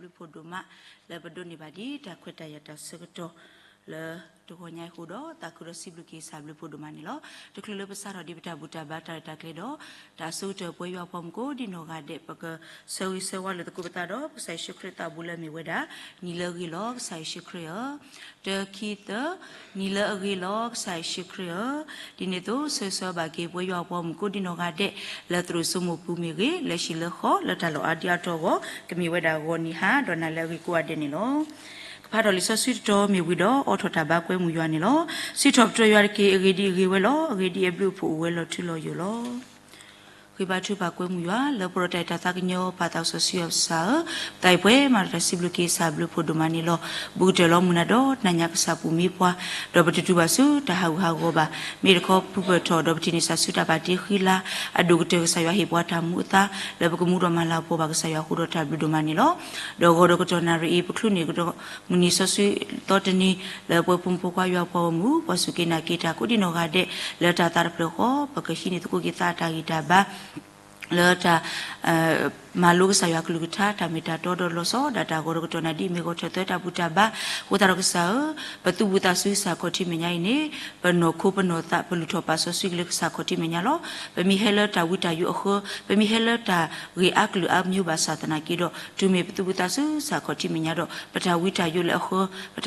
ဘျုးဖှိၣ်ဒိၣ်မး လၢပဒိးန့ၢ်ဘၣ်ဒ်တၢ်ခွဲးတၢ်ယာ်တၢ်ဆၢကတီၢ် လၢတဂီၤညါအံၤအဃိဒီး သးခုဒီးစံးဘျုးက့ၤကစၢ်ဘျုးဖှိၣ်ဒိၣ်မးန့ၣ်လီၤ. တချုးလၢပစးထီၣ်ဒံးပတၢ်ဘူၣ်တၢ်ဘါ တၢ်ရဲၣ်တၢ်ကျဲၤဒီး တၢ်ဆၢကတီၢ်ပှဲၤယွၤအပှၤမုၣ်ကိးဒံနီၢ်ဂၤဒဲး ပကဆၢဂ့ၤဆၢဝါလိာ်သကိးပသးဒီး ကစၢ်ယ့ၣ်ၡူးခရံာ်သးဘူးလၢအမ့ၢ်ဝဲဒၣ် နံၤလၢအဂ့ၤလီၤ ကစၢ်ယ့ၣ်ၡူးခရံာ်ဧၢ, တၢ ခံ သၢ, နံၤလၢအဂ့ၤလီၤ ကစၢ်ယ့ၣ်ၡူးခရံာ်ဧၢ, ဒ်န့ၣ်အသိး ဆၢဂ့ၤဆၢဝါဘၣ်က့ၤ ပှဲၤယွၤအပှၤမုၣ်ကိးဒံနီၢ်ဂၤဒဲး လၢသရိာ်စိမိၢ်ပူၤမ့ၢ်ဂ့ၤ လၢဟံၣ်လၢဃီ လၢတၢ်လီၢ်အါဒံအါတီၤအဂီၢ် ကမ့ၢ်ဝဲဒၣ်ဂီၤနံၤဟါ ဒီးနၤလၢအဂ့ၤကိးဂၤဒဲးန့ၣ်လီၤ. ကဖးထီၣ်လံာ်စီဆှံတတီၤမ့ၢ်ဝံၤဒီး အိးထီၣ်တၢ်ဘါကွဲမုာ်ယွၤန့ၣ်လီၤ. စံးထီၣ်ပတြၢၤယွၤတက့ၢ်, အဂ့ၢ်ဒ်အဂ့ၤဝဲလီၤ. အဂ့ၢ်ဒ်အဘျုးအဖှိၣ်အိၣ်ဝဲလီၤထူလီၤယိာ်လီၤ. ဃ့ဘါထုကဖၣ်ကွဲမုာ်ယွၤ လၢပှဲၤဒီးတၢ်အဲၣ်တၢ်သးကညီၤ ပၢ်သးစီဆှံယွၤပကစၢ်ဧၢ, ပသးအံၤပှဲၤမးဒီးတၢ်စံးဘျုးက့ၤကစၢ်ဘျုးဖှိၣ်ဒိၣ်မးန့ၣ်လီၤ. ဘူးကတၢၢ်လီၤမုၢ်နၤဒီးနၤညါ ကစၢ်ပူၤမံပှၤ, ဒီးပတတုၤဘၣ်ဆူတၢ်ဟးဂူာ်ဟးဂီၤဘၣ်. မ့ၢ်တခီပူၤဖျဲးထီၣ် ဒီးပထံၣ်န့ၢ်ကစၢ်ဆူတၢ်ဘၣ်တ့ဃံလၤ အဒိၣ်ကတၢၢ် ကစၢ်ယွၤဟ့ၣ်ပှၤတၢ်မူအသါ လၢပကမူဒီးမၤလၤကပီၤဘၣ်ကစၢ်ယွၤအဃိဒီးတၢ်ဘျုးဒိၣ်မးန့ၣ်လီၤ. ဒီးဂီၤဒီးကတီၢ်နၣ်ရံၣ်အံၤ ပချုးန့ၢ်ကဒီးမုၢ်နံၤစီဆှံသီတနံၤ လၢပှဲၤဖိမုၣ်ဖိခွါယွၤအပှၤဂီၢ်မုၢ် ပှၤစူၢ်က့ၤနာ်က့ၤတၢ်ကိးဒံနီၢ်ဂၤဒဲး လၢတၢ်သးတဖျၢၣ်ဃီ ပကဟံးန့ၢ်သကိးက့ၤသးတၢ်ဂံၢ်တၢ်ဘါ လၢတၢ် မၤလိကစၢ်ယွၤကလုၢ်ကထါ တၢ်မ့ၢ်တၢ်တီဒီးလီၤဆီဒၣ်တၢ် ဂီၤဒီးကတီၢ်နၣ်ရံၣ်အံၤ မ့ၢ်ဂီၤထီၣ်သၢတၢ်ဘူၣ်တၢ်ဘါ အဃိသတးဒီးကစၢ်ဧၢ, ပသူၣ်ဘူၣ်သးစူၤကစၢ်ခီၣ်ထံးမဲာ်ညါအံၤန့ၣ် ပနီၢ်ခိပနီၢ်သး ပလုၢ်ထီၣ်ပာ်စီဆှံက့ၤလၢကစၢ်ခီၣ်ထံးမဲာ်ညါလီၤ. ပမ့ၢ်ဟဲလၢတၢ်ဝံတၢ်ယိးအဃၢ, ပမ့ၢ်ဟဲလၢတၢ်ဂ့ၢ်အါကလုာ်အါမံၤဘၣ်ဆၣ်သနာ်က့ဒီး တုၤမ့ၢ်ပသူၣ်ဘူၣ်သးစူၤကစၢ်ခီၣ်ထံးမဲာ်ညါဒီး ပတၢ်ဝံတၢ်ယိးလၢအဃၢ,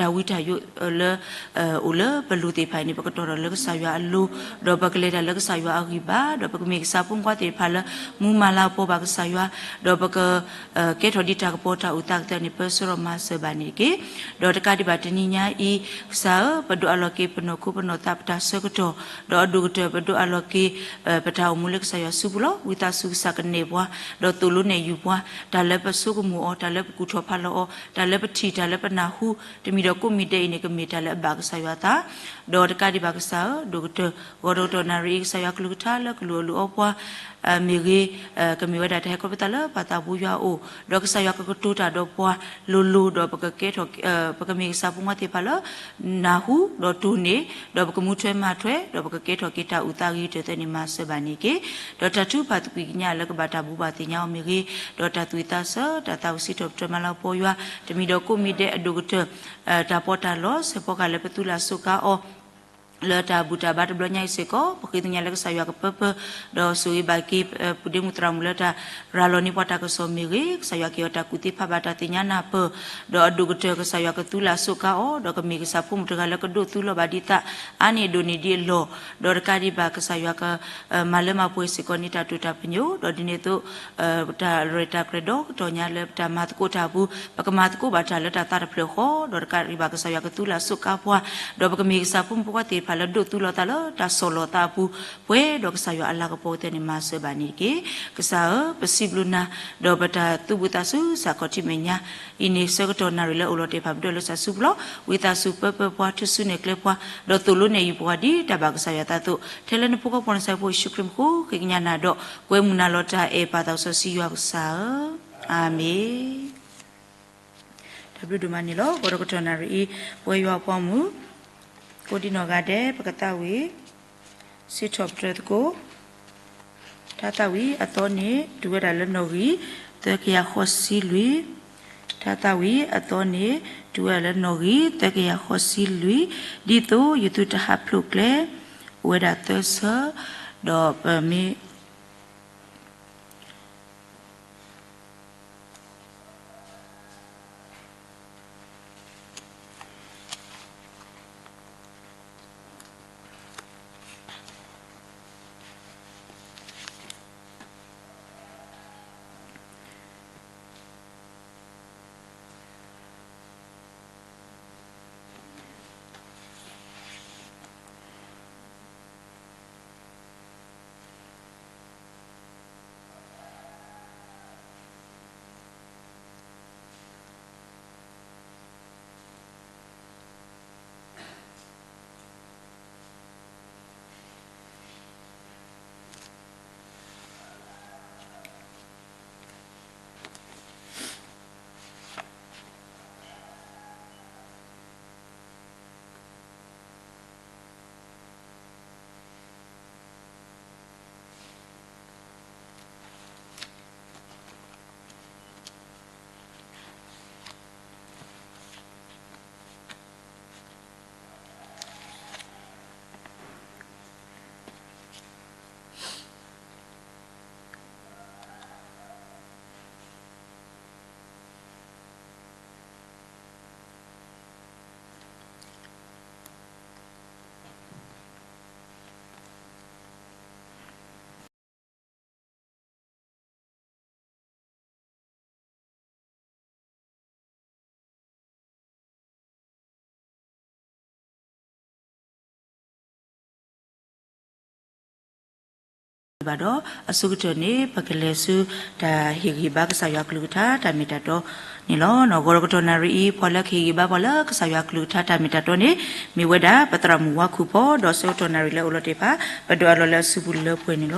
ပတၢ်ဝံတၢ်ယိးလၢ အိၣ်လၢပလိၤသ့ၣ်တဖၣ်အံၤန့ၣ် ပကတီၤထီၣ်လၢကစၢ်ယွၤအလိၤ, ဒီးပကလဲၤတၢ်လၢကစၢ်ယွၤအဂံၢ်ဘါ, ဒီးပကမ့ၢ်ကစၢ်ဖိမုၣ်ဖိခွါသ့ၣ်တဖၣ်လၢ မူမၤလၤကပီၤဘၣ်ကစၢ်ယွၤ, ဒီးပက ကဲထီၣ်ဒံးတၢ်ကပီၤတၢ်အိၣ်သးကတၢၢ်န့ၣ် ပၢဆှၢဒီးမၤစၢၤဘၣ်န့ၣ်တက့ၢ်. ဒီးတကးဒံးဘၣ်တနံၤညါအံၤ ကစၢ်ဧၢ, ပဒိးအးလီၤက့ၤပနီၢ်ခိပနီၢ်သး ပတၢ်ဆၢကတီၢ်, ဒီးအဒိၣ်ကတၢၢ်ပဒိးအးလီၤက့ၤ ပတၢ်အိၣ်မူလၢကစၢ်ယွၤစုပူၤလီၤ. ဝံသးစူၤကစၢ်ကနဲၣ်ပှၤ, ဒီးသိၣ်လိနဲၣ်ယုၢ်ပှၤ, တၢ်လၢပဆိကမိၣ်အီၤ, တၢ်လၢပကူၣ်ထီၣ်ဖးလီၤအီၤ, တၢ်လၢပထံၣ်, တၢ်လၢပနၢ်ဟူ, တမံၤဒီးကိးမံၤဒဲးအံၤန့ၣ် ကမ့ၢ်တၢ်လၢအဘၣ်ကစၢ်ယွၤအသး, ဒီးတကးဒံးဘၣ်ကစၢ်ဧၢ, ဒိၣ်ကတၢၢ် ဂီၤဒီးကတီၢ်နၣ်ရံၣ်အံၤ ကစၢ်ယွၤကလုၢ်ကထါလၢကလုၢ်အီၣ်လုၢ်အီပှၤ မ့ၢ်ဂ့ၤ, ကမ့ၢ်ဝဲဒၣ်တၢ်ဟဲခီဖျိသးလၢပၢ်သးဘိယွၤအအိၣ်, ဒီးကစၢ်ယွၤကကတိၤတၢ်ဒီးပှၤလိၤလိၤ, ဒီးပကကဲထီၣ်, ပကမ့ၢ်ကစၢ်ဖိမုၣ်ဖိခွါသ့ၣ်တဖၣ်လၢ နၢ်ဟူဒီးတိၢ်န့ၢ်, ဒီးပကမူထွဲမၤထွဲ, ဒီးပကကဲထီၣ်က့ၤတၢ်အိၣ်သးဂ့ၤကတၢၢ်သ့ၣ်န့ၣ် မၤစၢၤဘၣ်န့ၣ်တက့ၢ်. ဒီးတၢ်ထုကဖၣ်သကွံာ်ကညးလၢကဘၣ်တၢ်ဘိးဘၣ်သ့ၣ်ညါအီၤမ့ၢ်ဂ့ၤ, ဒီးတၢ်သူၣ်ဝံၣ်သးဆၢ, တၢ်သးဝံၣ်စံးထီၣ်ပတြၢၤမၤလၤကပီၤယွၤ, တမံၤဒီးကိးမံၤဒဲးအဒိၣ်ကတၢၢ် တၢ်ပီးတၢ်လီ ဆဲးဖီကဟၣ်လၢပသူလၢ်စိးကါအီၤ လၢတၢ်ဘူၣ်တၢ်ဘါတဘျီညါအံၤစ့ၢ်ကီး, ပဃ့ကညးလၢကစၢ်ယွၤကပၢပၢ, ဒီးဆိၣ်ဂ့ၤဘၣ်က့ၤ ပုၢ်ဒ့မုၣ်သရၣ်မုၣ်လၢတၢ်ရၤလီၤန့ၢ်ပှၤတၢ်ကစီၣ်မ့ၢ်ဂ့ၤ, ကစၢ်ယွၤကဟ့ၣ်အီၤတၢ်ကူၣ်သ့ဖးဘၣ်တၢ်သ့ၣ်ညါနၢ်ပၢၢ်, ဒီးအဒိၣ်ကတၢၢ်ကစၢ်ယွၤကသူလၢ်စိးကါအီၤ, ဒီးကမ့ၢ်ကစၢ်ဖိမုၣ်တဂၤလၢကဒိးသူလီၤဘၣ်ဒံးသး အါန့ၢ်ဒိၣ်န့ၢ်ဒံးအလီၢ်, ဒီးတကးဒံးဘၣ်ကစၢ်ယွၤက မၤလၢမၤပှဲၤစ့ၢ်ကီးန့ၢ်တၢ်တိာ်တၢ်ပညိၣ်, ဒီးဒ်န့ၣ်အသိး တၢ်ရဲၣ်တၢ်ကျဲၤဒီကတီၢ်ညါလၢပတၢ်မၤသကိးတၢ်အပူၤ, ပကမၤသကိးဘၣ်တၢ်လၢတၢ်သးတဖျၢၣ်ဃီ, ဒီးတကးဒံးဘၣ်ကစၢ်ယွၤကသူလၢ်စိးကါပှၤ, ဒီးပကမ့ၢ်ကစၢ်ဖိမုၣ်ဖိခွါသ့ၣ်တဖၣ်လၢဒိးသူလီၤသးလၢတၢ်ဆီၣ်လီၤသးအပူၤ, ပှဲၤဒီးကစၢ်ယွၤအလၤကပီၤသ့ၣ်န့ၣ် မၤစၢၤဘၣ်န့ၣ်တက့ၢ်. ကစၢ်ဧၢ, ပစံးဘျုးနၤ, ဒီးပတၢ်သူၣ်ဘူၣ်သးစူၤ ကစၢ်ခီၣ်ထံးမဲာ်ညါအံၤန့ၣ် ဆၢကတီၢ်နၣ်ရံၣ်လၢအိၣ်လီၤတဲာ်ဖးပဒိၣ်လၢကစၢ်စုပူၤလီၤ. ဝံသးစူၤပၢပၢပှၤ ထုးစုနဲၣ်ကျဲပှၤ, ဒီးသိၣ်လိနဲၣ်ယုၢ်ပှၤဒ်တၢ်ဘၣ်ကစၢ်ယွၤအသးအသိး, ထဲလၢနဖိခွါပှၤနစဲဖိယ့ၣ်ၡူးခရံာ်မံၤဃိ ဃ့ကညးနၤဒီး ကွဲမုာ်နၤလီၤတၢ်အဲၣ်ပၢ်သးစီဆှံယွၤပကစၢ်ဧၢ, အၤမ့ၣ်. တၢ်ဘျုးဒိၣ်မးန့ၣ်လီၤ. ဂီၤဒီးကတီၢ်နၣ်ရံၣ်အံၤ ပဝဲယွၤအပှၤမုၣ် ကိးဒံနီၢ်ဂၤဒဲး ပကသးဝံၣ် စံးထီၣ်ပတြၢၤသကိး တၢ်သးဝံၣ်အသီန့ၣ် တုၤဝဲဒၣ်လၢနီၣ်ဂံၢ် သၢကယၤဃိးဆံလွံၢ်, တၢ်သးဝံၣ်အသီန့ၣ် တုၤဝဲဒၣ်လၢနီၣ်ဂံၢ် သၢကယၤဃိးဆံလွံၢ်, ဒ်သိးယသုတဟးဖျိးကျဲ အိၣ်ဝဲဒၣ်သၢဆၢ, ဒီးပမ့ၢ် ဘၣ်ဒီး အဆိကတၢၢ်န့ၣ် ပကလဲၤဆူတၢ်ဟ့ၣ်ဂံၢ်ဘါကစၢ်ယွၤကလုၢ်ကထါတၢ်မ့ၢ်တၢ်တီန့ၣ်လီၤ. ဂီၤဒီးကတီၢ်နၣ်ရံၣ်အံၤ ပှၤလၢကဟ့ၣ်ဂံၢ်ဘါပှၤလၢကစၢ်ယွၤကလုၢ်ကထါတၢ်မ့ၢ်တၢ်တီန့ၣ် မ့ၢ်ဝဲဒၣ် ပသရၣ်မုၣ်ဝါခူၣ်ဖီ ဒီးဆၢကတီၢ်နၣ်ရံၣ်လၢအိၣ်လီၤတ့ၢ်ဖး ပဒိးအလီၢ်လၢအစုပူၤလၢပှဲၤန့ၣ်လီၤ.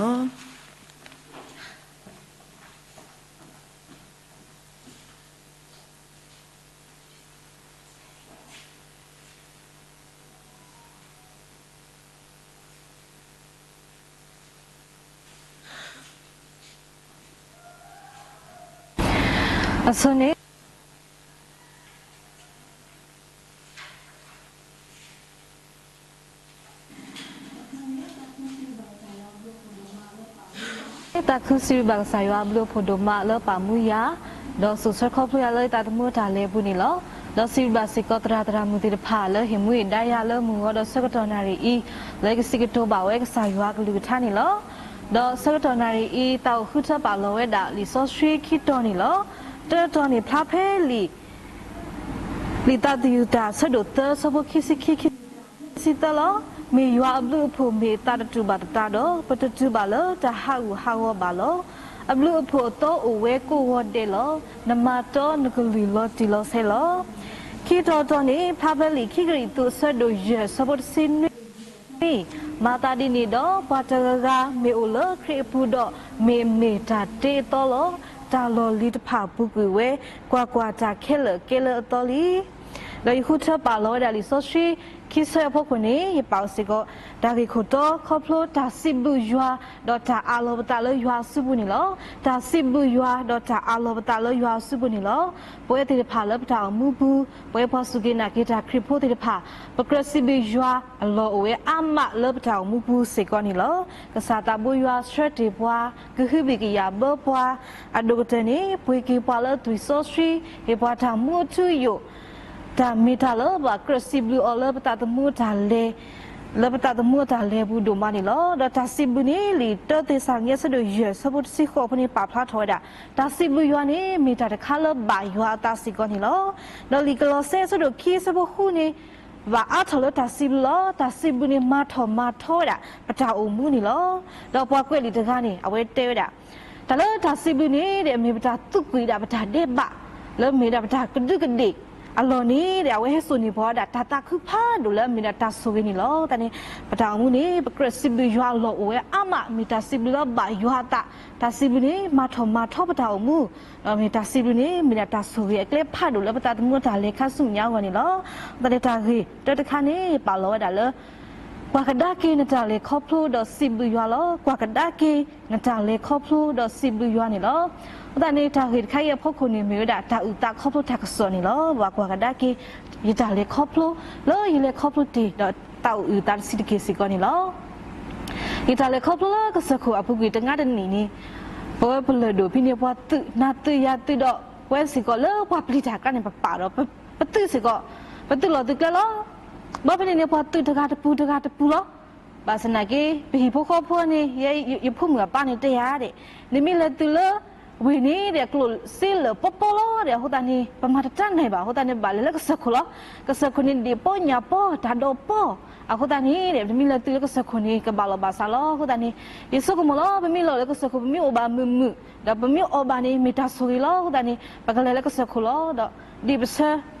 အဆိန့ၣ် သးခုစံးဘျုးဘၣ်ကစၢ်ယွၤအဘျုးအဖှိၣ်ဒိၣ်မးလၢပာ်မူယၤ, ဒီးစိာ်ဆှၢခီဖျိယၤလၢယသးသမူအတၢ်လဲၤအပူၤန့ၣ်လီၤ. ဒီးစံးဘျုးဘၣ်စ့ၢ်ကီးသရၣ်သရၣ်မုၣ်သ့ၣ်တဖၣ်လၢဟ့ၣ်မူဟ့ၣ်ဒါယၤလၢမုၢ်ဂီၤဒီးဆၢကတီၢ်နၣ်ရံၣ်အံၤ လၢယကစံးကတိၤဘၣ်ဝဲကစၢ်ယွၤကလုၢ်ကထါန့ၣ်လီၤ. ဒီးဆၢကတီၢ်နၣ်ရံၣ်အံၤ သးအိၣ်ဃုထၢပာ်လီၤဝဲဒၣ်လံာ်စီဆှံခံတီၤန့ၣ်လီၤ. တၢတီၤန့ၣ်ဖျါဖဲလံာ် လံာ်သးသယုၢ်တၢ်ဆၢဒိၣ်သၢ ဆၢဖိခံဆံခံ ခံဆံသၢလီၤ. မ့ၢ်ယွၤအဘျုးအဖှိၣ်မ့ၢ်သးတတူာ်ဘၣ်သတးဒီး ပတတုၤဘၣ်လၢတၢ်ဟးဂူာ်ဟးဂီၤဘၣ်လီၤ. အဘျုးအဖှိၣ်အသီအိၣ်ဝဲကိးဂီၤဒဲးလီၤ. နမၤတီနကလုၢ်လီၤတံၢ်လီၤဆဲးလီၤ. ခံတီၤတီၤန့ၣ် ဖျါဖဲလံာ်ခံကရံၣ်သူးအဆၢဒိၣ်ယဲၢ် ဆၢဖိတဆံနွံ မၤသးဒ်န့ၣ်ဒီး ပှၤတဂၤဂၤမ့ၢ်အိၣ်လၢခရံာ်အပူၤဒီး မ့ၢ်အမ့ၢ်တၢ်တ့အသီလီၤ. တၢ်လီၢ်လံၤတဖၣ်ပူၤကွံာ်ဝဲ, ကွၢ်ကွၢ်, တၢ်ခဲလၢာ်ကဲလၢအသီလံ. ဒီးယဃုထၢပာ်လီၤဝဲဒၣ်လံာ်စီဆှံ ခံဆၢအဖီခိၣ်န့ၣ် ယပာ်အီၤစ့ၢ်ကီး တၢ်ဂ့ၢ်ခိၣ်တီ ခီဖျိတၢ်စံးဘျုးယွၤ ဒီးတၢ်အးလီၤပသးလၢယွၤအစုပူၤန့ၣ်လီၤ. တၢ်စံးဘျုးယွၤ ဒီးတၢ်အးလီၤပသးလၢယွၤအစုပူၤန့ၣ်လီၤ. ပဝဲသ့ၣ်တဖၣ်လၢပတၢ်အိၣ်မူပူၤ, ပဝဲပှၤစူၢ်က့ၤနာ်က့ၤတၢ်ခရံာ်ဖိသ့ၣ်တဖၣ်, ပကြၢးစံးဘျုးယွၤအလီၢ်အိၣ်ဝဲအါမးလၢပတၢ်အိၣ်မူပူၤစ့ၢ်ကီးန့ၣ်လီၤ. ကစၢ်သးဘိယွၤဆှၢတ့ၢ်ပှၤ, ကဟုဘံၣ်ကယာ်ဘၢပှၤ, အဒိၣ်ကတၢၢ်န့ၣ် ပှ့ၤက့ၤပှၤလၢသွံၣ်စီဆှံ, ဟ့ၣ်ပှၤတၢ်မူအထူအယိာ်, တၢ်မ့ၢ်တၢ်လၢပကြၢးစံးဘျုးအီၤလၢပသးသမူအတၢ်လဲၤ လၢပသးသမူအတၢ်လဲၤပူၤဒိၣ်မးန့ၣ်လီၤ. ဒီးတၢ်စံးဘျုးန့ၣ် လံာ်တၢသ့းစၤလနံ အဆၢဒိၣ်ယဲၢ် ဆၢဖိတဆံဃိးဖိန့ၣ် ပာ်ဖျါထီၣ်ဝဲဒၣ် တၢ်စံးဘျုးယွၤန့ၣ် မ့ၢ်တၢ်တခါလၢဘၣ်ယွၤအသးစ့ၢ်ကီးန့ၣ်လီၤ. ဒီးလံာ်ကလီးစဲ အဆၢဒိၣ်ခံ အဆၢဖိဃုန့ၣ် ဘၣ်အါထီၣ်လၢတၢ်စံးဘျုးလီၤ. တၢ်စံးဘျုးန့ၣ် မၤထီၣ်မၤထီဝဲဒၣ် ပတၢ်အိၣ်မူန့ၣ်လီၤ. ဒီးပှၤကွဲးလံာ်တဂၤန့ၣ် အဝဲတဲဝဲဒၣ် တၢ်လၢတၢ်စံးဘျုးန့ၣ်ဒီး မ့ၢ်ပတၢ်သံကွံာ်ဒၣ်ပတၢ်ဒဲးဘး လၢမ့ၢ်ဒၣ်ပတၢ်ကဒူးကဒ့ၣ်အလီၢ်န့ၣ်ဒီး အဝဲဟဲစိာ်န့ၢ်ပှၤဒၣ် တၢ်သးခုဖးဒိၣ်လၢအမ့ၢ်ဒၣ်တၢ်ဆိၣ်ဂ့ၤန့ၣ်လီၤ. သတးန့ၣ် ပတၢ်အိၣ်မူန့ၣ် ပကြၢးစံးဘျုးယွၤအလီၢ်အိၣ်ဝဲအါမး မ့ၢ်တၢ်စံးဘျုးလၢဘၣ်ယွၤအသး, တၢ်စံးဘျုးန့ၣ် မၤထီၣ်မၤထီပတၢ်အိၣ်မူ, ဒီးမ့ၢ်တၢ်စံးဘျုးန့ၣ် မ့ၢ်ဒၣ်တၢ်ဆိၣ်ဂ့ၤအကျဲဖးဒိၣ်လၢပသးသမူအတၢ်လဲၤခါဆူညါအဂီၢ်န့ၣ်လီၤ. သတးန့ၣ် တၢ်ဂ့ၢ်တၢတခါန့ၣ် ပာ်လီၤဝဲဒၣ်လၢ ကွၢ်ကဒါက့ၤနတၢ်လဲၤခီဖျိဒီးစံးဘျုးယွၤလီၤ. ကွၢ်ကဒါက့ၤနတၢ်လဲၤခီဖျိဒီးစံးဘျုးယွၤန့ၣ်လီၤ. အဃိသတးန့ၣ် တၢ်ဂ့ၢ်တခါအံၤအဖီခိၣ်န့ၣ် မ့ၢ်ဝဲဒၣ်တၢ်အုၣ်သးခီဖျိတၢ်ကစီၣ်န့ၣ်လီၤ. ပကွၢ်ကဒါက့ၤ ယတၢ်လဲၤခီဖျိ လၢယလဲၤခီဖျိတ့ၢ်ဒီးသးအိၣ်အုၣ်သးတဆံးတက့ၢ်စ့ၢ်ကီးန့ၣ်လီၤ. ယတၢ်လဲၤခီဖျိလၢကစၢၢ်ခိၣ်အပူၤကွံာ်တနံၤတနံၤန့ၣ် ပဝဲပလၢၢ်ဒိၣ်ဖဲန့ၣ် ပှၤသုးနၤသုးယၤသုးဒီး ပဝဲစ့ၢ်ကီးလၢပှၤပျံၤတၢ်ကျါန့ၣ် ပပာ်ဒီး ပသုးစ့ၢ်ကီး ပသုးလီၢ်သုးကျဲလီၤ. ဘၣ်ဖဲန့ၣ်န့ၣ် ပှၤသုးတဂၤတပူၤတဂၤတပူၤလီၤ. ဘၣ်ဆၣ်သနာ်က့ ပဟံၣ်ဖိဃီဖိန့ၣ် ယဖိမုၣ်အပၢ်န့ၣ်တဲယၤဒီး နမ့ၢ်လဲၤသုးလၢဝ့ၢ်န့ၣ်ဒီး ကျိၣ်စ့လၢာ်ပီပီလီၤဒီး အဃိသတးန့ၣ် ပမၤတတၢ်နၢ်ဘၣ် အဃိသတးန့ၣ် ဘၣ်လဲၤလၢကစၢၢ်ခိၣ်လီၤ. ကစၢၢ်ခိၣ်န့ၣ် ဒ့ၣ်ပီညၣ်ပီ တၢ်ဒိးပီ အဃိသတးန့ၣ်ဒီး ပမ့ၢ်လဲၤသုးလၢကစၢၢ်ခိၣ်န့ၣ် ကဘၣ်လီၢ်ဘၣ်စးလီၤ. အဃိသတးန့ၣ် ယဆိကမိၣ်လီၤ ပမ့ၢ်လီၤလၢကစၢၢ်ခိၣ် ပမ့ၢ်အိၣ်ဘၣ်မုာ်မုာ် ဒီးပမ့ၢ်အီၣ်ဘၣ်န့ၣ် မ့ၢ်တၢ်ဆိၣ်ဂ့ၤလီၤ. အဃိသတးန့ၣ် ပကလဲၤလၢကစၢၢ်ခိၣ်လီၤ. ဒီးဒ်ပဆၢ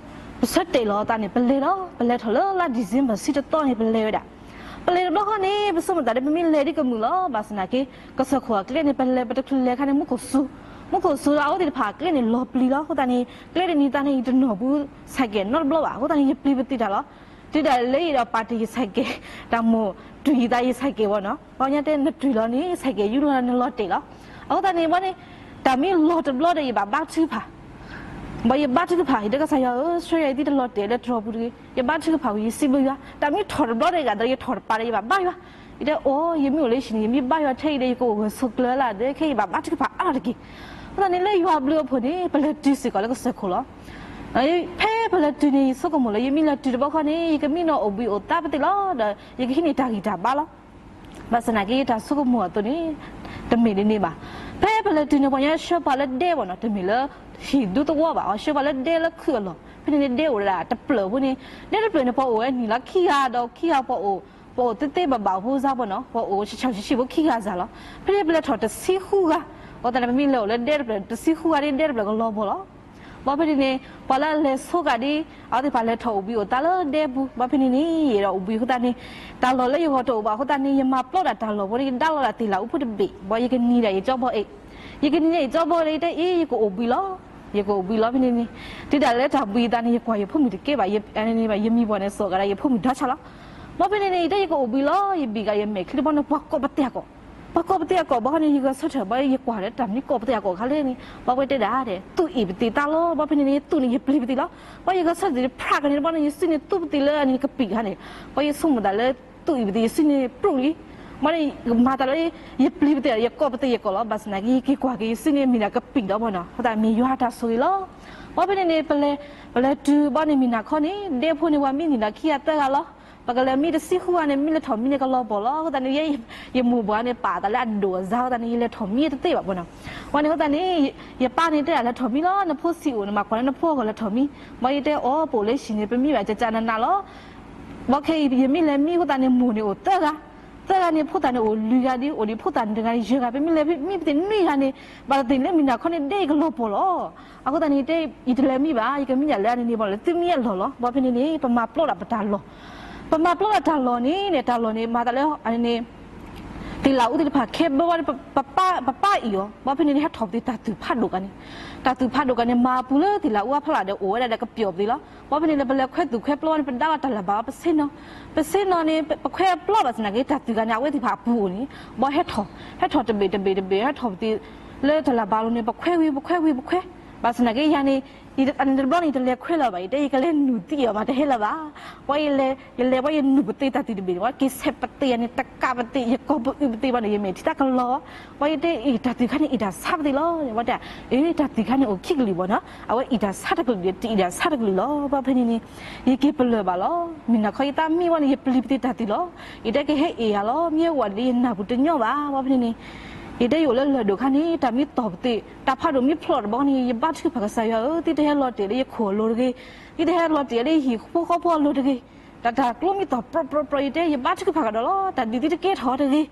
ပဆၢတဲာ်လီၤအသးန့ၣ် ပလဲၤလီၤ. ပလဲၤထီၣ်လၢလါ December ဆံတသီန့ၣ် ပလဲၤဝဲဒၣ်. ပလဲၤတဘျီဃီန့ၣ် ပဆိကမိၣ်သးဒီး ပမ့ၢ်လဲၤဒ်ကမုာ်လီၤ. ဘၣ်ဆၣ်သနာ်က့ ကစၢၢ်ခိၣ်အကျဲန့ၣ် ပလဲၤ ပတချုးလဲၤခါန့ၣ် မူခိၣ်စူၤ, မူခိၣ်စူၤဒီး အဝဲသ့ၣ်တဖၣ်အကျဲန့ၣ် လီၤပျံၤလီၤ. အဃိသတးန့ၣ် ကျဲတနံၤသးန့ၣ် ယတနီၢ်ဘူး ဆိုင်ကယ် နီတဘျီဘၣ်. အဃိသတးန့ၣ် ယပျံၤပသံးတၢ်လီၤ. တုၤဒၣ်လဲာ်ယဒီးပာ်တ့ၢ်ယ ဆိုင်ကယ် တၢ်မိၣ်တွံၢ်ယသးယ ဆိုင်ကယ် ဘၣ်နီၤ. ပှၤကညီတဲ နတွံၢ်လီၤန့ၣ် ဆိုင်ကယ် ယူၢ်လီၤနလီၤတဲာ်လီၤ. အဃိသတးန့ၣ် ဘၣ်န့ၣ် တၢ်မ့ၢ်လီၤတဘျီဒီး ယဘၣ်ဘါထုကဖၣ် ဘၣ်ယဘါထုကဖၣ် ယတဲကစၢ်ယွၤဧၢ, ဆှၢယၤယသံတလီၤတဲာ်လၢတြီၤပူၤတဂ့ၤ. ယဘါထုကဖၣ်ဝံၤ ယစံးဘျုးယွၤ, တၢ်မ့ၢ်ထီၣ်တဘျီဒီး ယဂၤဒီးယထီၣ်တပၤဒီး ယဘၣ်ဘါယွၤ. ယတဲအီၤ ယမ့ၢ်အိၣ်လၢဟံၣ်န့ၣ် ယမ့ၢ်ဘါယွၤထဲအံၤဒီး ယကအိၣ်ဂၢၢ်ဆိးကျၢၤလၢ်ဒီး ခဲအံၤယဘၣ်ဘါထုကဖၣ်အါထီၣ်တက့ၢ်. အဃိသတးန့ၣ် လၢယွၤအဘျုးအဖှိၣ်န့ၣ် ပလဲၤတုၤစ့ၢ်ကီးလၢကစၢၢ်ခိၣ်လီၤ. ဖဲပလဲၤတုၤန့ၣ် ယဆိကမိၣ်လၢ ယမ့ၢ်လဲၤတုၤတဘျီဃီန့ၣ် ယကမံနီၤအိၣ်ဘှံးအိၣ်သါပသ့ၣ်လီၤ. ဒီးယကဟံးန့ၢ်တၢ်ဂံၢ်တၢ်ဘါလီၤ. ဘၣ်ဆၣ်သနာ်က့ ယတၢ်ဆိကမိၣ်အသိးန့ၣ် တမ့ၢ်ဒ်န့ၣ်ဘၣ်. ဖဲပလဲၤတုၤန့ၣ် ပှၤကညီဆှၢပှၤလၢဒဲဘၣ်နီၤ, တမ့ၢ်လၢဟံၣ်ဒူသဝီဘၣ်, အဝဲဆှၢပှၤလၢဒဲလၢခုၣ်အလီၢ်, ဖဲန့ၣ်န့ၣ် ဒဲအိၣ်ဝဲဒၣ်တဖျၢၣ်အဃိန့ၣ်, ဒဲတဖျၢၣ်န့ၣ် ပှၤအိၣ်ဝဲနံၣ်လီၤခံဂၤ ဒီးခံဂၤပှၤအိၣ် ပအိၣ်သ့သ့ဘၣ်ဘၣ်ဖိစါဖိနီၤ, ပအိၣ်ဆံးဆံးဖိခံဂၤစ့ၢ်လီၤ. ဖဲန့ၣ်ပလဲၤထီၣ်တဆံဃုဂၤ, အဃိသတးန့ၣ် ပမ့ၢ်လဲၤအိၣ်လၢဒဲတဖျၢၣ် တဆံဃုဂၤဒ်ဒဲတဖျၢၣ်ကလီၤပှီၢ်လီၤ. ဘၣ်ဖဲန့ၣ်န့ၣ် ပှၤလၢအလဲၤဆိကဒီး အဝဲသ့ၣ်တဖၣ်လဲၤထီၣ်အိၣ်ဘှံးအိၣ်သါလၢဒဲပူၤ, ဘၣ်ဖဲန့ၣ်န့ၣ် ယအဲၣ်ဒိးအိၣ်ဘှံးအဃိသတးန့ၣ် တၢ်လီၢ်လၢယဂီၢ်တအိၣ်ဘၣ်အဃိသတးန့ၣ် ယမၤပျီဒၣ်တၢ်လီၢ်ဖိန့ၣ် ယဒါလီၤဒၣ်သ့ၣ်လးအူဖိတဘ့ၣ်, ဘၣ်ယကနံၤဒၣ်ယကၠီဘီအ့ၣ်, ယကနံၤဒၣ်ယကၠီဘီအ့ၣ် ယတဲအ့ၣ် ယကအိၣ်ဘှံးလီၤ, ယကအိၣ်ဘှံးလီၤ. ဖဲန့ၣ်န့ၣ် တုၤဒၣ်လၢတၢ်ဘှံးအသးန့ၣ် ယကွၢ်ယဖိမုၣ်တကဲဘၣ်, ယမံၤပှၢ်န့ၣ် စိာ်ကဒီးယဖိမုၣ်ဒီဆါလီၤ. ဘၣ်ဖဲန့ၣ်န့ၣ် ယတဲယကအိၣ်ဘှံးလီၤ, ယဘံၣ်ဂၤယမဲာ်ချံတဘီန့ၣ် ပှၤကိးပသ့ၣ်အကိာ်, ပှၤကိးပသ့ၣ်အကိာ် ဘၣ်ဃီန့ၣ် ယဂဲၤဆၢထၢၣ် ဘၣ်ယကွၢ်ဒီးတၢ်မနုၤကိးပသ့ၣ်အကိာ်ခါလဲၣ်န့ၣ် ဘၣ်ဝဲတဲဒၣ်ဒီး သူၣ်အ့ၣ်ပသ့ၣ်သးလီၤ. ဘၣ်ဖဲန့ၣ်န့ၣ် သူၣ်န့ၣ် ယပျံၤပသ့ၣ်လီၤ. ဘၣ်ယဂဲၤဆၢထၢၣ်သ့ၣ်တဖၣ်ကန့ၣ်တဘီန့ၣ် ယစုန့ၣ်သူၣ်ပသ့ၣ်လၢအန့ၣ်ကပံာ်ခါန့ၣ်, ဘၣ်ယဆိကမိၣ်သးလၢ သူၣ်အ့ၣ်ပသ့ၣ် ယစုန့ၣ်ပြူၣ်လံ. ဘၣ်န့ၣ် မၤသးလၢ ယပျံၤပသ့ၣ် ယကိးပသ့ၣ်ယကိာ်လီၤ. ဘၣ်ဆၣ်သနာ်က့ ယက့ၤကွၢ်က့ၤယစုန့ၣ် မ့ၢ်ဒၣ်ကပံာ်ဒီးဘၣ်နီၤ, အဃိသတးမ့ၢ်ယွၤတၢ်ဆိၣ်ဂ့ၤလီၤ. ဘၣ်ဖဲန့ၣ်န့ၣ် ပလဲၤတုၤဘၣ်န့ၣ် မုၢ်နၤခီန့ၣ် ဒဲဖိန့ၣ် ပှၤမံနံၤဒီးခံဂၤသၢဂၤလီၤ. ပကလဲၤမံတဆံဃုဂၤန့ၣ် မ့ၢ်လဲၤထီၣ်မံန့ၣ် ကလီၤပှီၢ်လီၤ. အဃိသတးန့ၣ် ယမိၢ်ပှၢ်န့ၣ် ပာ်သးလၢအဒိၣ်အစါအဃိသတးန့ၣ် ယလဲၤထီၣ်မံတသ့ဘၣ်ဘၣ်နီၤ. ဘၣ်န့ၣ်အဃိသတးန့ၣ် ယပၢ်န့ၣ်တဲဒၣ် လဲၤထီၣ်မံလီၤ, နဖိဆံးအိၣ် နမၤကွၢ်လၢနဖိအဂီၢ်လဲၤထီၣ်မံ. ဘၣ်ယတဲအီၤ ပအိၣ်လၢဟံၣ်န့ၣ် ပမံဘၣ်ကကနးနးလီၤ. ဘၣ်ခဲအံၤ ယမ့ၢ်လဲၤမံအဃိသတးန့ၣ် မိၢ်န့ၣ်အိၣ်သၢဂၤ, သၢဂၤန့ၣ် ဖိသၣ်န့ၣ်အိၣ်လွံၢ်ဂၤဒီး အိၣ်ဒံးဖိသၣ်န့ၣ်တဂၤန့ၣ် ယဲၢ်ဂၤ, ပမ့ၢ်လဲၤမံပသ့ၣ်နွံဂၤန့ၣ် ဘၣ်သ့ၣ်သ့ၣ်လၢမုၢ်နၤခီန့ၣ် ဒဲအံၤကလီၤပှီၢ်လီၤ. အဃိသတးန့ၣ် ယတဲ ယတလဲၤမံဘၣ်, ယကမံဒၣ်လၢအန့ၣ်န့ၣ် ဘၣ်လၢသုမံအလီၢ်လီၤ. ဘၣ်ဖဲန့ၣ်န့ၣ် ပမၤပျီဒၣ်ပတၢ်လီၢ်, ပမၤပျီဒၣ်တၢ်လီၢ်န့ၣ်န့ၣ် တၢ်လီၢ်န့ၣ် မၤသးလၢအန့ၣ်န့ၣ် သ့ၣ်လးအူသ့ၣ်တဖၣ်ခဲဘၢဝဲဒီး ပပၢ်အံၣ်အီၤ, ဘၣ်ဖဲန့ၣ်န့ၣ် ဟဲထီၣ်ပသ့ၣ်တၢ်သူၣ်ဖးဒိၣ်ကါန့ၣ်, တၢ်သူၣ်ဖးဒိၣ်ကါန့ၣ် မၤအပူၤလၢသ့ၣ်လးအူအဖီလာ်ဒီး အိၣ်ဝဲဒၣ်ဒီးကပျီၣ်ပသ့ၣ်လီၤ. ဘၣ်ဖဲန့ၣ်န့ၣ် ပလဲၤခွဲသူၣ်ခွဲပျီန့ၣ် ပဒါလီၤတၢ်လၢၤဘၣ်လီၤ ပဆ့ၣ်နီၤ, ပဆ့ၣ်နီၤန့ၣ် ပခွဲပျီဘၣ်ဆၣ်သနာ်က့ တၢ်သူၣ်ကါန့ၣ် အဝဲသ့ၣ်တဖၣ်အပူၤအိၣ်န့ၣ် ဘၣ်ဟဲထီၣ်, ဟဲထီၣ်တဘ့ၣ်တဘ့ၣ်တဘ့ၣ် ဟဲထီၣ်ပသ့ၣ် လၢတၢ်လၢၤဘၣ်လီၤန့ၣ် ပခွဲဝံၤ ပခွဲဝံၤ ပခွဲ, ဘၣ်ဆၣ်သနာ်က့ယၤန့ၣ် အန့ၣ်တဘျီန့ၣ် ယတလဲၤခွဲလၢၤဘၣ်, ယတဲယကလဲၤနုာ်သံအီၤမး တဟဲလၢၤဘၣ်. ပှၤယလဲၤ ယလဲၤပှၤယနုာ်ပသ့ၣ်တၢ်သူၣ်တဘ့ၣ်န့ၣ် ပှၤက့ၤဆဲးပသ့ၣ်ယၤန့ၣ် တကးပသ့ၣ် ယကိာ်ပအုးပသ့ၣ်ဘၣ်န့ၣ် ယမဲာ်ထံတၢ်ကလီၤ. ပှၤယတဲအ့ၣ် တၢ်သူၣ်ခါန့ၣ် အ့ၣ်တၢ်ဆါပသ့ၣ်လီၤ. ပှၤတဲ အ့ၣ် တၢ်သူၣ်ခါန့ၣ်အိၣ်ခံကလုာ်ဘၣ်နီၤ, အဝဲအ့ၣ်တၢ်ဆါတကလုာ်ဒီး တအ့ၣ်တၢ်ဆါတကလုာ်လီၤ. ဘၣ်ဖဲန့ၣ်န့ၣ် ယက့ၤပလၢၤဘၣ်လီၤ. မုၢ်နၤခီယသးမံဝဲန့ၣ် ယပျံၤပသ့ၣ်တၢ်သူၣ်လီၤ. ယတဲကဟဲအ့ၣ်ယၤလီၤ, မ့ၢ်ဟဲဝဲဒီးယနၢ်ပူၤတညီဘၣ်. ဘၣ်ဖဲန့ၣ်န့ၣ် ယတဲယအိၣ်လၢလၢၢ်ဒိၣ်ခါန့ၣ် တၢ်မ့ၢ်တီၢ်ပသ့ၣ် တၢ်ဖးဒိၣ်မ့ၢ်ဖျိးတဘျီန့ၣ် ယဘါထုကဖၣ်ကစၢ်ယွၤဧၢ, သုတဟဲလီၤတဲာ်လၢယခိၣ်အလိၤတဂ့ၤ, သုတဟဲလီၤတဲာ်လၢယဟံၣ်ဖိဃီဖိအလိၤတဂ့ၤ, တၢ်တၢ်ကျိမ့ၢ်တီၢ်ပြီပြီပြီ ယတဲယဘါထုကဖၣ်ကဒီးလီၤ. တၢ်ဒုးသုတကဲထီၣ်တဂ့ၤ.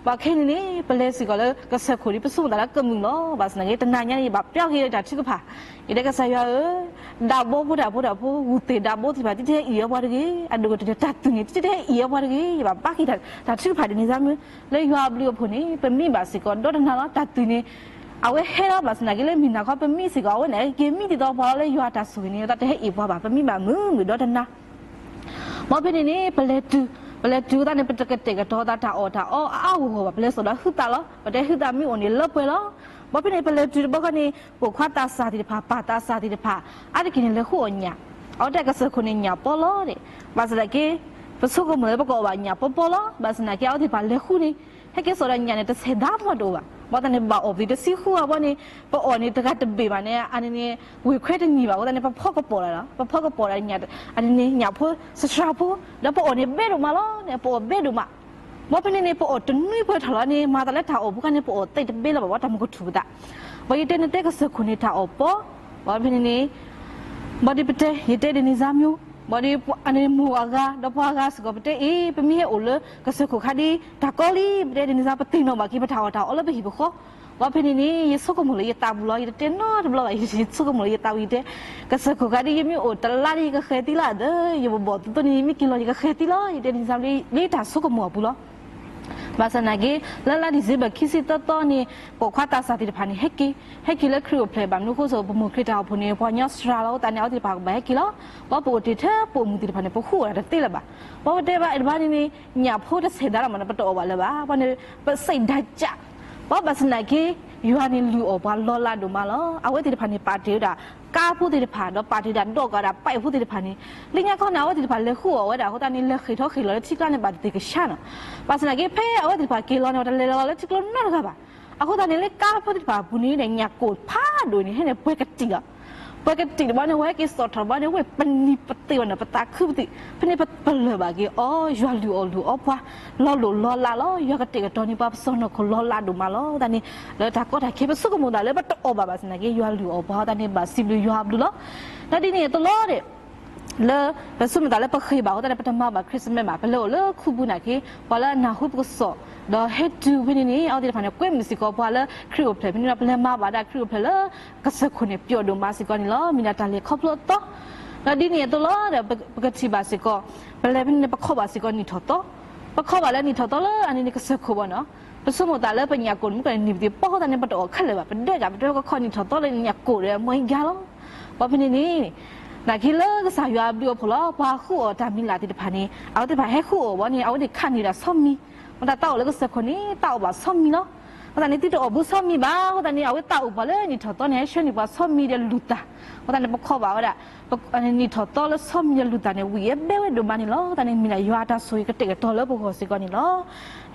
ဘၣ်ခဲန့ၣ်န့ၣ် ပလဲၤစ့ၢ်ကီးလၢကစၢၢ်ခိၣ်ဒီး ပဆိကမိၣ်သးလၢကမုာ်လီၤ. ဘၣ်ဆၣ်သနာ်က့ တနၤညါန့ၣ် ယဘၣ်ပျီက့ၤလၢတၢ်ထုကဖၣ်, ယတဲကစၢ်ယွၤဧၢ, ဒၣ်ဘိဖိတၢ်ဖိတၢ်ဖိ ဂုၢ်သ့ၣ်ဒၣ်ဘိသ့ၣ်တဖၣ် သုတဟဲအ့ၣ်အီၤပှၤတဂ့ၤ, အဒိၣ်ကတၢၢ်တၢ်သူၣ်န့ၣ် သုတဟဲအ့ၣ်အီၤပှၤတဂ့ၤ. ယဘၣ်ဘါက့ၤတၢ်ထုကဖၣ်ဒ်န့ၣ်သးမုၢ် လၢယွၤအဘျုးအဖှိၣ်န့ၣ် ပမံဘၣ်စ့ၢ်ကီးဒီတနၤလီၤ. တၢ်သူၣ်န့ၣ် အဝဲဟဲလီၤ. ဘၣ်ဆၣ်သနာ်က့လၢမုၢ်နၤခီ ပမံစ့ၢ်ကီး အဝဲန့ၣ်က့ၤမံဒ်သိးပှၤလီၤ. လၢယွၤတၢ်ဆိၣ်ဂ့ၤန့ၣ် တၢ်တဟဲအ့ၣ်ပှၤဘၣ်, ပမံဘၣ်မုာ်မုာ်ဒီတနၤ. ဘၣ်ဖဲန့ၣ်န့ၣ် ပလဲၤတုၤ, ပလဲၤတုၤသးန့ၣ် ပတကတဲာ်ကတီၤသးတၢ်အီၣ်တၢ်အီအါအါဂီၢ်ဂီၢ်ဘၣ်, ပလဲၤစိာ်ဒီးဟုသးလီၤ. ပတဲဟုသးမ့ၢ်အိၣ်န့ၣ်လၢပှဲၤလီၤ. ဘၣ်ဖဲန့ၣ် ပလဲၤတုၤတဘျီဃီန့ၣ် ပိာ်ခွါသးစၢ်သ့ၣ်တဖၣ် ပၢ်သးစၢ်သ့ၣ်တဖၣ် အါတက့ၢ်န့ၣ် လဲၤဃုအီၣ်ညၣ်, အဝဲတဲကစၢၢ်ခိၣ်န့ၣ်ညၣ်ပီလီၤဒီး, ဘၣ်ဆၣ်သနာ်က့ ပဆိကမိၣ်လၢပကအီၣ်ဘၣ်ညၣ်ပီပီလီၤ. ဘၣ်ဆၣ်သနာ်က့ အဝဲသ့ၣ်တဖၣ်လဲၤဃုန့ၣ် ဟဲက့ၤစိာ်ဒီးညၣ်န့ၣ် တဆဲးဒါမးတအိၣ်ဘၣ်. ဘၣ်သးန့ၣ် ဘၣ်အီၣ်ပသ့ၣ်တဆံဃုဂၤဘၣ်န့ၣ် ပအီၣ်န့ၣ်တဂၤတဘ့ၣ်ဘၣ်န့ၣ် အန့ၣ်န့ၣ် ဝ့ၢ်ခွဲတနံၤဘၣ်. အဃိသတးန့ၣ် ပဖီကပီၤဒၣ်လီၤ. ပဖီကပီၤဒၣ်ညၣ်, အန့ၣ်န့ၣ် ညၣ်ဖိစှၤဖိ, ဒီးပအီၣ်န့ၣ်ဘဲဒိၣ်မးလီၤန့ၣ် ပအီၣ်ဘဲဒိၣ်မး. ဘၣ်ဖဲန့ၣ်န့ၣ် ပအီၣ်တနွံပှဲၤထီၣ်လီၤန့ၣ် မၤသးလၢတၢ်အီၣ်ဖိခါန့ၣ် ပအီၣ်သ့တဘဲလၢၤဘၣ် ဘၣ်တၢ်မုၢ်ကထူၣ်ပသး. ဘၣ်ယတဲန့ၣ်တဲကစၢၢ်ခိၣ်န့ၣ်တၢ်အီၣ်ပီ, ဘၣ်ဖဲန့ၣ်န့ၣ် ဘၣ်ဒီးပတဲ ယတဲဒ်န့ၣ်စါမၠိ, ဘၣ်ဒီးအန့ၣ်မိၢ်အဂၤ ဒီးပှၤအဂၤစ့ၢ်ကီး ပတဲအ့ၣ် ပမ့ၢ်ဟဲအိၣ်လၢကစၢၢ်ခိၣ်ခါဒ်တၢ်ကီလံ, ပတဲဒ်န့ၣ်စါ ပသ့ၣ်နီၣ်ဘၣ်က့ၤ ပတၢ်အီၣ်တၢ်အီလၢပဟံၣ်ပဃီ. ဘၣ်ဖဲန့ၣ်န့ၣ် ယဆိကမိၣ်လၢယသးပူၤလီၤ. ယတတဲနီတဘျီဘၣ်, ယဆိကမိၣ်လၢယသးပူၤ ယတဲ ကစၢၢ်ခိၣ်ခါဒ်ယမ့ၢ်အိၣ်တလါဒ်ယကဃဲၤသံလီၤဒီး ယဘီၣ်ဘီၣ်သိသိန့ၣ် ယမ့ၢ်က့ၤလီၤ ယကဃဲၤသံလီၤ. ယတဲဒ်န့ၣ်စါ လၢယတၢ်ဆိကမိၣ်အပူၤလီၤ. ဘၣ်ဆၣ်သနာ်က့ လၢလါဒံၣ်စ့ဘၢၣ်ခံဆံသၢသီန့ၣ် ပိာ်ခွါသးစၢ်သ့ၣ်တဖၣ်န့ၣ် ဟဲက့ၤ, ဟဲက့ၤလၢခရံာ်အိၣ်ဖျဲၣ်ဘၣ်. မနုၤအဃိ ပမိၢ်ခရံာ်တၢ်အိၣ်ဖှိၣ်န့ၣ် ပှၤကညီစှၤလီၤ. အဃိသတးန့ၣ် အဝဲသ့ၣ်တဖၣ်ကဘၣ်ဟဲက့ၤလီၤ. ဘၣ်ပအိၣ်တ့ၢ်ထဲပိာ်မုၣ်သ့ၣ်တဖၣ်န့ၣ် ပဃုအီၣ်ဒၣ်တသ့လၢၤဘၣ်. ဘၣ်ပတဲဘၣ်အဲၣ်တဘၣ်န့ၣ်န့ၣ် ညၣ်ဖိတဆဲးဒါလီၤမးန့ၣ် ပတအီၣ်ဘၣ်လၢၤဘၣ်. ဘၣ်န့ၣ် ပစံးဒါကၢ် ဘၣ်ဘၣ်ဆၣ်သနာ်က့ ယွၤန့ၣ်လုၢ်အီၣ်ပှၤလီၤလးဒိၣ်မးလီၤ. အဝဲသ့ၣ်တဖၣ်န့ၣ် ပာ်တ့ၢ်ဝဲဒၣ် ကါဖိသ့ၣ်တဖၣ် ဒီးပာ်တ့ၢ်ဝဲဒၣ် ဒီးကးဒၣ် ပာ်ဖိသ့ၣ်တဖၣ်န့ၣ် လၢညါခီန့ၣ် အဝဲသ့ၣ်တဖၣ်လဲၤဃုအီၣ်ဝဲဒၣ်အဃိသတးန့ၣ် လဲၤဃ့ၢ်ထီၣ်ဃ့ၢ်လီၤလၢထံကျါန့ၣ် ဘၣ်တသ့ၣ်ကဆှါနီၤ. ဘၣ်ဆၣ်သနာ်က့ ဖဲအဝဲသ့ၣ်တဖၣ်က့ၤလီၤန့ၣ် တလဲၤလီၤလၢထံကျိနီတဂၤဘၣ်. အဃိသတးန့ၣ် လၢကါဖိသ့ၣ်တဖၣ်အပူၤန့ၣ် ညၣ်ကိၣ်ဖးဒိၣ်န့ၣ် ဟဲန့ၣ်ပှဲၤကတံာ်လီၤ. ပှဲၤကတံာ်တဘျီန့ၣ် ဝဲက့ၤစိာ်ထီၣ်တဘျီန့ၣ် ဝဲပနံၤပသ့ၣ်ဘၣ်န့ၣ် ပသးခုပသ့ၣ် ဖဲန့ၣ်ပလၢၢ်ဘၣ်က့ၤအီၤ ယွၤလုၢ်အီၣ်လုၢ်အီပှၤ လီၤလိၢ်လီၤလးလီၤ. ယွၤကတဲာ်ကတီၤန့ၢ်ပှၤပစီၢ်နီၤခိၣ်လီၤလးဒိၣ်မးလီၤ. သတးန့ၣ် လၢတၢ်ကီတၢ်ခဲ ပဆိကမိၣ်သးလၢပတအီၣ်ဘၣ်ဘၣ်ဆၣ်သနာ်က့ ယွၤလုၢ်အီၣ်ပှၤသတးန့ၣ် ဘၣ်စံးဘျုးယွၤအဘျုးလီၤ. နာ်ဒ်န့ၣ်အသိးလီၤဒီး လၢ ပဆိကမိၣ်သးလၢပဃ့ၢ်ဘၣ်အဃိသတးန့ၣ် ပတမၤဘၣ် Christmas ဘၣ်, ပလဲၤအိၣ်လၢခူပူၤနာ်က့ ပှၤလၢအနၢ်ဟူပကစီၣ် ဒီးဟဲတုၤဖဲန့ၣ်န့ၣ် အဝဲသ့ၣ်တဖၣ်န့ၣ် ကွဲမုာ်စ့ၢ်ကီးပှၤလၢခရံာ်အိၣ်ဖျဲၣ်ဖဲန့ၣ်ဒီး ပလဲၤမၤဘၣ်ဒၣ်ခရံာ်အိၣ်ဖျဲၣ်လၢကစၢၢ်ခိၣ်န့ၣ် ပျီဒိၣ်မးစ့ၢ်ကီးန့ၣ်လီၤ. မ့ၢ်ဒၣ်တၢ်လဲၤခီဖျိအသီ ဒီးဒ်န့ၣ်အသိးလီၤဒီး ပကထံၣ်ဘၣ်စ့ၢ်ကီး ပလဲၤဖဲန့ၣ်န့ၣ် ပခီဘၣ်စ့ၢ်ကီးနံၣ်ထီၣ်သီ, ပခီဘၣ်လၢနံၣ်ထီၣ်သီလၢအန့ၣ်န့ၣ် ကစၢၢ်ခိၣ်ဘၣ်နီၤ, ပဆိကမိၣ်သးလၢပညၣ်ကိၢ်န့ၣ် မ့ၢ်ကန့ၣ်နံၣ်ပသံးပီအဃိသတးန့ၣ် ပတအီၣ်ခဲလၢာ်ဘၣ်, ပဒဲကး ပတဝဲကခီနံၣ်ထီၣ်သီလၢညၣ်ကိၢ်ဒီးမီၢ်အံၤကါလီၤ. ဘၣ်ဖဲန့ၣ်န့ၣ် နာ်က့လၢကစၢ်ယွၤအဘျုးအဖှိၣ်လီၤ, ပှၤဃုအီၣ်တၢ်မံၤလၢ်သ့ၣ်တဖၣ်န့ၣ် အဝဲသ့ၣ်တဖၣ်ဟဲဃုအီၣ်ဘၣ်န့ၣ် အဝဲသ့ၣ်ခးန့ၢ်ဒၣ်ဆီမံၤ, မ့ၢ်တၢ်သးအိၣ်လၢကစၢၢ်ခိၣ်န့ၣ် သးအိၣ်ဘၣ်ဆီမံၤလီၤ. အဃိသတးန့ၣ် သုတအီၣ်ဘူးဆီမံၤဘၣ်, အဃိသတးန့ၣ် အဝဲသးအိၣ်ပှၤလၢနံၣ်ထီၣ်သီန့ၣ် ဟဲဆှၢန့ၢ်ပှၤဆီမံၤဒီးလူၤသၣ်, အဃိသတးန့ၣ် ပခီဘၣ်ဝဲဒၣ် နံၣ်ထီၣ်သီလၢဆီမံၤဒီးလူၤသၣ်န့ၣ် ဝံၣ်အဘဲဝဲဒိၣ်မးန့ၣ်လီၤ. အဃိသတးန့ၣ် မ့ၢ်ဒၣ်ယွၤအတၢ်ဆိၣ်ဂ့ၤကတဲာ်ကတီၤလၢပဂီၢ်စ့ၢ်ကီးန့ၣ်လီ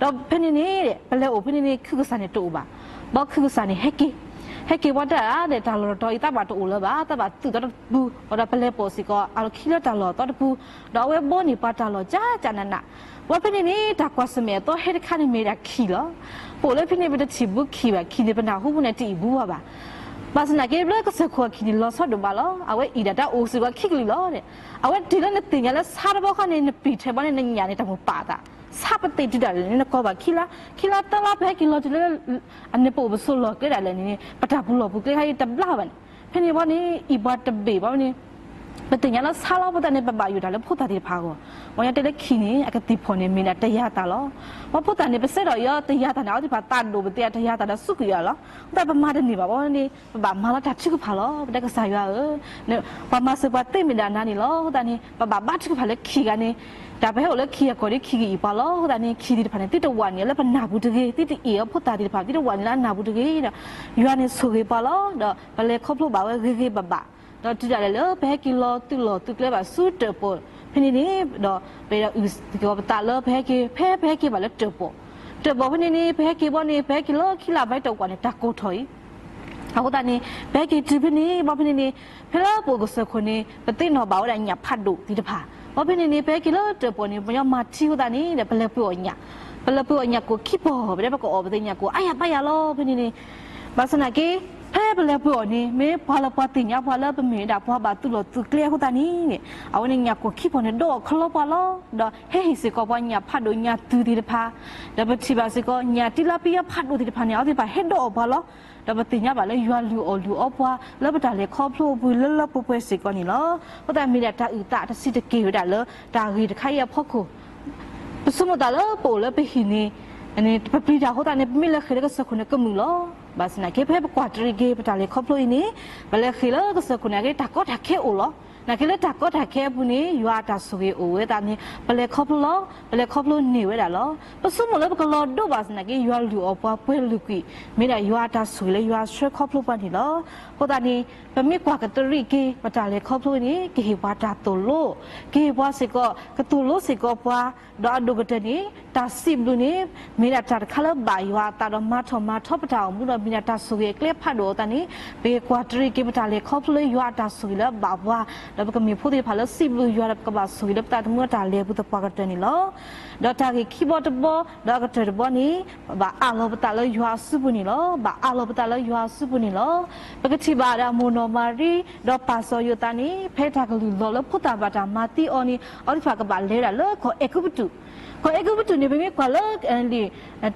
ၤ. ဒီးဖဲန့ၣ်န့ၣ် ပလဲၤအိၣ်ဖဲန့ၣ်န့ၣ် ခုကစၢ်န့ၣ်တအိၣ်ဘၣ်, ဘီခုကစၢ်န့ၣ် ဟဲက့ၤ, ဟဲက့ၤပှၤတၢ်ဒီးတၢ်လီၢ်တတီၤအံၤ သးဘၣ်တအိၣ်လၢၤဘၣ်, သးဘၣ်သုးသီတပူၤ, ဒီးပလဲၤပိာ်စ့ၢ်ကီး အလီၢ်ခံလၢတၢ်လီၢ်အသီတပူၤ, ဒီးအဝဲဘီန့ၢ်ပှၤတၢ်လီၢ်ကၠးကၠးနးနး, ဘီဖဲန့ၣ်န့ၣ် တၢ်ကွၢ်ဆၢၣ်မဲာ်အသီဟဲတခါန့ၣ်မ့ၢ်ဒၣ်ခံလီၤ. ပအိၣ်လၢဖဲန့ၣ် ပတထံၣ်ဘူးခံဘၣ်, ခံန့ၣ် ပနၢ်ဟူပူၤန့ၣ် တအံၣ်ဘူးဘၣ်ဘၣ်. ဘၣ်ဆၣ်သနာ်က့ လၢကစၢၢ်ခိၣ်အခံန့ၣ် လီၤဆီဒိၣ်မးလီၤ. အဝဲအံၤဒၣ်တၢ်အိၣ်စ့ၢ်ကီးခံကလုာ်လီၤ. အဝဲတုၤလၢနသ့ၣ်ညါလၢဆါတဘီခီန့ၣ် နပံာ်ထွဲဘီန့ၣ် နညၣ်န့ၣ် တၢ်မိၣ်ပာ်အသး, ဆါပသ့ၣ်တုၤဒၣ်လဲာ်န့ၣ် နကွၢ်ဘၣ်ခံလါ, ခံလါသၢလါ ပဟဲက့ၤလီၤတုၤလၢ အန့ၣ်ပအိၣ်ပဆိးလီၢ်ကျဲဒၣ်လဲာ်န့ၣ် ပတၢ်ပူၤလီၢ်ပူၤကျဲခါအံၤတဘျါဘၣ်န့ၣ်, ဖဲန့ၣ်ဘီန့ၣ် အံၤပှၤတဘ့ၣ်ဘီန့ၣ် ပသ့ၣ်ညါလၢဆါလီၤ. အဃိသတးန့ၣ် ပဘၣ်ယိၣ်တၢ်လၢဖိသၣ်သ့ၣ်တဖၣ်အဂီၢ်, ပှၤကညီတဲလၢခံန့ၣ် အကသ့ၣ်ဖီၣ်န့ၣ် မ့ၢ်ဒၣ်တယၤသၣ်လီၤ. ဘီဖိသၣ်န့ၣ် ပစဲထီၣ်အံၤအီၤတယၤသၣ်န့ၣ် အဝဲသ့ၣ်တဖၣ်သးဒိၣ်ပသ့ၣ် တယၤသၣ်ဒီးစူးကွံာ်အီၤလီၤ. အဃိသတးပမၤတန့ၢ်ဘၣ်ဘီန့ၣ် ပဘၣ်မၤလီၤတၢ်ထုကဖၣ်လီၤ. ပတဲကစၢ်ယွၤဧၢ, ပှၤမၤစၢၤပှၤသ့မ့ၢ်ဒၣ်နၤန့ၣ်လီၤ. အဃိသတးန့ၣ် ပဘၣ်ဘါထုကဖၣ်လၢခံဂၤန့ၣ်, တၢ်ပဟဲအိၣ်လၢခံဂၤကီၢ်ဒီးခံဂၤအံၤပှၤလီၤ. အဃိသတးန့ၣ် ခံသ့ၣ်တဖၣ်န့ၣ် သုတဝးန့ၢ်လၢပနၢ်ပူၤတဂ့ၤ, သုတအ့ၣ်အီၤဖိသၣ်သ့ၣ်တဖၣ် သုတဝးန့ၢ်လၢအနၢ်ပူၤတဂ့ၤဒီး ယွၤန့ၣ်ဆိၣ်ဂ့ၤပှၤလီၤ. ဒီးပလဲၤခီဖျိဘၣ်ဝဲဂ့ၤဂ့ၤဘၣ်ဘၣ်, ဒီးတုၤဒၣ်လဲာ်လၢ ပဟဲက့ၤလီၤသုးလီၢ်သုးကျဲဘၣ်ဆူတၢၣ်ပီၣ်ဖဲန့ၣ်န့ၣ်, ဒီးပအဲၣ်ဒိးအုၣ်က့ၤပသးလၢပဟဲက့ၤ, ဖဲပဟဲက့ၤဘၣ်လၢတၢၣ်ပီၣ်, တၢၣ်ပီၣ်ဖဲန့ၣ်န့ၣ် ပဟဲက့ၤဘီန့ၣ် ပဟဲက့ၤလၢခံလါဘၣ်တၢ်ကွၢ်န့ၣ် တၢ်ကိၢ်ထီၣ်အံၤ အဃိသတးန့ၣ် ပဟဲက့ၤတုၤဖဲန့ၣ် ဘီဖဲန့ၣ်န့ၣ် ဖဲလၢပအိၣ်ကစၢၢ်ခိၣ်န့ၣ် ပသ့ၣ်နီၣ်ဘၣ်ဝဲဒၣ်ညၣ်ဖးဒိၣ်သ့ၣ်တဖၣ်, ဘီဖဲန့ၣ်န့ၣ် ပဟဲက့ၤလၢတၢၣ်ပီၣ်န့ၣ် ပညီမၤထံအဃိသတးန့ၣ်ဒီး ပလဲၤပှ့ၤအီၣ်ညၣ်, ပလဲၤပှ့ၤအီၣ်ညၣ်ကိၢ်ခံပီၢ်, ပတဲပကအီၣ်ပသ့ၣ်ညၣ်ကိၢ်အါယၤပါယၤလီၤ. ဖဲန့ၣ်န့ၣ် ဘၣ်ဆၣ်သနာ်က့ ဖဲပလဲၤပှ့ၤအီၣ်န့ၣ် မ့ၢ်ပှၤလၢပှၤသ့ၣ်ညါပှၤလၢပမ့ၢ်ဝဲဒၣ်ပှၤဘၣ်သုးလီၢ်သုးကျဲအဃိသတးန့ၣ် အဝဲန့ၣ်ညၣ်ကိၢ်ခံပီၢ်န့ၣ် ဒိးအီၣ်ခလီပှၤလီၤ. ဒီးဟဲဟ့ၣ်စ့ၢ်ကီးပှၤညၣ်ဖးဒိၣ်ညၣ်သုးသ့ၣ်တဖၣ်, ဒီးပထံၣ်ဘၣ်စ့ၢ်ကီး ညၣ်တံလါပံယါဖးဒိၣ်သ့ၣ်တဖၣ်န့ၣ် အဝဲသ့ၣ်တဖၣ်ဟဲဒိးအီၣ်ပှၤလီၤ. ဒီးပသ့ၣ်ညါဘၣ်လၢယွၤလုၢ်အီၣ်လုၢ်အီပှၤ လၢပတၢ်လဲၤခီဖျိအပူၤလၢလၢပှဲၤပှဲၤစ့ၢ်ကီးန့ၣ်လီၤ. အဃိသတးမ့ၢ်ဒၣ်တၢ်အုၣ်သးတဆံးတက့ၢ်ဝဲဒၣ်လၢတၢ်ဂ့ၢ်တခါအံၤအဖီခိၣ် ပဆိကမိၣ်သးလၢပအိၣ်လၢပဟံၣ်န့ၣ် ပပျံၤတၢ်အဃိသတးန့ၣ် ပမ့ၢ်လဲၤဃ့ၢ်လၢကစၢၢ်ခိၣ်န့ၣ်ကမုာ်လီၤ. ဘၣ်ဆၣ်သနာ်က့ ဖဲပကွၢ်တရံးက့ၤပတၢ်လဲၤခီဖျိအံၤန့ၣ် ပလဲၤဃ့ၢ်လၢကစၢၢ်ခိၣ်န့ၣ်က့ တၢ်ကီတၢ်ခဲအိၣ်လီၤ. သနာ်က့လၢတၢ်ကီတၢ်ခဲအပူၤန့ၣ် ယွၤအတၢ်ဆိၣ်ဂ့ၤအိၣ်ဝဲသတးန့ၣ် ပလဲၤခီဖျိလီၤ. ပလဲၤခီဖျိန့ၢ်ဝဲဒၣ်လီၤ. ပဆိကမိၣ်လၢပကလီၤဒိဘၣ်ဆၣ်သနာ်က့ ယွၤလုၢ်အီၣ်ပှၤပှဲၤလုၢ်ကွံာ် မ့ၢ်ဒၣ်ယွၤအတၢ်ဆိၣ်ဂ့ၤလၢယွၤဆှၢခီဖျိပှၤန့ၣ်လီၤ. အဃိသတးန့ၣ် ပမ့ၢ်ကွၢ်ကတရံးက့ၤ ပတၢ်လဲၤခီဖျိန့ၣ် ကဟ့ၣ်ပှၤတၢ်သိၣ်လိ, ကဟ့ၣ်ပှၤစ့ၢ်ကီး ကသိၣ်လိစ့ၢ်ကီးပှၤ, ဒီးအဒိၣ်ကတၢၢ်န့ၣ် တၢ်စံးဘျုးန့ၣ် မ့ၢ်ဒၣ်တၢ်တခါလၢဘၣ်ယွၤအသးဒီးမၤထီၣ်မၤထီပတၢ်အိၣ်မူဒီး မ့ၢ်ဒၣ်တၢ်ဆိၣ်ဂ့ၤအကျဲဖးဒိၣ်အဃိသတးန့ၣ် ပက့ၤကွၢ်တရံးက့ၤပတၢ်လဲၤခီဖျိလၢယွၤအတၢ်ဆိၣ်ဂ့ၤလၢအဘၣ်ပှၤ, ဒီးပကမ့ၢ်ဖိသ့ၣ်တဖၣ်လၢစံးဘျုးယွၤဒီးပကဘၣ်ဆိၣ်ဂ့ၤလၢပသးသမူအတၢ်လဲၤအပူၤသပှၢ်ကတၢၢ်န့ၣ်လီၤ. ဒီးတၢ်ဂ့ၢ်ခံဘီတဘီ ဒီးအကတၢၢ်တဘီန့ၣ် ဘၣ်အးလီၤပသးလၢယွၤအစုပူၤန့ၣ်လီၤ. ဘၣ်အးလီၤပသးလၢယွၤအစုပူၤန့ၣ်လီၤ. ပကထံၣ်ဘၣ်ဒီးမိၢ်နီၢ်မၤရံ ဒီးပၢ်စီၤယိၤသးန့ၣ် ဖဲတၢ်ကလုၢ်လီၤလၢဖိသၣ်ဘၣ်တၢ်မၤသံအီၤန့ၣ် အဝဲသ့ၣ်တဖၣ်ကဘၣ်လဲၤဝဲဒၣ်လၢကီၢ်အဲၤကူပတူး, ကီၢ်အဲၤကူပတူးန့ၣ် ပမ့ၢ်ကွၢ်လၢ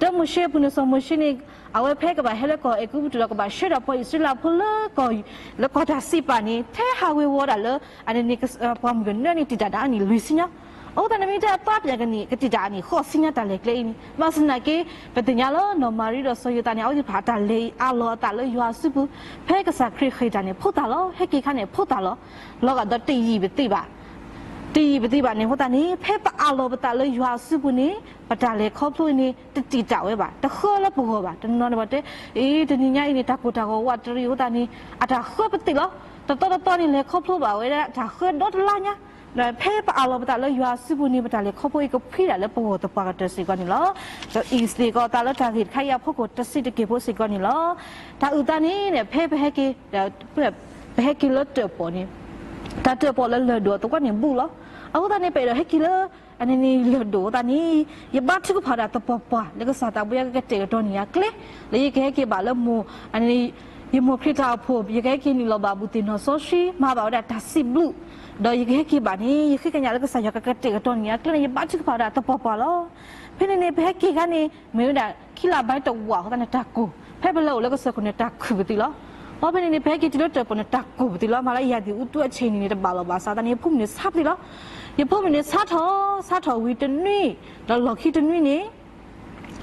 တၢမိၤၡ့အပူၤန့ၣ် စီၤမိၤၡ့န့ၣ် အဝဲဖဲကဘၣ်ဟဲလၢကီၢ်အဲၤကူပတူးဒီးကဘၣ်ဆှၢဒီးပှၤအံၣ်စရ့လးဖိလၢ လၢကီၢ်တၢ်စံးပာ်န့ၣ် ထဲဟးဝ့ၤဝီၤဒၣ်လၢ အန့ၣ်န့ၣ် ပှၢ်မုၢ်ကနၢန့ၣ် တံာ်တာ်ဒၣ်အနံၣ်လွံၢ်ဆံညါ, အဃိသတးန့ၣ်မ့ၢ်တဲအသီပၠးကနံၣ် ကတံာ်တာ်အနံၣ်ဃိးဆံညါတၢ်လဲၤကျဲအံၤန့ၣ် ဘၣ်ဆၣ်သနာ်က့ ပသ့ၣ်ညါလၢနီၢ်မၤရံဒီးစီၤယိၤသးန့ၣ် အဝဲသ့ၣ်တဖၣ်အတၢ်လဲၤအံၤအးလီၤအသးလၢယွၤအစုပူၤ, ဖဲကစၢ်ခရံာ်ဃ့ၢ်တၢ်န့ၣ် ဖိသၣ်လီၤ, ဟဲက့ၤခါန့ၣ် ဖိသၣ်လီၤ, လီၤဂာ်ဒီးတယံာ်ပသံးဘၣ် တယံာ်ပသံးဘၣ်န့ၣ်အဃိသတးန့ၣ် ဖဲပအးလီၤပသးလၢယွၤအစုပူၤန့ၣ် ပတၢ်လဲၤခီဖျိအံၤန့ၣ် တတံာ်တာ်ဝဲဘၣ်, တဃၢလၢပဂီၢ်ဘၣ်. တနီၤန့ၣ်ဘၣ်တဲ အ့ တနံၤညါအံၤန့ၣ် တၢ်ကိၢ်တၢ်ဂီၤဝးတရံးအဃိသတးန့ၣ် အတၢ်ဃၢပသ့ၣ်လီၤ. တသီတသီန့ၣ် လဲၤခီဖျိဘၣ်ဝဲဒၣ်တၢ်ဃၢဒီတလါညါ, ဒီးဖဲပအးလီၤပသးလၢယွၤအစုပူၤန့ၣ် ပတၢ်လဲၤခီဖျိအံၤကဖှံဒၣ်လၢပဂီၢ်သပှၢ်ကတၢၢ်စ့ၢ်ကီးန့ၣ်လီၤ. ဒီးအံၤစ့ၢ်ကီးသးလၢတၢ်ဂ့ၢ်တခါအံၤအဖီခိၣ်တဆံးတက့ၢ်ဖိစ့ၢ်ကီးန့ၣ်လီၤ. တၢ်အုၣ်သးန့ၣ်န့ၣ် ဖဲပဟဲက့ၤ ပဟဲက့ၤလၢတၢၣ်ပီၣ်န့ၣ် တၢ်တၢၣ်ပီၣ်လၢလၢၢ်ဒိၣ်အသဝီန့ၣ်ဘူးလီၤ. အဃိသတးန့ၣ် ပအဲၣ်ဒိးဟဲက့ၤလၢ အန့ၣ်န့ၣ်လၢၢ်ဒိၣ်အဃိသတးန့ၣ် ယဘါထုကဖၣ်ဒၣ်သပှၢ်ပှၢ် လၢကစၢ်သးဘိယွၤကကတဲာ်ကတီၤန့ၢ်ယၤကျဲ လၢယကဟဲက့ၤဘၣ်လၢမိၢ် အန့ၣ်န့ၣ် ယမိၢ်ခရံာ်တၢ်အိၣ်ဖှိၣ် ယကဟဲက့ၤနုာ်လီၤဘၣ်ဘူးသ့ၣ်နီၣ်စီဆှံ မၤဘၣ်ဝဲဒၣ်တၢ်စံးဘျုး, ဒီးယကဟဲက့ၤဘၣ်န့ၣ် ယဃ့ကညးလၢကစၢ်ယွၤကကတဲာ်ကတီၤန့ၢ်အကျဲန့ၣ် ယဘါထုကဖၣ်ဝဲဒၣ်သပှၢ်ပှၢ်လီၤ. ဖဲန့ၣ်န့ၣ် ပဟဲက့ၤခါန့ၣ် မ့ၢ်ဝဲဒၣ်ခံလါဘၢၣ်တဝာ်အဃိသတးန့ၣ် တၢ်ကိၢ်, ဖဲပလဲၤအိၣ်လၢကစၢၢ်ခိၣ်န့ၣ် တၢ်ခုၣ်ကသံလီၤ. ဘၣ်ဖဲန့ၣ်န့ၣ် ပဟဲက့ၤတုၤလၢတၢၣ်ပီၣ်န့ၣ် တၢ်ကိၢ်ကသံလီၤ. မ့ၢ်လၢယၤဒံၣ်အူသူအဆ့ၣ်န့ၣ်န့ၣ် တဘၣ်လီၤဘၣ်ဆၣ်သတးန့ၣ် ယဖိမုၣ်န့ၣ်ဆါထီၣ်, ယဖိမုၣ်န့ၣ်ဆါထီၣ်, ဆါထီၣ်ဝံၤတနွံ, ဒီးလီၢ်ခံတနွံန့ၣ်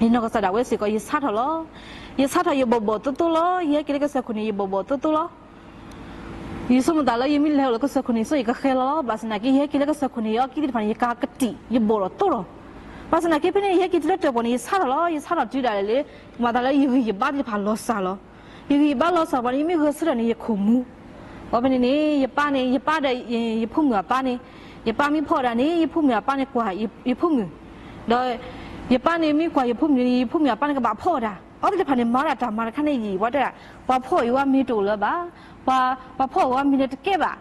ယနီၢ်ကစၢ်ဒၣ်ဝဲစ့ၢ်ကီး ယဆါထီၣ်လီၤ. ယဆါထီၣ်ယဘီၣ်ဘီၣ်သိသိလီၤ. ယဟဲက့ၤလၢကစၢၢ်ခိၣ်န့ၣ် ယဘီၣ်ဘီၣ်သိသိလီၤ. ယဆိကမိၣ်သးလၢယမ့ၢ်လဲၤအိၣ်လၢကစၢၢ်ခိၣ်န့ၣ် ဆိယကဃဲၤလီၤလီၤ. ဘၣ်ဆၣ်သနာ်က့ ယဟဲက့ၤလၢကစၢၢ်ခိၣ်န့ၣ် ယအီကံသ့ၣ်တဖၣ်န့ၣ် ယကးကတံာ် ယဘီၣ်ဒီးသိလီၤ. ဘၣ်ဆၣ်သနာ်က့ ဖဲန့ၣ်ယဟဲက့ၤတုၤလၢတၢၣ်ပီၣ်န့ၣ် ယဆါထီၣ်လီၤ. ယဆါထီၣ်တုၤဒၣ်လဲာ်လၢ မၤသးလၢယဂံၢ်ယဘါသ့ၣ်တဖၣ်လီၤစှၤလီၤ. ယဂံၢ်ယဘါလီၤစှၤပှၤန့ၣ် ယမ့ၢ်ဂဲၤဆၢထၢၣ်န့ၣ် ယခိၣ်မူၤ ဘၣ်ဖဲန့ၣ်န့ၣ် ယပၢ်န့ၣ် ယပၢ်ဒီး ယဖိမုၣ်အပၢ်န့ၣ်, ယပၢ်မ့ၢ်ဖီၣ်ဝဲဒၣ်န့ၣ် ယဖိမုၣ်အပၢ်န့ၣ်ကွၢ်ယဖိမုၣ်, ဒီး ယပၢ်န့ၣ်မ့ၢ်ကွၢ်ယဖိမုၣ်န့ၣ် ယဖိမုၣ်အပၢ်န့ၣ်ကဘၣ်ဖီၣ်ဝဲဒၣ်. အဝဲသ့ၣ်တဖၣ်န့ၣ် မၤဝဲဒၣ်တၢ်မၤတခါန့ၣ်ယံာ် ပှၤတဲဒၣ် ပှၤဖီၣ်အီၤဝဲမ့ၤတအိၣ်လၢၤဘၣ်, ပှၤဖီၣ်အီၤဝဲမ့ၤလၢတကဲဘၣ်,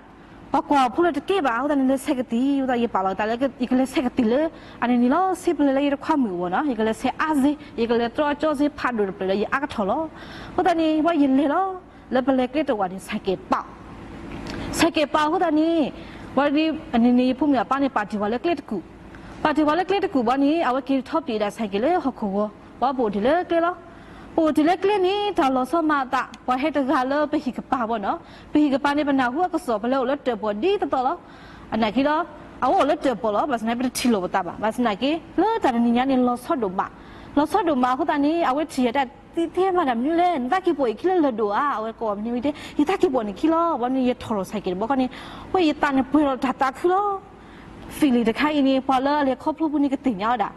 ပှၤကွၢ်အဖိလၢတကဲဘၣ်, အဃိသတးန့ၣ် လဲၤဆဲးကသံၣ်, အဃိသတးယပာ်လီၤသးလၢ ယကလဲၤဆဲးကသံၣ်လၢ အန့ၣ်န့ၣ်လီၤ. စ့ပလဲၤလၢယတခွါမုၣ်အဂီၢ်နီၤ ယကလဲၤဆဲးအါစ့, ယကလဲၤတြီအကၠီစ့ဖးဒိၣ်တဖျၢၣ်ဒီး ယအါကထီၣ်လီၤ. အဃိသတးန့ၣ် ဝဲယလဲၤလီၤ လၢပလဲၤကျဲတဝာ်န့ၣ် ဆဲးကဲးပာ် ဆဲးကဲးပာ်အဃိသတးန့ၣ် ဝဲဒ်အန့ၣ်န့ၣ် ယဖိမုၣ်အပၢ်န့ၣ် ပာ်တ့ၢ်ပှၤလၢကျဲတကူာ်, ပာ်တ့ၢ်ပှၤလၢကျဲတကူာ်ဘၣ်န့ၣ် အဝဲက့ၤထီၣ်ပျံၤဒၣ်ဆဲးကဲးလၢဟီၣ်ခိၣ်ဂီၤ, ပှၤပအိၣ်တ့ၢ်လၢကျဲလီၤ. ပအိၣ်တ့ၢ်လၢကျဲန့ၣ် တၢ်လီၤဆီမၤအသး ပှၤဟဲတဂၤလၢပဟံၣ်ကပၤဘၣ်နီၤ, ပဟံၣ်ကပၤန့ၣ် ပနၢ်ဟူအကစီၣ် ပလဲၤအိၣ်လၢတၢၣ်ပီၣ်ဒ်သိးသိးလီၤ. အနာ်က့ဒီး အဝဲအိၣ်လၢတၢၣ်ပီၣ်လီၤ, ဘၣ်ဆၣ်သနာ်က့ ပတထံၣ်လိာ်ပသးဘၣ်. ဘၣ်ဆၣ်သနာ်က့ လၢတၢ်တနံၤညါန့ၣ် လီၤဆီဒိၣ်မး, လီၤဆီဒိၣ်မးအဃိသတးန့ၣ် အဝဲထံၣ်ယၤတၢ်သံထဲမၤတၢ်မနုၤလဲၣ်, နသးက့ၤပိာ်ယခံလၢလၢၢ်ဒိၣ်ဧါ, အဝဲကိးမံၤဝံၤတဲ ယသးက့ၤပိာ်န့ၣ်ခံလီၤ. ဘၣ်မနုၤ ယထီၣ်လီၤဆဲးကဲးတဘျီဃီန့ၣ် ဝဲယသးန့ၣ်ပှဲၤလီၤတၢ်သးခုလီၤ. feeling တခါအံၤန့ၣ် ပှၤလၢအလဲၤခီဖျိပူၤန့ၣ် ကသ့ၣ်ညါဝဲဒၣ်,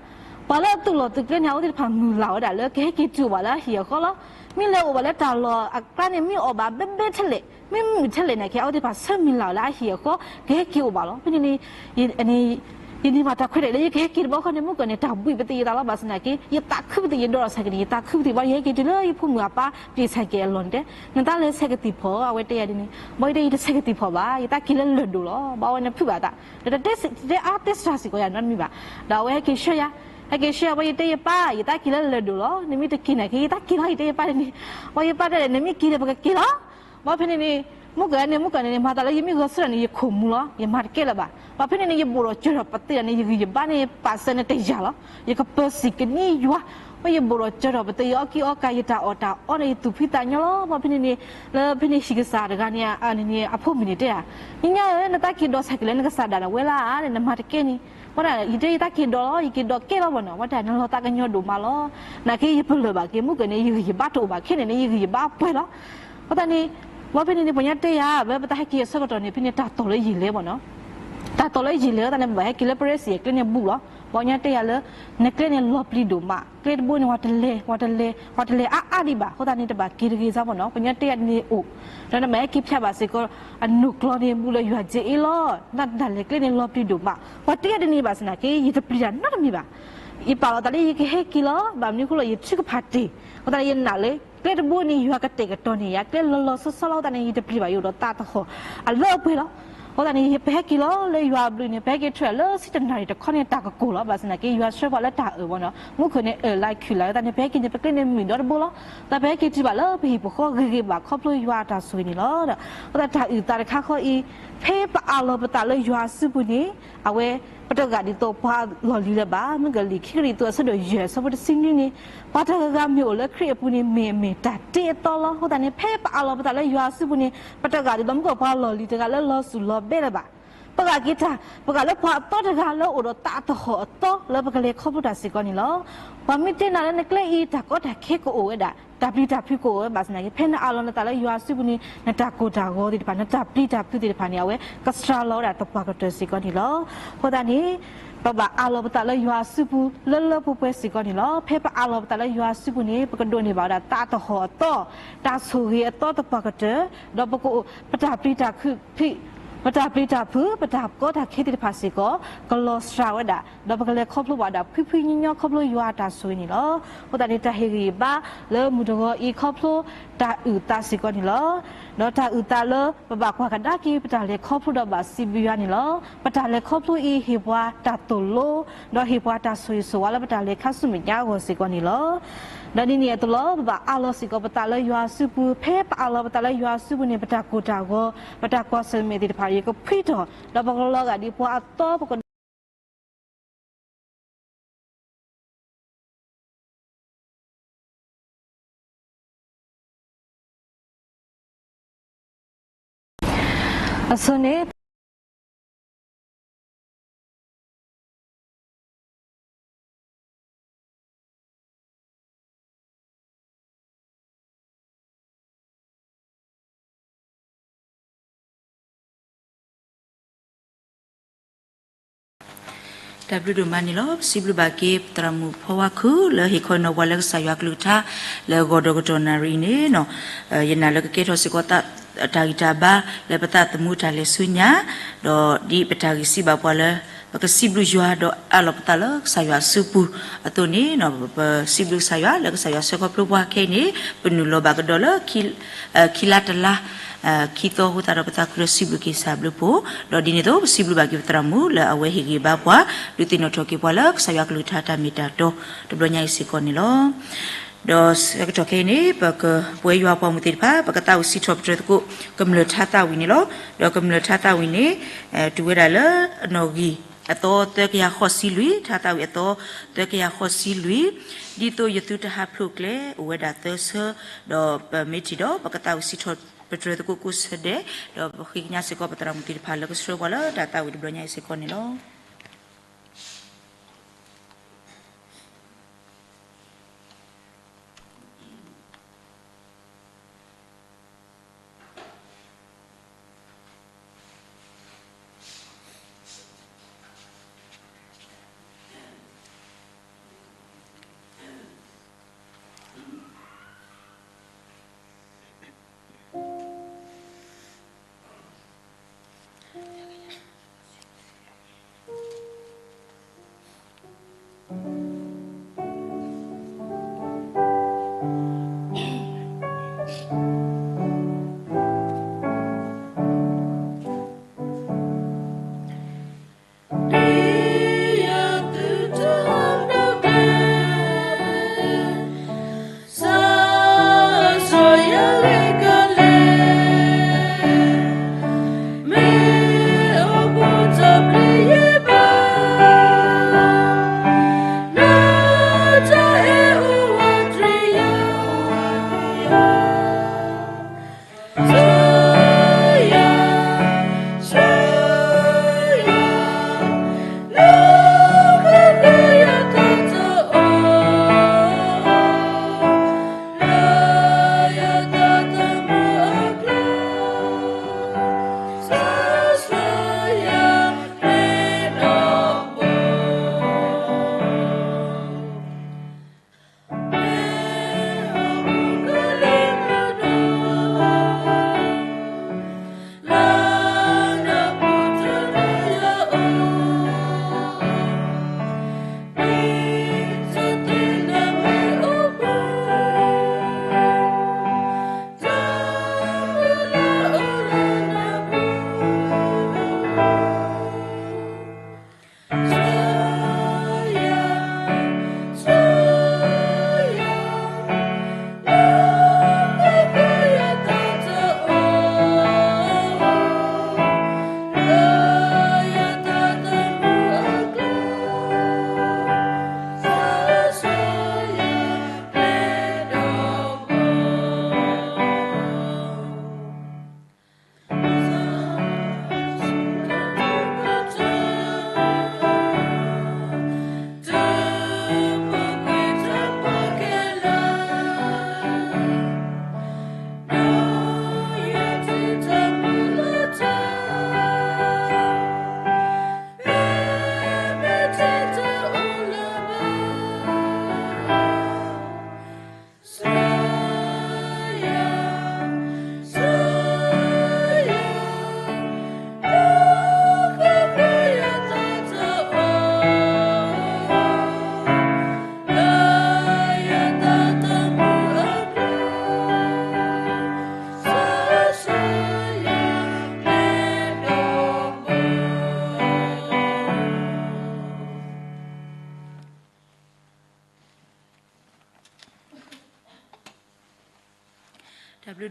ပှၤလၢအသုးလီၢ်သုးကျဲန့ၣ် အဝဲသ့ၣ်တဖၣ်မုၢ်လၢ်ဝဲဒၣ်လၢ ကဟဲက့ၤတုၤအိၣ်ဘၣ်လၢအဟံၣ်အဃီလီၤ. မ့ၢ်လဲၤအိၣ်ဘၣ်လၢတၢ်လီၢ်အကျါန့ၣ် မ့ၢ်အီၣ်ဘၣ်ဘဲဘဲထဲလဲၣ် မ့ၢ်မုာ်ထဲလဲၣ်နာ်က့ အဝဲသ့ၣ်တဖၣ်ဆၢမုၢ်လၢ်ဝဲလၢအဟံၣ်အဃီ ကဟဲက့ၤအိၣ်ဘၣ်လီၤ. ဖဲန့ၣ်န့ၣ် ယန့ၢ်ဘၣ်တၢ်ခွဲးတၢ်ယာ်လၢ ယကဟဲက့ၤတဘျီဃီန့ၣ် မုၢ်ကၢၢ်န့ၣ် တၢ်ဘှံးပသံးယသးလီၤ. ဘၣ်ဆၣ်သနာ်က့ ယသးခုပသံး ယဒိးထီၣ်ဆဲးကဲးန့ၣ် ယသးခုပသံး ဘၣ်ယဟဲက့ၤတုၤလၢယဖိမုၣ်အပၢ်ပျံၤဆဲးကဲးအလီၢ်န့ၣ်တဲ နသးလဲၤဆဲးကသံၣ်ဖီၣ် အဝဲတဲယၤဒ်န့ၣ်, ဘၣ်ယတဲ ယတဆဲးကသံၣ်ဖီၣ်ဘၣ်, ယသးက့ၤလၢလၢၢ်ဒိၣ်လီၤ. ဘၣ်ဝဲန့ၣ်ဖုးဘၣ်သး ဒီးတတဲအါတဲစှၤစ့ၢ်ကီးယၤနီတမံၤဘၣ်. ဒီးအဝဲဟဲက့ၤဆှၢယၤ, ဟဲက့ၤဆှၢယၤ ဘၣ်ယတဲယပၢ် ယသးက့ၤလၢလၢၢ်ဒိၣ်လီၤ, နမ့ၢ်တက့ၤနာ်က့ ယသးက့ၤလီၤ ယတဲယပၢ်ဒ်န့ၣ်. ဘၣ်ယပၢ်တဲဒၣ် နမ့ၢ်က့ၤဒီးပကက့ၤလီၤ. ဘၣ်ဖဲန့ၣ်န့ၣ် မုၢ်ကၢၢ်န့ၣ် မုၢ်ကၢၢ်န့ၣ်န့ၣ် မၤသးလၢယမ့ၢ်ဂဲၤဆၢထၢၣ်န့ၣ် ယခိၣ်မူၤလီၤ, ယမၤတကဲလၢၤဘၣ်. ဘၣ်ဖဲန့ၣ်န့ၣ် ယဘိၣ်ဒီးစၢၤထီၣ်ပသံးဒၣ်န့ၣ် ယဂံၢ်ယဘါန့ၣ် ပာ်စၢၤန့ၣ်တယာ်လီၤ. ယကပၢၤစံၣ်ကနံယွၤ, ဝဲယဘိၣ်ဒီးစၢၤထီၣ်ပသံး ယအီကံအီကၤ ယတၢ်အီၣ်တၢ်အီန့ၣ် ယသူၣ်ဖှံသးညီလီၤ. ဘၣ်ဖဲန့ၣ်န့ၣ် လၢဖဲန့ၣ်ဟံၣ်ကစၢ်တဂၤန့ၣ် အန့ၣ်န့ၣ် အဖိမုၣ်န့ၣ်တဲဒၣ်, နညါဧၢ နသးက့ၤဒိးဆဲးကဲးလၢနကစၢ်ဒၣ်ဝဲလၢ်ဧါ, နမၤတကဲန့ၣ်. ဘၣ်တၢ် ယတဲယသးက့ၤဒိးလီၤ, ယက့ၤဒိးကဲလီၤဘၣ်နီၤ, ဘၣ်တၢ် နလီၤသးကညီၤဒိၣ်မးလီၤ. နာ်က့ယပလၢၢ်ဘၣ်က့ၤ မုၢ်ကၢၢ်န့ၣ် ယဂံၢ်ယဘါတအိၣ်ဘၣ်ခဲန့ၣ်န့ၣ် ယဂံၢ်ယဘါပှဲၤလီၤ. အဃိသတးန့ၣ် ဘၣ်ဖဲန့ၣ်န့ၣ် ပှၤညါတဲယၤ ဝဲပတၢ်ဟဲက့ၤအဆၢကတီၢ်န့ၣ် ဖဲန့ၣ်တၢ်တီၢ်လၢယံာ်လဲၣ်ဘၣ်နီၤ, တၢ်တီၢ်လၢယံာ်လဲၣ် အဃိသတးန့ၣ် ဘၣ်ဟဲက့ၤလၢပရၢစံၣ်အကျဲန့ၣ်ဘူးလီၤ. ပှၤညါတဲယၤလၢ နကျဲန့ၣ်လီၤပျံၤဒိၣ်မး, ကျဲတဘိန့ၣ် ပှၤတလဲၤ ပှၤတလဲၤ ပှၤတလဲၤအါအါဒံးဘၣ်, အဃိသတးန့ၣ် တဘၣ်က့ၤတဂ့ၤစ့ၢ်ဘၣ်နီၤ, ပှၤညါတဲယၤဒ်န့ၣ်အိၣ်, ဒီးနဘၣ်ဟဲက့ၤဖျါဘၣ်စ့ၢ်ကီး အနိၣ်ကျီန့ၣ် ဘူးလၢယွၤက့အ့လီၤ, နတၢ်လဲၤကျဲန့ၣ်လီၤပျံၤဒိၣ်မး, ပှၤတဲယၤဒ်န့ၣ်ဘၣ်ဆၣ်သနာ်က့ ယတပျံၤတၢ်နီတမံၤဘၣ်. ယပာ်လီၤသးလၢယကဟဲက့ၤလီၤ, ဘၣ်မနုၤအဃိလဲၣ် ယထုကဖၣ်တ့ၢ်, အဃိသတးန့ၣ် ယနာ်လၢ ကျဲတဘိန့ၣ် ယွၤကျဲလီၤလီၤဆီဆီလီၤ, အဃိသတးန့ၣ် ယတပျံၤဘၣ် ယအိၣ်ဒီးသးသဟီၣ်အလၢအပှဲၤလီၤ. အဃိသတးန့ၣ် ပဟဲက့ၤလီၤလၢယွၤအဘျုးန့ၣ် ပဟဲက့ၤထီၣ်လၢဆံတနၣ်ရံၣ်တခီန့ၣ် တၢ်ကကိၢ်လီၤ, ဘၣ်ဆၣ်သနာ်က့ ယွၤဆှၢပှၤလၢတၢ်အၢၣ်ဘၣ်နီၤ, မူခိၣ်န့ၣ်အၢၣ်လီၤခုၣ်လီၤ, အဃိသတးန့ၣ် ပဟဲက့ၤန့ၣ် ပကျဲန့ၣ်မုာ်ဒီတဘိလီၤ, အဃိသတးပဟဲက့ၤတုၤဘၣ်လၢပဟံၣ်ပဃီဂ့ၤဂ့ၤဘၣ် ခီဖျိယွၤအတၢ်ဆိၣ်ဂ့ၤန့ၣ်လီၤ. အဃိသတးတၢ်အုၣ်သးတခါဃီအံၤ, ဖဲပအးလီၤပသးလၢယွၤအစုပူၤန့ၣ်, အဝဲ ပတဂၤဒ်သိးပှၤလီၢ်လံၤလၢၤဘၣ်, မုၢ်ကၢၢ်လံာ်ခံကရံၣ်သူးအဆၢဒိၣ်ယဲၢ်အဆၢဖိတဆံနွံန့ၣ်, ပှၤတဂၤဂၤမ့ၢ်အိၣ်လၢခရံာ်အပူၤန့ၣ် မ့ၢ်အမ့ၢ်တၢ်တ့အသီလီၤ. အဃိသတးန့ၣ် ဖဲပအးလီၤပသးလၢယွၤအစုပူၤန့ၣ် ပတဂၤဒ်သိးမုၢ်ကၢၢ်ပှၤလီၢ်လံၤတဂၤလၢလီၤစူၢ်လီၤဘဲလၢၤဘၣ်, ပဂၢ်က့ၤတၢ်, ပဂၢ်လၢပှၤအသီတဂၤလၢအိၣ်ဒီးသးသဟီၣ်အသီလၢပကလဲၤခီဖျိတၢ်စ့ၢ်ကီးန့ၣ်လီၤ. ပှၤမ့ၢ်တဲနၤလၢနကျဲအံၤ တၢ်ကီတၢ်ခဲကအိၣ်ဝဲဒၣ်, တၢ်ပျံၤတၢ်ဖုးကအိၣ်ဝဲဘၣ်ဆၣ်သနာ်က့ ဖဲနအးလီၤနသးလၢယွၤအစုပူၤန့ၣ် နတၢ်ကိၢ်တၢ်ဂီၤသ့ၣ်တဖၣ် နတၢ်ပျံၤတၢ်ဖုးသ့ၣ်တဖၣ်န့ၣ် အဝဲကစှၤလီၤဝဲဒၣ်သပှၢ်ကတၢၢ်စ့ၢ်ကီးန့ၣ်လီၤ. အဃိသတးန့ၣ် ပဘၣ်အးလီၤပသးလၢယွၤအစုပူၤလၢလၢပှဲၤပှဲၤစ့ၢ်ကီးန့ၣ်လီၤ. ဖဲပအးလီၤပသးလၢယွၤအစုပူၤန့ၣ် ပကဒိးန့ၢ်ဘၣ်ဝဲဒၣ်သးသဟီၣ်အသီ, တၢ်ဆိၣ်ဂ့ၤအသီသပှၢ်ကတၢၢ်, ဒီးပကအိၣ် ပတၢ်ပျံၤတၢ်ဖုး, ပတၢ်ပျံၤတၢ်ဖုး, ပတၢ်ကီတၢ်ခဲသ့ၣ်တဖၣ်စ့ၢ်ကီး ကလီၤစှၤဝဲဒၣ်, ဒီးပကလဲၤခီဖျိဘၣ်ဝဲဒၣ်ဖှံဖှံညီညီခီဖျိယွၤအတၢ်ဆိၣ်ဂ့ၤန့ၣ်လီၤ. အဃိသတးန့ၣ် တၢ်ဟ့ၣ်ဂံၢ်ဟ့ၣ်ဘါလၢမုၢ်တဂီၤအံၤခီဖျိတၢ်အုၣ်သးစ့ၢ်ကီးန့ၣ်လီၤ. ဒီးတၢ်အုၣ်သးလၢ ပဘၣ်ကွၢ်ကဒါက့ၤပတၢ်လဲၤခီဖျိဒီးဘၣ်စံးဘျုးယွၤန့ၣ်လီၤ. ပတၢ်လဲၤခီဖျိအံၤဟ့ၣ်ပှၤတၢ်သိၣ်လိ, ဒီးဟ့ၣ်ပှၤတၢ်ဆိၣ်ဂ့ၤဆိၣ်ဝါလၢပတၢ်လဲၤခါဆူမဲာ်ညါအဂီၢ်စ့ၢ်ကီးန့ၣ်လီၤ. ဒီးဒ်န့ၣ်အသိးလီၤ ပဘၣ်အးလီၤစ့ၢ်ကီးပသးလၢယွၤအစုပူၤ, ဖဲပအးလီၤပသးလၢယွၤအစုပူၤန့ၣ် ပတၢ်ကိၢ်တၢ်ဂီၤ, ပတၢ်ကွၢ်ဆၢၣ်မဲာ်သ့ၣ်တဖၣ် ယကဖှံထီၣ်, ဒီးပကလီၤဂာ်ဒ်ပှၤအသီ ပက အဆိန့ၣ် တၢ်ဘျုးဒိၣ်မးန့ၣ်လီၤ. ပစံးဘျုးဘၣ်က့ၤ ပသရၣ်မုၣ်ဖီဝါခုၣ် လၢဟ့ၣ်ခီနီၤပှၤလၢကစၢ်ယွၤကလုၢ်ကထါ လၢဂီၤဒီးကတီၢ်နၣ်ရံၣ်အံၤန့ၣ်, ယနာ်လၢကကဲထီၣ်စ့ၢ်ကီး တၢ်ဂံၢ်တၢ်ဘါ လၢပသးသမူတၢ်လဲၤဆူညါ, ဒီးဒ်ပတၢ်ဂ့ၢ်စံးဘၣ်ပှၤလၢ ပကစံးဘျုးယွၤဒီးအးလီၤပသးလၢကစၢ်ယွၤအစုပူၤအသိးန့ၣ်, ပစံးဘျုးကစၢ်ယွၤလၢကစၢ်ယွၤဆှၢခီဖျိပှၤခဲအံၤန့ၣ် ပနုာ်လီၤဘၣ်ကဒီးလၢ ခံလါတလါ ခံသီအဃိသတးဒီး ပသးခုဒီးစံးဘျုးက့ၤကစၢ်ဘျုးဖှိၣ်, ဒီးဒ်န့ၣ်အသိး ပစံးဘျုးဘၣ်က့ၤပသရၣ်မုၣ် လၢအဝဲဟ့ၣ်ဂံၢ်ဘါပှၤ ဒုးသ့ၣ်နီၣ်ထီၣ်က့ၤပှၤလၢကစၢ်ယွၤကလုၢ်ကထါတၢ်မ့ၢ်တၢ်တီ တဘျီညါအံၤစ့ၢ်ကီးန့ၣ်လီၤ. ဒီးဆၢကတီၢ်ခဲအံၤန့ၣ် ပကပှဲၤယွၤပှၤမုၣ်သ့ၣ်တဖၣ် ပကသးဝံၣ်စံးထီၣ်ပတြၢၤသကိး ကမျၢၢ်ထါသးဝံၣ်န့ၣ်လီၤ. ဒီးကမျၢၢ်ထါသးဝံၣ်န့ၣ် တုၤဝဲဒၣ်လၢအနီၣ်ဂံၢ်အသီသၢကယၤဃိးဆံလွံၢ်, ထါသးဝံၣ်အသီသၢကယၤဃိးဆံလွံၢ်, ဒ်သိးယသုတဟးဖျိးကျဲ အိၣ်ဝဲဒၣ်သၢဆၢ, ဒီးပမ့ၢ်ထံၣ်ဒီး ပကသးဝံၣ်စံးထီၣ်ပတြၢၤသကိးကိးဆၢဒဲး, ဒီးပဃ့ကညးစ့ၢ်ကီးပသရၣ်မုၣ်သ့ၣ်တဖၣ်လၢကဆှၢပှၤလၢတၢ်သးဝံၣ်တဘျီညါအံၤစ့ၢ်ကီးန့ၣ်လီၤ.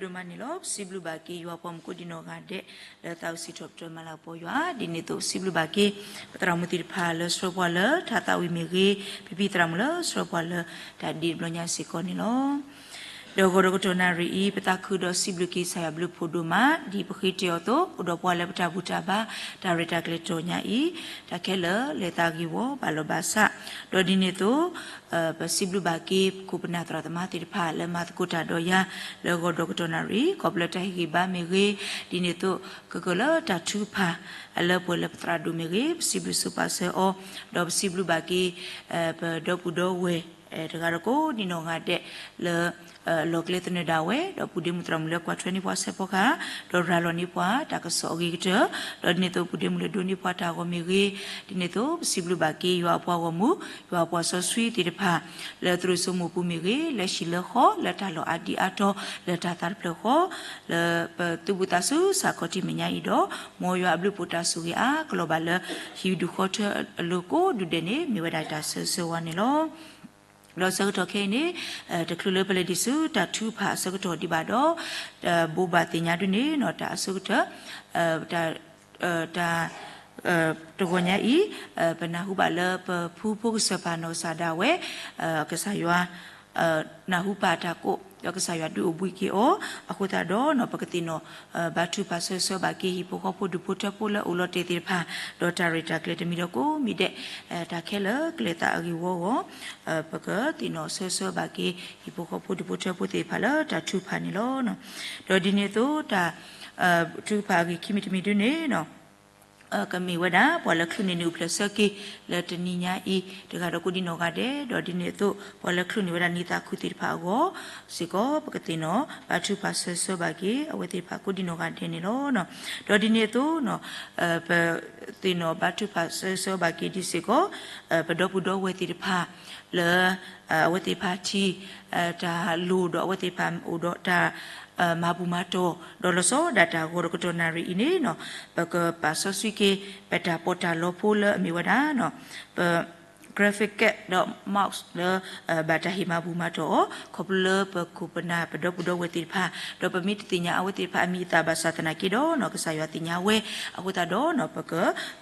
ဒိၣ်မးန့ၣ်လီၤ. ပစံးဘျုးဘၣ်က့ၤယွၤပှၤမူကိးဒံးနီၢ်ဂၤဒဲး လၢသးဝံၣ်စံးထီၣ်ပတြၢၤမၤလၤကပီၤယွၤ, ဒ်န့ၣ်အသိးပစံးဘျုးဘၣ်က့ၤ ပသရၣ်မုၣ်သ့ၣ်တဖၣ်လၢဆှၢပှၤလၢထါသးဝံၣ်မ့ၢ်ဂ့ၤ, ဖံဖံသရၣ်မုၣ်လၢဆှၢပှၤလၢတၢ်ဒ့တဘျီညါစ့ၢ်ကီးန့ၣ်လီၤ. ဒီးဂီၤဒီးကတီၢ်နၣ်ရံၣ်အံၤ ပသးခုဒီးစံးဘျုးက့ၤကစၢ်ယွၤဘျုးဖှိၣ်ဒိၣ်မး ဒ်ပဃ့တ့ၢ်အီၤအသိး အိၣ်ဒီးပှၤလၢပတၢ်ဘူၣ်တၢ်ဘါ တၢ်ရဲၣ်တၢ်ကျဲၤတီၢ်ညါအံၤ တၢ်ခဲလၢာ်လဲၤသးဂ့ၢ်ဝီဘၣ်လီၤဘၣ်ဆၣ်, ဒီးဒ်န့ၣ်အသိး ပစံးဘျုးဘၣ်က့ၤ ပခိၣ်ပနၢ်သရၣ်သမါသ့ၣ်တဖၣ် လၢမၤသကိးတၢ်ဒီးယၤ လၢဂီၤဒီးကတီၢ်နၣ်ရံၣ် ခီဖျိလၢတၢ်ဟ့ၣ်ဂံၢ်ဘါမ့ၢ်ဂ့ၤ, ဒ်န့ၣ်အသိး ကကၢၤလၢတၢ်ထုကဖၣ် အလၢပှဲၤလၢပသရၣ်ဒိၣ်မ့ၢ်ဂ့ၤ ပစံးဘျုးဆိပာ်စၢၤအီၤ, ဒီးပစံးဘျုးဘၣ်က့ၤ ပဒီပုၢ်ဒီဝဲၢ် တဂၤဒီးကိးဒံးနီၢ်ဂၤဒဲး လၢ လီၢ်ကျဲသနၢၣ်ဒၣ်ဝဲ, ဒီးပုၢ်ဒ့မုၣ်သရၣ်မုၣ်လၢကွၢ်ထွဲန့ၢ်ပှၤဆၢဖီကဟၣ်, ဒီးရၤလီၤန့ၢ်ပှၤတၢ်ကစီၣ်အဂ့ၤကတၢၢ်, ဒီးဒ်န့ၣ်အသိးပုၢ်ဒ့မုၣ်လၢဒိးန့ၢ်ပှၤတၢ်ဂီၤမ့ၢ်ဂ့ၤ, ဒ်န့ၣ်အသိးပစံးဘျုးဘၣ်က့ၤယွၤအပှၤဂီၢ်မုၢ်, ယွၤအပှၤစီဆှံသ့ၣ်တဖၣ် လၢသရိာ်စိမိၢ်ပူၤမ့ၢ်ဂ့ၤ, လၢဟံၣ်လၢဃီ လၢတၢ်လီၢ်အါဒံအါတီၤ လၢတၢ်သးတဖျၢၣ်ဃီ လၢပသုးဘူးသးစူၤစးခီၣ်ထံးမဲာ်ညါအံၤဒီး မ်ယွၤအဘျုးဖှိၣ်တၢ်ဆိၣ်ဂ့ၤအါကလီၤဘၣ်လၢ ဟံၣ်ဒူၣ်ဃီထၢအလိၤကိးဒူၣ်ဒဲးန့ၣ် မ့ၢ်ဝဲဒၣ်တၢ်ဆၢဂ့ၤဆၢဝါန့ၣ်လီၤ. ဒီးဆၢကတီၢ်ခဲအံၤန့ၣ် တချုးလၢပလဲၤဒံးဆူတၢ်ထုကဖၣ်အဆၢကတီၢ်ဒံးဘၣ်ဒီး ဘိးဘၣ်သ့ၣ်ညါဒ်န့ၣ်နီၤ တၢ်အဆိကတၢၢ် တၢ် တၢ် တဂီၤညါအံၤ ပနၢ်ဟူဘၣ်လၢပဖုဖိကစၢၢ်ပၢ်နီၢ်ကစၢ်ဒၣ်ဝဲ ကစၢ်ယွၤ နၢ်ဟူပၢ်တၢ်ကိး ဒီးကစၢ်ယွၤဒုးအိၣ်ဘှံးက့ၤအီၤ အဃိသတးဒီးနီၤ ပကသ့ၣ်နီၣ် ဘါထုကဖၣ်ဆၢဂ့ၤဆၢဝါဘၣ်က့ၤ ဟံၣ်ဖိဃီဖိဒူၣ်ဖိထၢဖိလၢအိၣ်လီၤတဲာ်သ့ၣ်တဖၣ် ဒီးတၢ်ရဲၣ်တၢ်ကျဲၤတမံၤဒီးကိးမံၤဒဲး တၢ်ခဲလၢာ်ကလဲၤသးအဂ့ၢ်ဝီအဂီၢ် ပကသ့ၣ်နီၣ်ဆၢဂ့ၤဆၢဝါဘၣ်က့ၤ ဟံၣ်ဖိဃီဖိဒူၣ်ဖိထၢဖိသ့ၣ်တဖၣ်လၢတၢ်ထုကဖၣ်န့ၣ်လီၤ. ဒီးဒ်န့ၣ်အသိးတၢ် ထုကဖၣ်အဂ့ၢ်ခံမံၤတမံၤဒ်န့ၣ်နီၤ ကမ့ၢ်ဝဲဒၣ် ပှၤလၢချုးန့ၢ်နံၣ်အိၣ်ဖျဲၣ်ဆၢက့ၤ လၢတနံၤညါအံၤ တဂၤဒီးကိးဒံးနီၢ်ဂၤဒဲး ဒီးဒ်န့ၣ်အသိး ပှၤလၢချုးန့ၢ်ဝဲဒၣ်နံၣ်သးခုသ့ၣ်တဖၣ်အဂီၢ်စ့ၢ်ကီး ပကသ့ၣ်နီၣ် ဘါထုကဖၣ်ဆၢဂ့ၤဆၢဝါဘၣ်က့ၤ အဝဲသ့ၣ်တဖၣ်ကိးဒံးနီၢ်ဂၤဒဲးန့ၣ်လီၤ. ဒီးဒ်န့ၣ်အသိး ပသ့ၣ်နီၣ်ဘါထုကဖၣ်ဆၢဂ့ၤဆၢဝါဘၣ်က့ၤဒ်စ့ၢ်ကီး ပဒီပုၢ်ဒီဝဲၢ်သ့ၣ်တဖၣ် လၢ အဝဲသ့ၣ်တဖၣ်ထံၣ် တၢ်လိၣ်ဒီးအဝဲသ့ၣ်တဖၣ်အိၣ်ဒီးတၢ် မၤဘူၣ်မၤတီၢ် ဒီးလီၤဆီဒၣ်တၢ်ဂီၤဒီးကတီၢ်နၣ်ရံၣ်အံၤန့ၣ်နီၤ ပကပာ်စီဆှံက့ၤ ပတၢ်ပီးတၢ်လီဖိလၢအမ့ၢ်ဝဲဒၣ် ပ graphic card ဒီး mouse လၢ ဘၣ်တၢ်ဟ့ၣ်မၤဘူၣ်မၤတီၢ်အီၤ ခီဖျိလၢပခိၣ်ပနၢ်ပဒီပုၢ်ဒီဝဲၢ်သ့ၣ်တဖၣ် ဒီးပမ့ၢ်တသ့ၣ်ညါအဝဲသ့ၣ်တဖၣ်အမံၤအသၣ်ဘၣ်ဆၣ်သနာ်က့ဒီးနီၤ ကစၢ်ယွၤသ့ၣ်ညါဝဲ အဃိသတးဒီးနီၤ ပက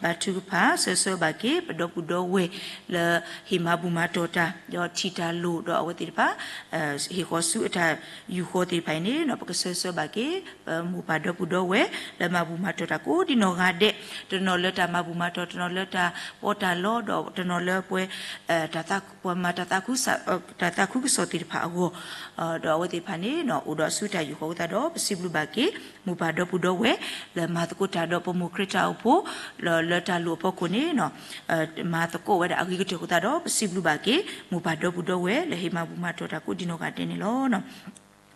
ဘါထုကဖၣ်ဆၢဂ့ၤဆၢဝါဘၣ်က့ၤ ပဒီပုၢ်ဒီဝဲၢ် လၢဟ့ၣ်မၤဘူၣ်မၤတီၢ်တၢ် ဒီးထံၣ်တၢ်လိၣ်ဒီးအဝဲသ့ၣ်တဖၣ် ဟ့ၣ်ဃီၤဆူအတၢ်ယူၢ်ဃီၤသ့ၣ်တဖၣ်အံၤန့ၣ်နီၤ ပကဆၢဂ့ၤဆၢဝါဘၣ်က့ၤ ပမိၢ်ပၢ်ဒီပုၢ်ဒီဝဲၢ် လၢမၤဘူၣ်မၤတီၢ်တၢ်ကိးဒံးနီၢ်ဂၤဒဲး တနီၤလၢတၢ်မၤဘူၣ်မၤတီၢ် တနီၤလၢတၢ်ပီးတၢ်လီ ဒီးတနီၤလၢပှဲၤ ပှၤမၤတၢ်သးခုကစီၣ်သ့ၣ်တဖၣ်အဂီၢ် ဒီးအဝဲသ့ၣ်တဖၣ်န့ၣ်နီၤ အိၣ်ဒီးဆူတၢ်ယူၢ်ဃီၤအဃိသတးဒီး ပစံးဘျုးဘၣ်က့ၤ မိၢ်ပၢ်ဒီပုၢ်ဒီဝဲၢ် လၢမၤသကိးတၢ်ဒီးပမိၢ်ခရံာ်တၢ်အိၣ်ဖှိၣ် လၢ လၢတၢ်လိၣ်အဖီခိၣ်န့ၣ်နီၤ မၤသကိးဝဲဒၣ်အဂ့ၤကတၢၢ်အဃိသတးဒီး ပစံးဘျုးဘၣ်က့ၤ မိၢ်ပၢ်ဒီပုၢ်ဒီဝဲၢ် လၢဟ့ၣ်မၤဘူၣ်မၤတီၢ်တၢ်ကိးဒံးနီၢ်ဂၤဒဲးန့ၣ်လီၤ.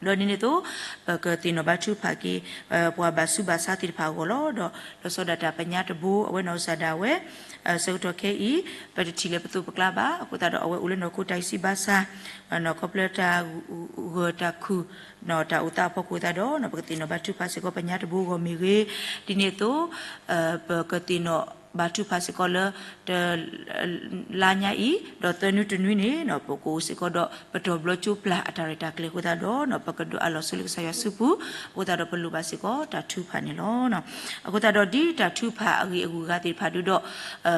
ဒီးဒ်န့ၣ်အသိး ပကသ့ၣ်နီၣ်ဘါထုကဖၣ်က့ၤ ပှၤဘၣ်ဆူးဘၣ်ဆါသ့ၣ်တဖၣ်အဂီၢ်လီၤ. ဒီးလီၤဆီဒၣ်တၢ်ပညါတဘိ အဝဲနီၢ်ကစၢ်ဒၣ်ဝဲ ဆၢကတီၢ်ခဲအံၤ ပတထံၣ်လၢပသိးပကျါဘၣ် အဃိသတးဒီး အဝဲအိၣ်လၢနီၢ်ခိတၢ်ဂံၢ်စၢ်ဘါစၢ် ခီဖျိတၢ်ဂၢၢ်တၢ်ခုၣ် တၢ်အိၣ်သးအဖီခိၣ်အသးဒီး ပကသ့ၣ်နီၣ်ဘါထုကဖၣ်စ့ၢ်ကီးပညါတဘိအဂီၢ်မ့ၢ်ဂ့ၤ, ဒ်န့ၣ်အသိး ပကသ့ၣ်နီၣ်ဘါထုကဖၣ်စ့ၢ်ကီးလၢ တ လါညါအံၤ ဒီးသၢနွံတနွံန့ၣ် ပကအိၣ်စ့ၢ်ကီးဒီး ပတီၢ်ဘျီကၠိပျၢ်အတၢ်ရဲၣ်တၢ်ကျဲၤအဃိသတးဒီး ပကဒွးအလီၢ်ဆိလၢကစၢ်ယွၤစုပူၤ အဃိသတးဒီးပလိၣ်ဘၣ်စ့ၢ်ကီးတၢ်ထုကဖၣ်န့ၣ်လီၤ. အဃိသတးဒီးဒ်တၢ်ထုကဖၣ်အဂ့ၢ်အဂုၤအဂၤသ့ၣ်တဖၣ်ဒုးဒီး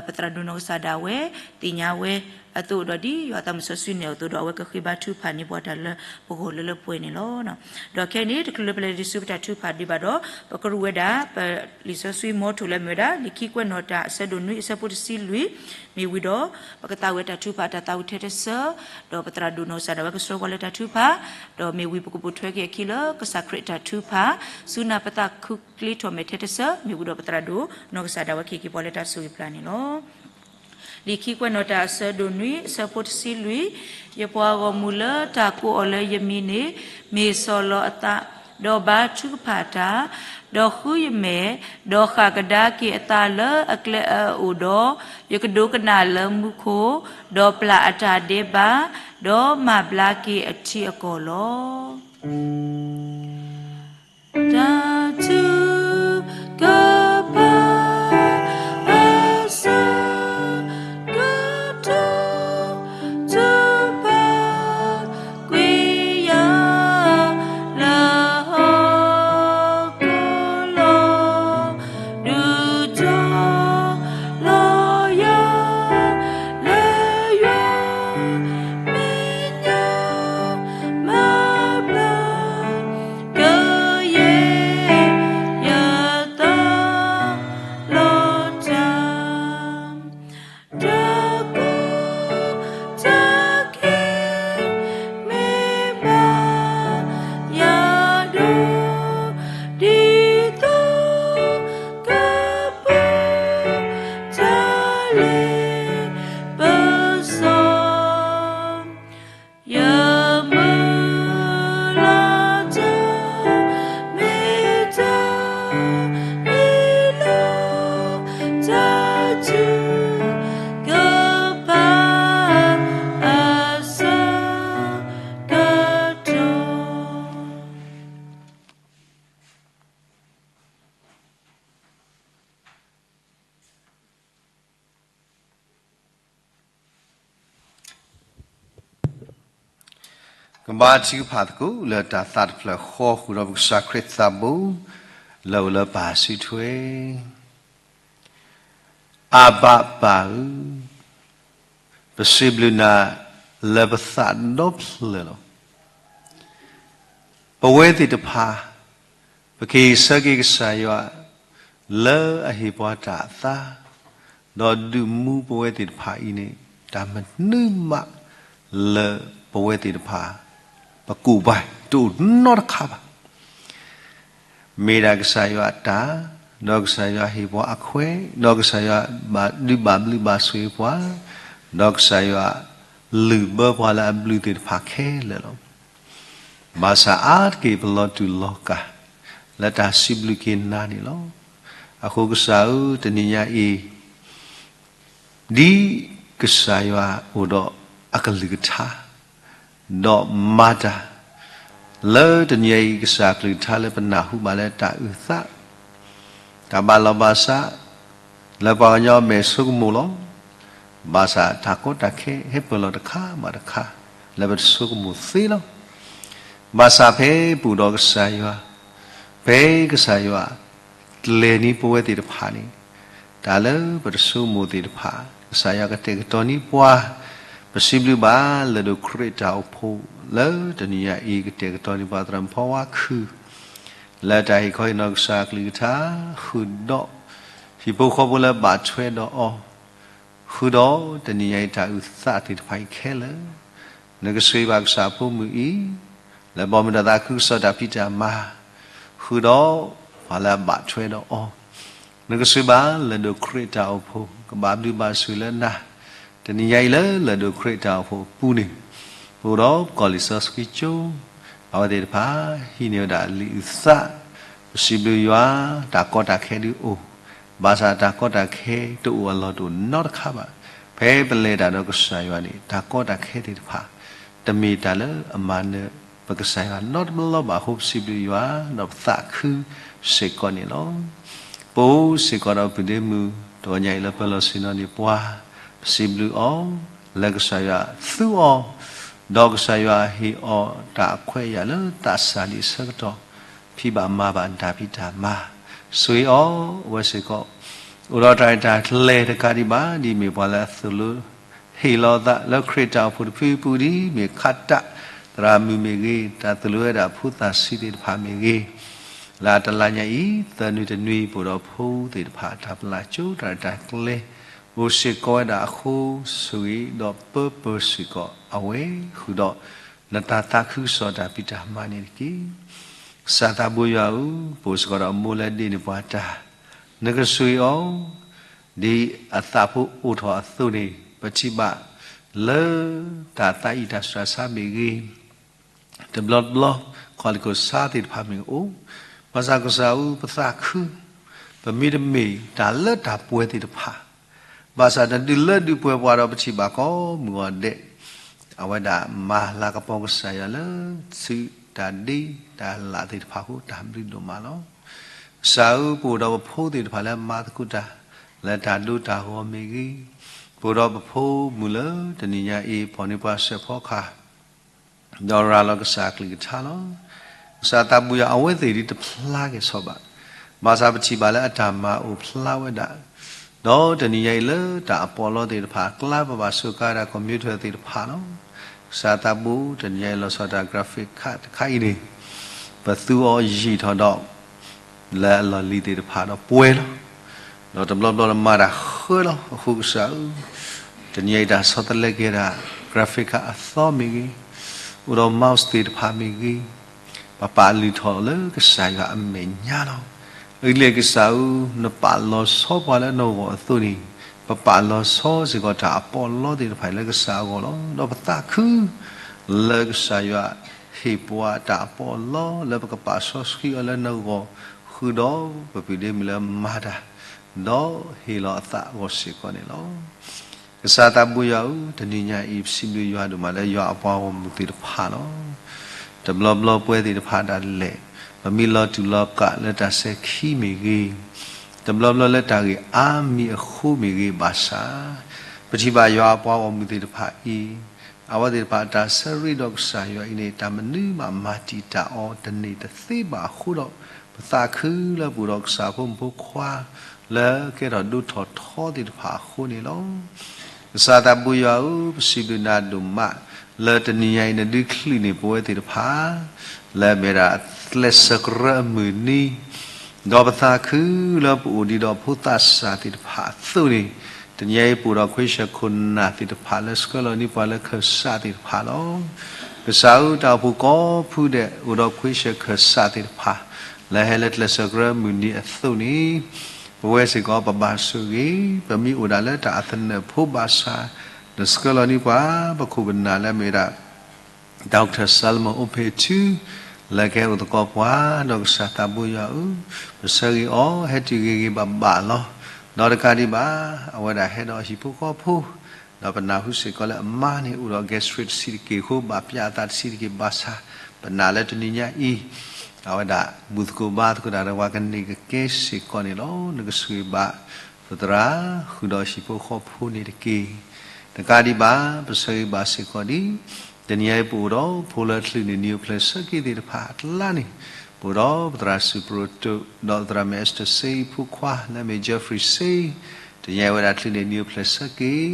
ပသရၣ်ဒိၣ်နီၢ်ကစၢ်ဒၣ်ဝဲ သ့ၣ်ညါဝဲအသိးဒီးဒ်ယွၤသးမုၢ်စီဆှံန့ၣ်အသိးဒီး အဝဲကဃ့ဘါထုကဖၣ်န့ၢ်ပှၤတၢ်လၢပဂီၢ်လၢလၢပှဲၤပှဲၤန့ၣ်လီၤ. ဒီးခဲအံၤန့ၣ် တချုးလၢပလဲၤဒံးဆူပတၢ်ထုကဖၣ်ဒံးဘၣ်ဒီး ပကရူၢ်ဝဲဒၣ် ပလံာ်စီဆှံမီထိၣ်လၢမ့ၢ်ဝဲဒၣ် လံာ်ခံကွဲးနီၣ်တၢ်အဆၢဒိၣ်နွံအဆၢဖိတဆံလွံၢ် မ့ၢ်ဝံၤဒီး ပကသးဝံၣ်တၢ်ထုကဖၣ်တၢ်သးဝံၣ်ထဲတဆၢ ဒီးပသရၣ်ဒိၣ်နီၢ်ကစၢ်ဒၣ်ဝဲကဆှၢပှၤလၢတၢ်ထုကဖၣ် ဒီးမ့ၢ်ဝံၤပကပိာ်ထွဲက့ၤအခံလၢကစၢ်ခရံာ်တၢ်ထုကဖၣ် ဆူနၢ်ပသးခုကျ့ထီၣ်မဲာ်ထဲတဆၢ မ့ၢ်ဝံၤဒီးပသရၣ်ဒိၣ်နီၢ်ကစၢ်ဒၣ်ဝဲကဟ့ၣ်က့ၤပှၤလၢတၢ်ဆိၣ်ဂ့ၤပျၢ်န့ၣ်လီၤ. လံာ်ခံကွဲးနီၣ်တၢ်အဆၢဒိၣ်နွံအဆၢဖိတဆံလွံၢ်, ယပှၤဂီၢ်မုၢ်လၢတၢ်ကိးအီၤလၢယမံၤန့ၣ် မ့ၢ်စီၤလီၤအသး, ဒီးဘါထုကဖၣ်တၢ်, ဒီးဃုယမဲာ်, ဒီးဃၣ်ကဒါက့ၤအသးလၢအကျဲအအိၣ်ဒီး, ယကဒိကနၣ်လၢမူခိၣ်, ဒီးပျၢ်အတၢ်ဒဲးဘး, ဒီးမၤဘျါက့ၤအထံအကီၢ်လီၤ. တၢ်ထုကဖၣ် အစၢ ကတိၤထုကဖၣ် ကွံာ်ယၤလၢ ကဘါထုကဖၣ်သကိးလၢတၢ်သးတဖျၢၣ်ဃီ ဃုာ်ဒီးပကစၢ်ခရံာ်သးဘိ လၢအအိၣ်လၢပၢ်စုထွဲ. အဘၤပၢ်ဧၢ, ပစံးဘျုးနၤလၢပသးဒီဖျၢၣ်လီၤ. ပဝဲသ့ၣ်တဖၣ် ပကဟ့ၣ်ဆၢက့ၤကစၢ်ယွၤ လၢအဟ့ၣ်ပှၤတၢ်အသါ, ဒီးဒုးမူပဝဲသ့ၣ်တဖၣ်အံၤန့ၣ် တၢ်မနုၤမးလၢပဝဲသ့ၣ်တဖၣ် ပကူၣ်ဘၣ်တအိၣ်နီတခါဘၣ်. မ့ၢ်ဒၣ်ကစၢ်ယွၤအတၢ်, ဒီးကစၢ်ယွၤဟ့ၣ်ပှၤအခွဲး, ဒီးကစၢ်ယွၤဘၣ်ဒုးဘၣ်ဘျုးဘၣ်ဆိၣ်ဂ့ၤပှၤ, ဒီးကစၢ်ယွၤလုၢ်ဘၢပှၤလၢအဘျုးသ့ၣ်တဖၣ်ခဲလၢာ်လီၤ. ဘၣ်ဆၣ်အါတက့ၢ်ပလီၤတူာ်လီၤကာ် လၢတၢ်စံးဘျုးက့ၤနၤန့ၣ်လီၤ. အဃိကစၢ်ဧၢ, တနံၤညါအံၤ ဒ်ကစၢ်ယွၤအိၣ်ဒီးအကလုၢ်ကထါ, ဒီးမၤတၢ်, လၢတနံၤညါအံၤ ကစၢ်အကလုၢ်ကထါလၢပနၢ်ဟူဘၣ်လၢတၢ်အုၣ်သး, တၢ်ဘၣ်လီၤဘၣ်စး, လၢပှၤကညီအမဲာ်ဆိကမိၣ်လီၤ. ဘၣ်ဆၣ်တၢ်ကီတၢ်ခဲဟဲပၢၢ်လီၤတခါဘၣ်တခါ လၢပတဆိကမိၣ်သ့လီၤ. ဘၣ်ဆၣ်ဖဲပအိၣ်ဒီးကစၢ်ယွၤ, ဖဲကစၢ်ယွၤ ကျဲၤန့ၢ်ပဝဲသ့ၣ်တဖၣ်န့ၣ်, တၢ်လၢပတဆိကမိၣ်သ့ၣ်တဖၣ် ကစၢ်ယွၤကတဲာ်ကတီၤန့ၢ်ပှၤ, ပစံးဘျုးဘၣ်လၢဒိၣ်ခရံာ်တၢ်အိၣ်ဖှိၣ် လၢတနံၤညါအံၤ ကတဲာ်ကတီၤန့ၢ်ပှၤသရၣ်မုၣ်ဖီဝါခုၣ် လၢတၢ်ဟ့ၣ်ခီဟ့ၣ်နီၤကစၢ်အကလုၢ်ကထါ, ဃုာ်ဒီး ဟံၣ်ဖိဃီဖိလၢဘၣ်ထွဲဒီးအီၤ, ဃုာ်ဒီးတနံၤညါအံၤတၢ်အုၣ်သးသ့ၣ်တဖၣ်အံၤခဲလၢာ်, နကဆိၣ်ဂ့ၤဘၣ်ကစၢ်အဖိမုၣ်အံၤ လၢဘီမုၢ်ဒီးသးခုကစီၣ်တၢ်ဖံးတၢ်မၤ, ဃုာ်ဒီးပှၤလၢအဘၣ်ထွဲဒီးအီၤ, နကဆိၣ်ဂ့ၤဘၣ်လၢဒိၣ်ခရံာ်တၢ်အိၣ်ဖှိၣ် ကဘၣ်ဘျုးဘၣ်ဆိၣ်ဂ့ၤလၢနၤ, တနံၤညါအံၤလၢလၢဒိၣ်ခရံာ်တၢ်အိၣ်ဖှိၣ်အပူၤန့ၣ်, ပအိၣ်ဒီးပကီၢ်လံာ်စီဆှံကၠိ, အဝဲသ့ၣ်တဖၣ် ဟံးန့ၢ်ဝဲဒၣ်လံာ်အုၣ်သး, ပစံးဘျုးယွၤ, တၢ်ကီတၢ်ခဲဒုးအိၣ်, ဘၣ်ဆၣ်တၢ်ကီတၢ်ခဲတအိၣ်အလီၢ်တအိၣ်နီတခါဘၣ်. ဖဲပလဲၤတၢ်ဒီးကစၢ်ယွၤန့ၣ် တၢ်ကီတၢ်ခဲသ့ၣ်တဖၣ် တမ့ၢ်တၢ်လၢအမၤနၢၤပကစၢ်ယွၤနီတဘျီဘၣ်အဃိ ပစံးဘျုးယွၤ ဒီးပသးခုစ့ၢ်ကီးန့ၣ်လီၤ. ပအိၣ်စ့ၢ်ကီးဒီးပုၢ်ဒ့မုၣ် တဂီၤညါအံၤလၢပၢၤလီၢ်ဆ့ၣ်နီၤန့ၣ်ပှၤ, ပစံးဘျုးအီၤ လၢကစၢ်ယွၤသူအီၤ, ဒီးကစၢ်ယွၤဟ့ၣ်အီၤတၢ်အခွဲးအယာ်လၢသးစၢ်ဒံးအဆၢကတီၢ်, ဖံးဘၣ်မၤဘၣ်တၢ်ဖံးတၢ်မၤ, ဆိၣ်ဂ့ၤအီၤအဝဲစ့ၢ်ကီး, အိၣ်ဒီးတၢ်ရဲၣ်တၢ်ကျဲၤတကးဒံးဘၣ် ဒ်မ့ၢ်ပှၤလၢအသိၣ်လိ ဟ့ၣ်လီၤအသးလၢခရံာ်တၢ်အိၣ်ဖှိၣ်တဖုအပူၤ ဒ်မ့ၢ်ခးတၢ်သရၣ်မုၣ်မ့ၢ်ဂ့ၤ, တၢ်သိၣ်လိဝဲဒၣ်ဖိသၣ်ဆံးသ့ၣ်တဖၣ်မ့ၢ်ဂ့ၤ, လၢအတလါညါအံၤ သၢနွံတနွံ ပအိၣ်ဒီးဖိသ့ၣ်တဖၣ် တၢ်ပလၢ်ကၠိ တၢ်ရဲၣ်တၢ်ကျဲၤ အိၣ်စ့ၢ်ကီးဝဲဒၣ်အဃိ ဆိၣ်ဂ့ၤဒီးပၢပၢၢ်စ့ၢ်ကီးအဝဲ ဃုာ်ဒီး နတၢ်သးခုကစီၣ်တၢ်ဖံးတၢ်မၤန့ၣ်တက့ၢ်. ကစၢ်သးဘိယွၤဧၢ, ပအိၣ်စ့ၢ်ကီးဒီးအမိၢ်လၢဒ့န့ၢ်ပှၤတၢ်, နကဆိၣ်ဂ့ၤအီၤ ဒ်အသးဖိအိၣ်ထီၣ်အသိးန့ၣ် ပထံၣ်ဘၣ်လၢတၢ်သးအံၣ်တၢ်စှၤဆါမ့ၢ်ဂ့ၤ, တဘျီတဘျီ ခီၣ်လ့ၢ်ခိၣ်ဆါသ့ၣ်တဖၣ်မ့ၢ်အိၣ်, ဘၣ်ဆၣ်ကစၢ်ဧၢ ပသးခု, ပမ့တမ့ၢ်တၢ်လၢတၢ်ပှဲၤသ့ၣ်တဖၣ်, ဘၣ်ဆၣ်နဒုးလၢဒုးပှဲၤပှၤဒီး ပထံၣ်ဘၣ်ကိးမုၢ်ဂီၤဒဲး, အဝဲဒၣ်မၤလၤကပီၤကစၢ်ယွၤလၢ စုတၢ်ဒ့တၢ်လၢ်သ့ၣ်တဖၣ်အဃိ တၢ်ဘျုးဒိၣ်မးလီၤ. ကစၢ်ဧၢ ပအိၣ်ဒီးပဖိသ့ၣ်တဖၣ်လၢမၤသကိးတၢ် လၢတၢ်ဒိတၢ်ဂီၤမ့ၢ်ဂ့ၤ, ပအိၣ်ဒီးပဖိမုၣ်လၢတနံၤညါအံၤ ပိာ်န့ၢ်ပှၤစဲးဖီကဟၣ် ဒီးရၤလီၤကစၢ်အကလုၢ်ကထါလီၤ. ကစၢ်သးဘိယွၤ အဝဲသ့ၣ်ဒ်တဖျါက့ၤဆီဘၣ်, ဘၣ်ဆၣ်ပထံၣ်ဘၣ်လၢအတၢ်မၤအိၣ်ဖျါဝဲဒၣ်, ဒီးတနံၤညါအံၤလၢတၢ်အပီးအလီသ့ၣ်တဖၣ်အကျါ ပဘၣ်စူးကါဝဲဒၣ် computer သ့ၣ်တဖၣ်လီၤ. ကစၢ်သးဘိတနံၤညါအံၤလီၤဆီဒၣ် graphic card တခါအံၤန့ၣ်, ပသူအီၤယံာ်ထီၣ်ဒီး လၢအလီၢ်လံၤသ့ၣ်တဖၣ်ဒီးပှဲၤလီၤ. ဒီးတဘျီဘျီလၢမၤတၢ်ဃၢလီၤ. အဃိကစၢ်ဧၢ, တနံၤညါအံၤတၢ်ဆီတလဲက့ၤဒၣ် graphic card အသီမ့ၢ်ဂ့ၤ, အိၣ်ဒီး mouse သ့ၣ်တဖၣ်မ့ၢ်ဂ့ၤ, ပပာ်လုၢ်ထီၣ်လၢကစၢ်ယွၤအမဲာ်ညါလီၤ. အဂ့ၢ်ဒ်လဲၣ်ကစၢ်ဧၢ, နပာ်လီၤဆီပှၤလၢနဂီၢ်အသိးန့ၣ်, ပပာ်လီၤဆီစ့ၢ်ကီးတၢ်အပီးအလီသ့ၣ်တဖၣ်လၢကစၢ်အဂီၢ်လီၤ. ဒီးပသးခု လၢကစၢ်ယွၤဟ့ၣ်ပှၤတၢ်အပီးအလီလၢပကပာ်စီဆှံအီၤလၢနဂီၢ်, ဃုာ်ဒီးပပုၢ်ဒ့မုၣ်လၢမၤတၢ်, ဒီးဟ့ၣ်လီၤအသးအဂီၢ်စ့ၢ်ကီးန့ၣ်လီၤ. ကစၢ်သးဘိယွၤဧၢ, တနံၤညါအံၤ ပစံးဘျုးယွၤဒိၣ်မးလၢယွၤအပှၤဂီၢ်မုၢ်သ့ၣ်တဖၣ်လီၤ. တဘျီဘျီပဝဲသ့ၣ်တဖၣ်ဒၣ်လဲာ်, ပမ့ၢ်လီၤတူာ်လီၤကာ်လၢတၢ်စဲၤခံမ့ၢ်ဂ့ၤ, တဘျီဘျီလၢတၢ်ဂ့ၢ်အါမံၤအဃိမ့ၢ်ဂ့ၤဘၣ်ဆၣ်, ပထံၣ်ဘၣ်ယွၤအပှၤဂီၢ်မုၢ်သ့ၣ်တဖၣ်အံၤ အဝဲသ့ၣ်တဖၣ်အတၢ်ဆၢရ့ဒီးကစၢ်ယွၤအံၤန့ၣ် တၢ်မနုၤမးမၤတံာ်တာ်အီၤတန့ၢ်တသ့ဘၣ်အဃိဒီး, ပသးခုလၢပအိၣ်ဒီးကစၢ်ဖိမုၣ်ဖိခွါ လၢကဲထီၣ်ဒိၣ်ထီၣ်ထီသ့ၣ်တဖၣ်အဃိန့ၣ်လီၤ. ကစၢ်သးဘိယွၤဧၢ, ပစံးဘျုးနၤဒိၣ်မး လၢတနံၤညါအံၤနဒုးချုးန့ၢ်ပဝဲသ့ၣ်တဖၣ် လၢအမ့ၢ်ဒၣ်ကျဲးစၢးကရၢအမုၢ်နံၤ, ဒီးပသးခုလၢပအိၣ်ဒံးဒီးဖိသးစၢ်သ့ၣ်တဖၣ်အသိးန့ၣ်, တနံၤညါအံၤပအိၣ်ဒီးခွ့ဆၢခိၣ်နၢ်သ့ၣ်တဖၣ်လၢဆှၢလီၤန့ၢ်ပှၤလၢခၢၣ်စးသ့ၣ်တဖၣ်လီၤ. ကစၢ်ဧၢ, တၢ်အိၣ်ဖှိၣ်ကိးဖုဒဲး အိၣ်ဒီးခွ့ဆၢခိၣ်နၢ်သ့ၣ်တဖၣ် လၢဟဲလၢကျဲးစၢးကရၢမုၢ်နံၤအသိးန့ၣ်, ပဝဲစ့ၢ်ကီးပဘၣ်ဆိၣ်ဂ့ၤ, ပမ့ၢ်အိၣ်ဒၣ်လၢတၢ်အသနၢၣ်ဖိဘၣ်ဆၣ်, နဆှၢလီၤန့ၢ်ပှၤ ပခိၣ်ပနၢ်လၢအမ့ၢ်ဒၣ် Doctor Solomon Opetu လၢကဟဲအိၣ်သကိးပှၤ, ဒီးကစၢ်သးဘိယွၤဧၢ, ပဆၢဂ့ၤအီၤ ဟဲတုၤဂ့ၤဂ့ၤဘၣ်ဘၣ်လီၤ. ဒီးတကးဒံးဘၣ်, အဝဲဒၣ်ဟဲဒီးဟံၣ်ဖိဃီဖိ, ဒီးပနၢ်ဟူစ့ၢ်ကီးလၢအမါန့ၣ် အိၣ်ဒီး gastric တဆံးတက့ၢ်အဃိ ဘၣ်ပျးအသးတဆံးတက့ၢ်ဘၣ်ဆၣ်, ပနာ်လၢတနံၤညါအံၤ အဝဲဒၣ်ဘူၣ်သကိးဘါသကိးတၢ်ဒီးပှၤကန့ၢ်ကကဲစ့ၢ်ကီးန့ၣ်လီၤ. နကဆိၣ်ဂ့ၤဘၣ်ပသရၣ် ဃုာ်ဒီးဟံၣ်ဖိဃီဖိန့ၣ်တက့ၢ်. တကးဒံးဘၣ်, ပဆၢဂ့ၤဘၣ်စ့ၢ်ကီးဒံး တနံၤညါအံၤပအိၣ်ဒီးဖိလၢချုးန့ၢ်နံၣ်အိၣ်ဖျဲၣ်ဆၢက့ၤသ့ၣ်တဖၣ်အကျါန့ၣ်, ပအိၣ်ဒီးပသရၣ်စူးပရိတိာ် ဒီးသရၣ်မ့ၢ် Esther စ့အဖိခွါ လၢအမ့ၢ် Jeffrey စ့, တနံၤညါအံၤဝဲဒၣ်ချုးန့ၢ်နံၣ်အိၣ်ဖျဲၣ်ဆၢက့ၤ,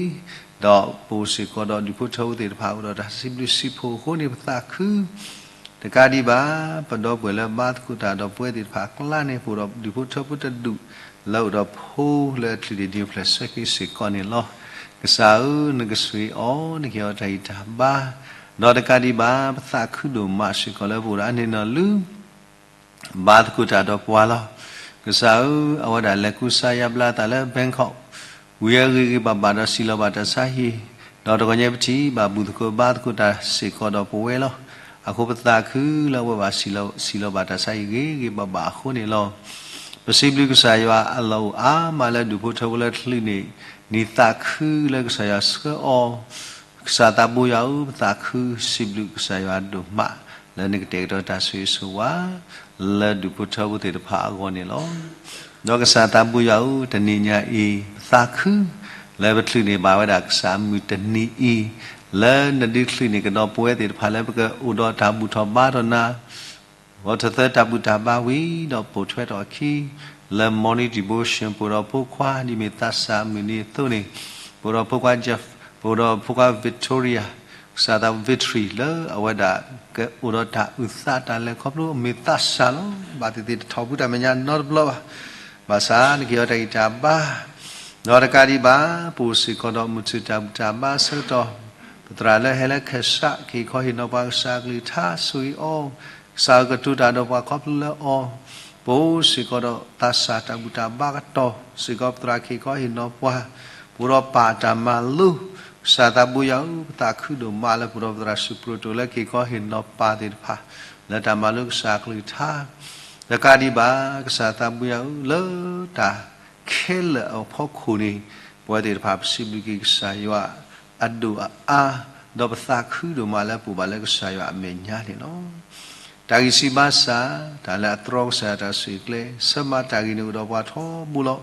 ဒီးပအိၣ်စ့ၢ်ကီးဒီးဒူၣ်ဖိထၢဖိသ့ၣ်တဖၣ်အိၣ်ဒီးတၢ်စံးဘျုးစံးဖှိၣ်အဃိန့ၣ် ပသးခု တကးဒံးဘၣ်, ပဒီပုၢ်ဝဲၢ်လၢဘါသကိးတၢ်ဒီးပဝဲသ့ၣ်တဖၣ်အကျါန့ၣ် ပအိၣ်ဒီးဒူၣ်ဖိထၢဖိတဒူၣ်လၢအိၣ်ဒီးဖိလၢချုးန့ၢ်နံၣ်အိၣ်ဖျဲၣ်ဆၢက့ၤစ့ၢ်ကီးန့ၣ်လီၤ. ကစၢ်ဧၢ, နကဆိၣ်ဂ့ၤအီၤ နကဟ့ၣ်အီၤတၢ်ဂံၢ်တၢ်ဘါ, ဒီးတကးဒံးဘၣ် ပသးခုဒိၣ်မးစ့ၢ်ကီးလၢပအိၣ်ဒီးအန့ၣ်နီၢ်လုၢ် ဘါသကိးတၢ်ဒီးပှၤလီၤ. ကစၢ်ဧၢ, အဝဲဒၣ်လဲၤကူစါယါဘျါသးလၢ Bangkok ဝံၤအဂ့ၤဂ့ၤဘၣ်ဘၣ်ဒီးစံးလီၤဘၣ်တၢ်ဆါဟံၣ်, ဒီးတဂီၤညါပထံၣ်ဘၣ်ဘူၣ်သကိးဘါသကိးတၢ်စ့ၢ်ကီးဒီးပဝဲလီၤ. အဃိပသးခုလၢအဝဲဘၣ်စံးလီၤဘၣ်တၢ်ဆါဟံၣ်ဂ့ၤဂ့ၤဘၣ်ဘၣ်အဃိန့ၣ်လီၤ. ပစံးဘျုးကစၢ်ယွၤအလီၢ်အိၣ်အါမးလၢဒူၣ်ဖိထၢဖိလၢချုးန့ၢ်နံၣ်သးခုလၢကစၢ်ယွၤဆှၢအီၤ ကစၢ်သးဘိယွၤဧၢ, ပသးခုစံးဘျုးကစၢ်ယွၤဒိၣ်မး လၢနကတဲာ်ကတီၤတၢ်ဆိၣ်ဂ့ၤဆိၣ်ဝါ လၢဒူၣ်ဖိထၢဖိသ့ၣ်တဖၣ်အဂီၢ်န့ၣ်လီၤ. ဒီးကစၢ်သးဘိယွၤဧၢ, တနံၤညါအံၤ ပသးခု လၢပချုးန့ၢ်ဘၣ်ဝဲဒၣ်ကစၢ်အမုၢ်တနံၤအံၤ, လၢနဒုးချုးန့ၢ်ကဒီးပဝဲသ့ၣ်တဖၣ်လၢပကအိၣ်ဒီးတၢ်ဘူၣ်ထီၣ်ဘါထီၣ်နၤ ဂီၤထၢၣ်သၢတၢ်ဘူၣ်တၢ်ဘါဝံၤ ဒီးပိာ်ထွဲထီၣ်အခံ လၢ morning devotion ပအိၣ်ဒီးဖိခွါ ဒ်မ့ၢ်သးစၢ်အမုၢ်နံၤအသိးန့ၣ်, ပအိၣ်ဒီးဖိခွါ Jeff, ပအိၣ်ဒီးဖိခွါ Victoria, ကစၢ်သး Victory လၢအဝဲဒၣ်ကအိၣ်ဒီးတၢ်အုၣ်သးတၢ်လဲၤခီဖျိ မ့ၢ်သးစၢ်လီၤ. ဘၣ်သ့ၣ်သ့ၣ်တထီၣ်ဘူးတၢ်မဲာ်ညါနီတဘျီဘၣ်. ဘၣ်ဆၣ်နကဟ့ၣ်အီၤတၢ်ဂံၢ်တၢ်ဘါ, ဒီးတကးဒံးဘၣ် ပအိၣ်စ့ၢ်ကီးဒီးမုၢ်ဆ့ၣ်တၢ်ဘူၣ်တၢ်ဘါအဆၢကတီၢ်, ပသရၣ်လၢဟဲလၢခၢၣ်စး ကဟ့ၣ်ခီဟ့ၣ်နီၤပှၤကစၢ်အကလုၢ်ကထါ ဆိၣ်ဂ့ၤအီၤ, ကစၢ်ကတိၤတၢ်ဒီးပှၤခီဖျိလၢအီၤ, ပအိၣ်စ့ၢ်ကီးဒီးသးစၢ်တၢ်ဘူၣ်တၢ်ဘါကတီၢ်, စ့ၢ်ကီးပသရၣ်ကဟ့ၣ်ခီဟ့ၣ်နီၤပှၤ, ပအိၣ်ဒီးပၢ်တၢ်မၤလိ, ကစၢ်သးဘိယွၤဧၢ, ပသးခုဒိၣ်မးလၢပအိၣ်ဒီးပသရၣ်စူးပရိတိာ်လၢကဟ့ၣ်ခီဟ့ၣ်နီၤပၢ်သ့ၣ်တဖၣ်, လၢတၢ်မၤလိကစၢ်အကလုၢ်ကထါ, တကးဒံးဘၣ် ကစၢ်သးဘိယွၤဧၢ, လၢတၢ် ခဲလၢာ်အဖီခိၣ်န့ၣ်, ပဝဲသ့ၣ်တဖၣ်ပစံးဘျုးက့ၤကစၢ်ယွၤအဒိၣ်အအါ, ဒီးပသးခုဒိၣ်မးလၢပအိၣ်ဘၣ်လၢကစၢ်ယွၤအမဲာ်ညါန့ၣ်လီၤ. တၢ်ဂံၢ်စၢ်ဘါစၢ်, တၢ်လၢအတြီကစၢ်ယွၤတၢ်ဆိၣ်ဂ့ၤကျဲ, ဆၢမၤတၢ်ဂ့ၤန့ၣ်အိၣ်ဒီးပှၤထီဘိလီၤ.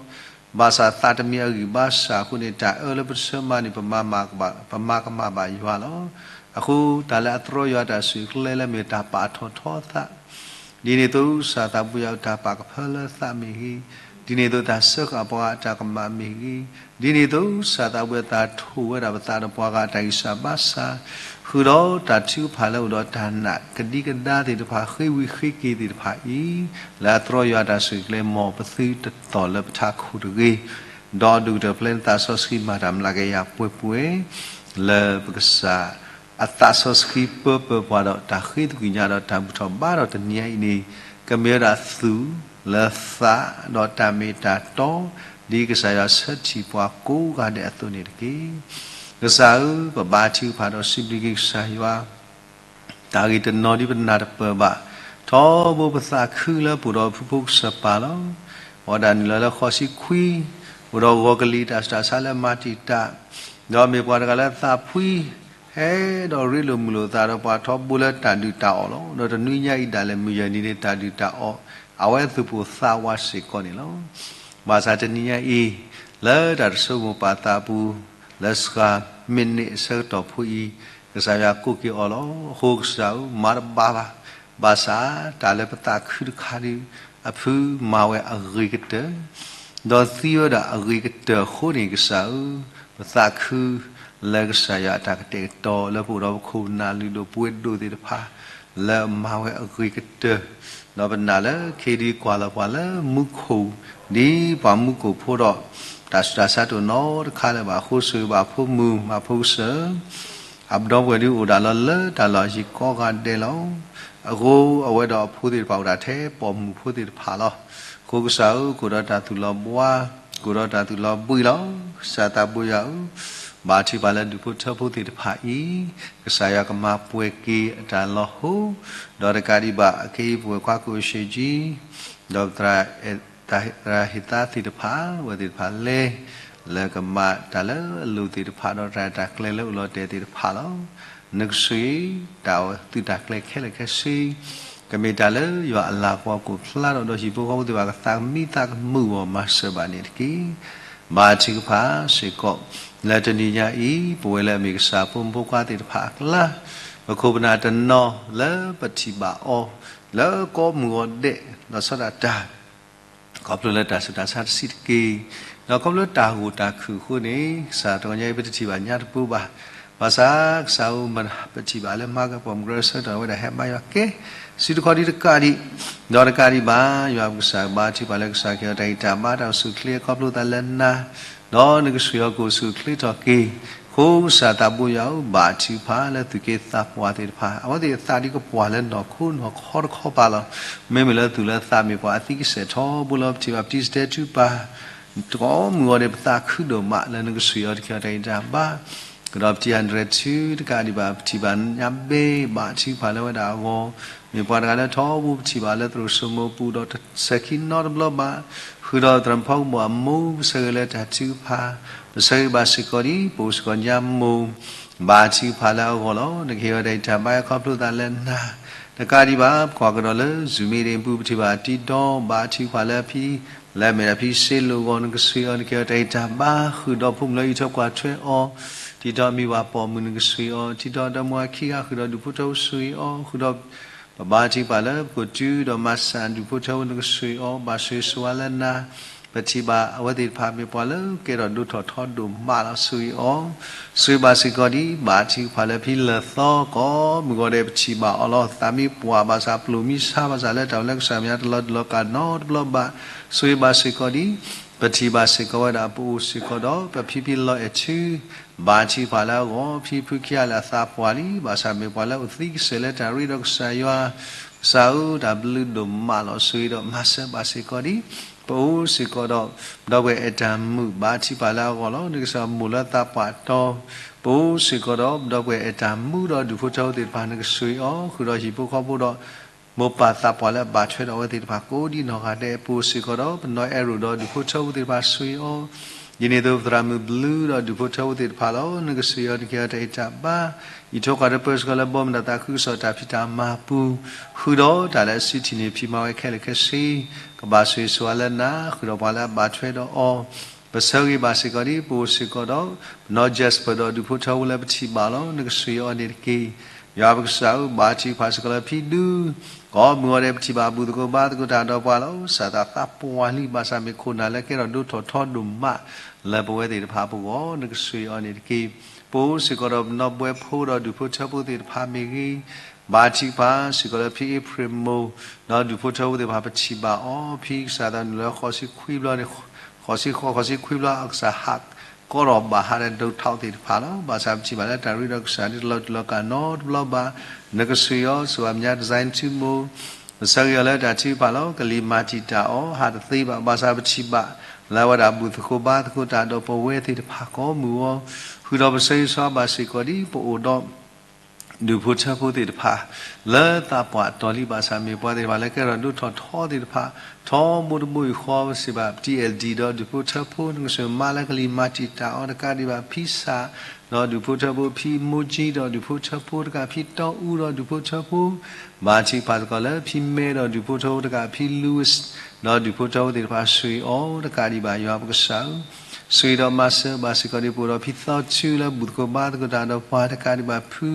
ဘၣ်ဆၣ်သးတမံၤအဂံၢ်ဘါစၢ်အဃိန့ၣ် တၢ်အၢလၢပဆၢမၤန့ၣ် ပမၤကမၣ်ဘၣ်ယွၤလီၤ. အဃိတၢ်လၢအတြီယွၤတၢ်ဆိၣ်ဂ့ၤကျဲလၢမ့ၢ်တၢ်ပာ်ထီၣ်ထီသး ဒ်န့ၣ်အသိးကစၢ်သးဘိယွၤအတၢ်ပာ်ကဖၢလၢသးမ့ၢ်ဂ့ၤ, ဒ်န့ၣ်အသိးတၢ်စၢဃာ်ပှၤအတၢ်ကမၣ်မ့ၢ်ဂ့ၤ, ဒ်န့ၣ်အသိးကစၢ်သးဘိယွၤအတၢ်ထိၣ်ဝဲဒၣ်ပသးဒီးပှၤဂၤ တၢ်ဂံၢ်စၢ်ဘါစၢ်, ဃုာ်ဒီးတၢ်ထုကဖၣ်လၢအိၣ်ဒီးတၢ်နာ်ကဒံကဒါသ့ၣ်တဖၣ် ဃ့ဝံၤဃ့က့ၤသ့ၣ်တဖၣ်အံၤ, လၢအတြီယွၤတၢ်ဆိၣ်ဂ့ၤကျဲ မ်ပသုတသီၣ်လၢပထးခိၣ်တဂ့ၤ, ဒီးဒိၣ်ကတၢၢ်ဖဲလၢနသးစီဆှံမၤတၢ်မျးကယၤပှဲၤပှဲၤ, လၢပကစၢ် အသးစီဆှံပၢပၢပှၤဒီးတၢ်ဃ့သကွံာ်ညါဒီးတၢ်ဘူၣ်ထီၣ်ဘါထီၣ်တနံၤအံၤန့ၣ်, ကမ့ၢ်ဝဲဒၣ်သူၣ်လၢသးဒီးတၢ်မ့ၢ်တၢ်တီ, ဒ်ကစၢ်ယွၤဆၢထံၣ်ပှၤကိးဂၤဒဲးအသိးန့ၣ်တက့ၢ်. ကစၢ်ဧၢ, ပဘါထုကဖၣ်ဒီးစံးဘျုးက့ၤကစၢ်ယွၤ တၢ်ဂ့ၢ်တနီၤဒ်ပနၢ်တပၢၢ်ဘၣ်, ထီဘိပသးခုလၢပအိၣ်ဒီးဖုဖိကစၢ်ပၢ်လီၤ. ပဝဲဒၣ်နုာ်လီၤလၢဃိးဆံခွံ, အိၣ်ဒီးဂီၤကလံၤတၢ်ဆူးတၢ်ဆါလၢမၤတံာ်တာ်, ဒီးမ့ၢ်ပှၤတဂၤလၢသးဖှံ, ဟဲဒီးရ့လိာ်မုာ်လိာ်သးဒီးပှၤထီဘိလၢတၢ်ဒုၣ်တၢ်အီၣ်လီၤ. ဒီးတနွံညါအံၤဒၣ်လဲာ်မုၢ်ယဲၢ်နံၤန့ၣ် တၢ်ဒုၣ်တၢ်အီၣ် အဝဲသူၣ်ပိၢ်သးဝးစ့ၢ်ကီးန့ၣ်လီၤ. ဘၣ်ဆၣ်တနံၤညါအံၤ, လၢတၢ်တဆိကမိၣ်ပာ်သးအပူၤ, လၢစှၤမံးနံးအဆၢကတီၢ်ဖိအံၤ, ကစၢ်ယွၤကိးက့ၤအီၤလီၤ. အဃိကစၢ်ဧၢ, မၤတဘၣ်ဘၣ်, ဘၣ်ဆၣ်တၢ်လၢပသးခုတခါဒီး အဖုမၤဝဲအဂ့ၤကတၢၢ်, ဒီးသံဝဲဒၣ်အဂ့ၤကတၢၢ်အဃိန့ၣ် ကစၢ်ဧၢ, ပသးခုလၢကစၢ်ယွၤအတၢ်ကတဲာ်ကတီၤလၢပအိၣ်ဒီးပခိၣ်ပနၢ်လုၢ်ဒိၣ်ပှ့ၤဒိၣ်သ့ၣ်တဖၣ် လၢအမၤဝဲအဂ့ၤကတၢၢ်, ဒီးပနာ်လၢခဲအံၤဒုးကွၢ်လီၤပှၤလၢမူခိၣ် ဒ်ပှၤမူခိၣ်ဖိဒီး တၢ်ဆူးတၢ်ဆါတအိၣ်နီတခါလၢၤဘၣ်အဃိ ဆိၣ်ဂ့ၤဘၣ်ဖိမုၣ်ဘၣ်ဖိကစၢၢ် အပဒီပုၢ်ဝဲၢ်ဒုးအိၣ်ဒၣ်လီၤလၢတၢ်လီၢ်အယံၤကိးဂၤဒဲးလီၤ. အဃိအဝဲဒီးအဖိသ့ၣ်တဖၣ်အိၣ်ဒၣ်ထဲပိာ်မုၣ်ဖိသ့ၣ်တဖၣ်လီၤ. အဃိကစၢ်ဧၢ, ကိၣ်ဒီးတၢ်သူၣ်လီၤဘှါ, ကိၣ်ဒီးတၢ်သူၣ်လီၤဘှံးလီၤ. ကစၢ်သးဘိယွၤဧၢ, ဘၣ်ထုကဖၣ်လၢဒူၣ်ဖိထၢဖိသ့ၣ်တဖၣ်အံၤ, ကစၢ်ယွၤကမၤပှဲၤက့ၤအတၢ်လီၤဟိ, ဒီးတကးဒံးဘၣ် အခဲအံၤပဝဲၢ်ခွါကိၣ်အိၣ်ရှ့ၣ်ကၠံ ဒီးပသရၣ် သရၣ်ဟ့ၣ်သါသ့ၣ်တဖၣ် အဝဲသ့ၣ်တဖၣ်လဲၤ လၢကမၤတၢ်လၢအလိၣ်သ့ၣ်တဖၣ် ဒီးတၢ်တၢ်ကျဲၤလၢအိၣ်လီၤတဲာ်သ့ၣ်တဖၣ်လီၤ. နကဆိၣ်ဂ့ၤ တၢ်သုးတၢ်ကျဲၤခဲလၢာ်ခဲဆ့ ကမ့ၢ်တၢ်လၢယွၤအလၤကပီၤကအိၣ်ဖျါထီၣ်ဒီးဟံၣ်ဖိဃီဖိသ့ၣ်တဖၣ်ကသးကမံသးကမုာ်အဂီၢ် မၤစၢၤဘၣ်န့ၣ်တက့ၢ်. ဘါထုကဖၣ်စ့ၢ်ကီး လၢတနံၤညါအံၤ ပဝဲလၢအမ့ၢ်ကစၢ်ဖိမုၣ်ဖိခွါသ့ၣ်တဖၣ်အကျါ ပခိၣ်ပနၢ်တနီၤလၢပထံၣ်ဘၣ်အီၤ လၢကိးမုၢ်ဂီၤဒဲး လီၤဆီဒၣ်တၢ် ခီဖျိလၢတၢ်ဆူးတၢ်ဆါတဆံးတက့ၢ်, ဒီးခီဖျိလၢတၢ်ဂိၢ်တၢ်ခုၣ်အဃိန့ၣ် ကစၢ်တဂီၤညါအံၤ ပတထံၣ်ဘၣ်ညါတပူၤဘၣ်. ဘၣ်ဆၣ်ကစၢ်ဧၢ ပထံၣ်ဘၣ်လၢမၤကပီၢ်မုၢ်ကရၢဆၢကတီၢ်ဝဲဒၣ် ဟဲမၤယွၤကဲ စုတခီဒံးတကးဒံး, ဒီးတကးဒံးဘၣ် ယွၤပကစၢ်ဘါထုကဖၣ်လၢကစၢ်က့ၤအီၤတၢ်ဂံၢ်တၢ်ဘါ တၢ်အိၣ်ဆူၣ်အိၣ်ချ့ခီဖျိသးလၢနၤ, ဒီးနကဆှၢအီၤကအိၣ်ဆူၣ်အိၣ်ချ့ထီၣ်က့ၤ, အဃိကစၢ်သးဘိယွၤဧၢ ဘါထုကဖၣ်လၢသူၣ်က့သးပှၢ်သ့ၣ်တဖၣ် အဝဲသ့ၣ်အသးဒ်ကပှၢ်လၢနီၢ်ခိနီၢ်ခီတခီပၤလီၤ. မ့မ့ၢ်လၢသူၣ်လၢသးမ့ၢ်ပှၤအသံကစဲာ်ထီဘိလီၤ. ပထံၣ်ဘၣ်ပတံၤစတဲာ်ထူပၢ် တကိးမုၢ်ဂီၤဒဲး ပသးခုဒိၣ်မးလၢနကဆှၢအီၤတက့ၤအီၤတၢ်ဂံၢ်တၢ်ဘါ, ကဒီးပတံၤအဒြဲၤထူ တကးဒံးဘၣ် ပထံၣ်ဘၣ်ညါဘ့ ဘါထုကဖၣ်လၢဝဲဒၣ်အဂီၢ်, မ့ၢ်ပှၤတဂၤလၢထီဘိပထံၣ်ဘၣ်လၢသရိာ်စိမိၤပူၤဒီးတစဲၤခံနီတဘျီဘၣ်, ဃုာ်ဒီးသရၣ်ဖိကမီၤအမိၢ် ပဆၢဂ့ၤလၢတၢ်ထုကဖၣ်, ပဆၢဂ့ၤဘၣ်စ့ၢ်ကီးဒ် ပအိၣ်စ့ၢ်ကီးညါမိၢ် ဘါထုကဖၣ်လၢအဂီၢ်လီၤ. နကဟ့ၣ်ဝဲတၢ်ဂံၢ်တၢ်ဘါခီဖျိသးလၢနၤ, တကးဒံးဘၣ် ပကွၢ်ကဒီးလၢ Zoom meeting ပူၤ ပထံၣ်ဘၣ်တံၤဒီး ဘါထုကဖၣ်လၢအဖံ လၢအမ့ၢ်ဒၣ်ဖံစ့လိာ်အဂီၢ် နကဆှၢအီၤ နကဟ့ၣ်အီၤတၢ်ဂံၢ်တၢ်ဘါ, ဃုာ်ဒီးဖိမုၣ်လၢအအံးထွဲကွၢ်ထွဲအီၤ, တံၤဒီးအမံၤဝဲပိာ်မုၣ် နကဆှၢအီၤ, တံၤဒီးဒီမါဝၤခံဂၤ ဃုာ်ဒီးဒူၣ်ဖိထၢဖိဆှၢအီၤ, ဃုာ်ဒီး ပဘါထုကဖၣ်လၢပကတိၤဒီးမၤစၢ်ဒူၣ်ဖိထၢဖိ နကဆှၢအီၤ ဘၣ်ဆိၣ်ဂ့ၤဆိၣ်ဝါလၢနၤ, ပထံၣ်ဘၣ်အဝဲသ့ၣ်တဖၣ်မ့ၢ်ပှၤလၢကဲထီၣ်ဒိၣ်ထီၣ်ထီဒိၣ်မးလီၤ. ဆှၢအီၤ, ဆှၢဘၣ်စ့ၢ်ကီးဒ် ဘါထုကဖၣ်လၢဖံလၢာ်သီ ကိးမုၢ်ဂီၤဒဲး ပထံၣ်ဘၣ်အီၤလီၤ. သးမ့ၢ်ပှၢ်ဘၣ်ဆၣ် ပျိာ်မံဆါဘၣ်ဆၣ်လၢတၢ်အိၣ်လၢကစၢ်မဲာ်ညါတလီၤတလီၤကးနီတဘျီဘၣ်, ဆှၢဘၣ်စ့ၢ်ကီးဒ် ပထံၣ်ဘၣ်စ့ၢ်ကီးဝဲဒၣ် ပအိၣ်စ့ၢ်ကီးဒီး ပဖံဖံလီၤအဲၣ်ထူ ဘါထုကဖၣ်လၢအဂီၢ် ဖံဖုခံဂၤလၢအသးပှၢ်လံ ဘၣ်ဆၣ်မ့ၢ်ပှၤလၢအိၣ်သံကစဲာ်လၢတၢ်ရ့ဒီးကစၢ်ယွၤ, ကစၢ်ဧၢ တၢ်ဘျုးဒိၣ်မးလီၤ. ဆှၢဒီးမၤစၢၤဘၣ်စ့ၢ်ကီးဒ် ပအိၣ်စ့ၢ်ကီးဒီး ပဒီပုၢ်ဝဲၢ်အဲၣ်တၢ်မုာ် ဘါထုကဖၣ်လၢအဂီၢ်လီၤ. နကစၢ်မိၢ်လၢသးပှၢ်တီၤ, ပအိၣ်စ့ၢ်ကီးဒီး ပဒီပုၢ်ဝဲၢ်အဲၣ်တၢ်မုာ်ဒီးဒူၣ်ဖိထၢဖိသ့ၣ်တဖၣ် နကဆှၢအီၤ ဃုာ်ဒီးဟံၣ်ဖိဃီဖိဒီး မိၢ်ပၢ်သးပှၢ်လၢအဘၣ်ထွဲဒီးအဝဲသ့ၣ်တဖၣ်ကိးဒ်နီၢ်ဂၤဒဲး, ပအိၣ်စ့ၢ်ကီးဒီး ပနီၢ်အဲၣ်ရိၣ်ဒီးဒူၣ်ဖိထၢဖိသ့ၣ်တဖၣ်ဆှၢအီၤ, ဒ်န့ၣ်အသိး ပသရၣ်မုၣ်ဘျုးဒီးဒူၣ်ဖိထၢဖိသ့ၣ်တဖၣ်လီၤ. နကဆှၢအီၤ နကဟ့ၣ်အီၤတၢ်ဂံၢ်တၢ်ဘါ, အံးထွဲကွၢ်ထွဲပၢဆှၢအီၤလၢဘီမုၢ်ဒီးသးခုကစီၣ်တၢ်ဖံးတၢ်မၤပူၤ, ဃုာ်ဒီးတၢ်လၢအစုထံၣ်န့ၢ်ဖံးမၤဝဲခဲလၢာ်ခဲဆ့, ကဘၣ်ဆိၣ်ဂ့ၤဆိၣ်ဝါလၢနၤ, ဃုာ်ဒီးပှၤလၢအဘၣ်ထွဲဒီးအီၤ ပဆၢဂ့ၤဘၣ်စ့ၢ်ကီးဒ် ပအိၣ်စ့ၢ်ကီးဒီး ပနီၢ် Jasper ဒီးဒူၣ်ဖိထၢဖိလၢပထံၣ်ဘၣ်လီၤ. နကဆှၢအီၤန့ၣ်တက့ၢ်. ယွၤပကစၢ်ဧၢ, ဘါထုကဖၣ်စ့ၢ်ကီးလၢဖံဒူ, ကိးမုၢ်ဂီၤဒဲး ပထံၣ်ဘၣ်ဘူၣ်သကိးဘါသကိးတၢ်ဒီးပှၤလီၤ. ကစၢ်သးပှၢ်လံ ဘၣ်ဆၣ်မ့ၢ်ခိၣ်နၢ်လၢကဲထီၣ်ဒိၣ်ထီၣ်ထီဒိၣ်မး လၢပဝဲသ့ၣ်တဖၣ်အပူၤအဂီၢ် နကဆှၢအီၤန့ၣ်တက့ၢ်. ပအိၣ်စ့ၢ်ကီးဒီးပနီၢ်ဘှဲဖိဒီးဒူၣ်ဖိထၢဖိသ့ၣ်တဖၣ်မ့ၢ်ဂ့ၤ, ဘါထုကဖၣ်စ့ၢ်ကီးလၢဖံအ့ဖြ့ၣ်မိၢ် ဒီးဒူၣ်ဖိထၢဖိသ့ၣ်တဖၣ် ပထံၣ်ဘၣ်အီၤ ဖံကစၢ်သးနုာ်လၢဃိးဆံခွံဘျီန့ၣ်, ဃိးဆံဃိး ဃိးဆံခွံဘျီ အကစၢ်ဟးကီထီၣ်ဘၣ်ဟးဒီးဒိၣ်ထီၣ်သ့ၣ်တဖၣ်လီၤ. ဘၣ်ဆၣ်ပထံၣ်ဘၣ်လၢတၢ်ရ့ဒီးကစၢ်န့ၣ်တလီၤတလီၤကးနီတဘျီဘၣ်. နကဆှၢအီၤ စူၢ်ဘၣ်မညါ design ထူမိၢ် ပဆၢဂ့ၤအီၤလၢတၢ်ထုကဖၣ်လီၤ. ကလံၤမၤတံာ်တာ်အီၤ ဟးတသ့ဘၣ်. ဘၣ်ဆၣ်ပထံၣ်ဘၣ်လၢအဝဲဒၣ်ဘူၣ်သကိးဘါသကိးတၢ်ဒီးပဝဲသ့ၣ်တဖၣ်ကိးမုၢ်ဂီၤ, ဃုာ်ဒီးပဆၢဂ့ၤဆိၣ်ဘၣ်စ့ၢ်ကီးဒ် ပအိၣ်ဒီး ဒူၣ်ဖိထၢဖိသ့ၣ်တဖၣ် လၢသးပှၢ်တီၤလံ ဘၣ်ဆၣ်မ့ၢ်ပှၤသ့ၣ်တဖၣ်လၢကဲထီၣ်ဒိၣ်ထီၣ်ထီသ့ၣ်တဖၣ်, ထီဘိတဘိယူၢ်ဃီစံးဘၣ် T L D ဒီးဒူၣ်ဖိထၢဖိ နကဆှၢမၤလၢကလံၤမၤတံာ်တာ်အီၤတကးဒံးဘၣ် ဖံစၢ် ဒီးဒူၣ်ဖိထၢဖိ ဖံမိၢ်ကၠံဒီးဒူၣ်ဖိထၢဖိတကး ဖံတီအူဒီးဒူၣ်ဖိထၢဖိ, ဘါထုကဖၣ်စ့ၢ်ကီးလၢဖံမဲဒီးဒူၣ်ဖိထၢဖိတကး ဖံ Louis ဒီးဒူၣ်ဖိထၢဖိသ့ၣ်တဖၣ် ဆှၢအီၤတကးဒံးဘၣ် ယွၤပကစၢ်ဧၢ ဆိၣ်ဂ့ၤဒီးမၤစၢၤဘၣ်စ့ၢ်ကီးဒံး ပအိၣ်ဒီးဖံသီထူလၢဘူၣ်သကိးဘါသကိးတၢ်ဒီးပှၤတကးဒံးဘၣ် ဖု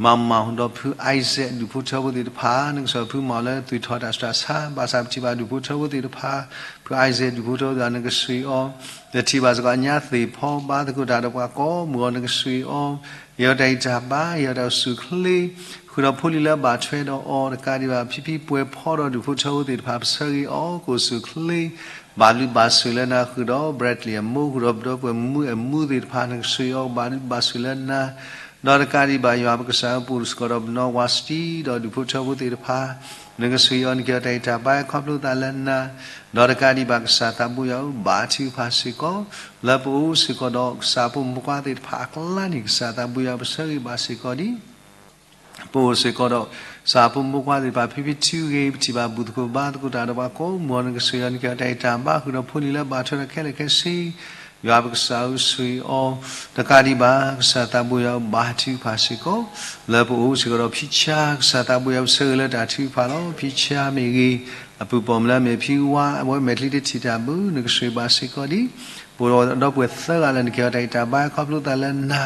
မၤမၢ်ဒီးဖုအံစဲးဒူၣ်ဖိထၢဖိသ့ၣ်တဖၣ် နကဆိၣ်ဖုမၤအီၤလၢသွံၣ်ထီၣ်တၢ်ဆူးတၢ်ဆါ ဘၣ်ဆၣ်ပထံၣ်ဘၣ်ဒူၣ်ဖိထၢဖိသ့ၣ်တဖၣ် ဖုအံစဲးဒူၣ်ဖိထၢဖိသ့ၣ်တဖၣ် နကဆိၣ်ဂ့ၤအီၤ နထံၣ်ဘၣ်စ့ၢ်ကီးအညါသ့ၣ်ဖီဘါသကိးတၢ်ဒီးပှၤကိးမုၢ်ဂီၤ နကဆိၣ်ဂ့ၤအီၤ ဟ့ၣ်အီၤတၢ်ဂံၢ်တၢ်ဘါ ဟ့ၣ်အီၤတၢ်အိၣ်ဆူၣ်အိၣ်ချ့ ဃုာ်ဒီးဖိလံၤလၢဘၣ်ထွဲဒီးအီၤတကးဒံးဘၣ် ဖံဖံပှဲၤဖီဒီးဒူၣ်ဖိထၢဖိသ့ၣ်တဖၣ် ပဆၢဂ့ၤအီၤ ကအိၣ်ဆူၣ်အိၣ်ချ့ ဘၣ်ဘျုးဘၣ်ဆိၣ်လၢနၤဃုာ်ဒီး Bradley အမိၢ် ဃုာ်ဒီးပဒီပုၢ်ဝဲၢ်မုၣ်အဲၣ်မူသ့ၣ်တဖၣ် နကဆိၣ်ဂ့ၤအီၤ ဘၣ်ဘျုးဘၣ်ဆိၣ်လၢနၤ ဒီးတကးဒံးဘၣ် ယွၤပကစၢ်ဧၢ ပအိၣ်စ့ၢ်ကီးဒီးပနီၢ်ဝါစတံ ဒီးဒူၣ်ဖိထၢဖိသ့ၣ်တဖၣ် နကဆိၣ်ဂ့ၤအီၤ နကဟ့ၣ်အီၤတၢ်ဂံၢ်တၢ်ဘါ ခီဖျိသးလၢနၤ ဒီးတကးဒံးဘၣ် ကစၢ်သးဘိယွၤဧၢ ဘၣ်ထုကဖၣ်စ့ၢ်ကီး လၢပအိၣ်စ့ၢ်ကီးဒီးကစၢ်ဖိမုၣ်ဖိခွါသ့ၣ်တဖၣ်အကျါန့ၣ် ကစၢ်သးဘိယွၤ ပဆၢဂ့ၤဘၣ်စ့ၢ်ကီးဒံး ပအိၣ်စ့ၢ်ကီးဒီး ကစၢ်ဖိမုၣ်ဖိခွါသ့ၣ်တဖၣ် ဖံဖံထံဂ့ၤ ပထံၣ်ဘၣ်ဘူၣ်သကိးဘါသကိးတၢ်ဒီးပှၤကိးမုၢ်ဂီၤ နကဆိၣ်ဂ့ၤအီၤ နကဟ့ၣ်အီၤတၢ်ဂံၢ်တၢ်ဘါ ဃုာ်ဒီးဖိလံၤလၢဘၣ်ထွဲဒီးခဲလၢာ်ခဲဆ့ ယွၤပကစၢ်ဧၢ ဆိၣ်ဂ့ၤအီၤ တကးဒံးဘၣ် ကစၢ်သးဘိယွၤ ဘၣ်ထုကဖၣ်စ့ၢ်ကီး လၢပအိၣ်စ့ၢ်ကီးဒီးဖံဆါ ကစၢ်သးဘိယွၤ ပဆၢဂ့ၤလၢတၢ်ထုကဖၣ်လီၤ. ဖံဆါမ့ၢ်ဂ့ၤ အပုၢ်ပိာ်မုၣ်လၢအမ့ၢ်ဖံဝါ အဝဲမဲာ်ချံတထံၣ်တၢ်ဘၣ် နကဆိၣ်ဂ့ၤဘၣ်စ့ၢ်ကီးဒံး ပအိၣ်ဒီးဒီပုၢ်ဝဲၢ်သၢဂၤလၢ နကဟ့ၣ်အီၤတၢ်ဂံၢ်တၢ်ဘါ ခီဖျိသးလၢနၤ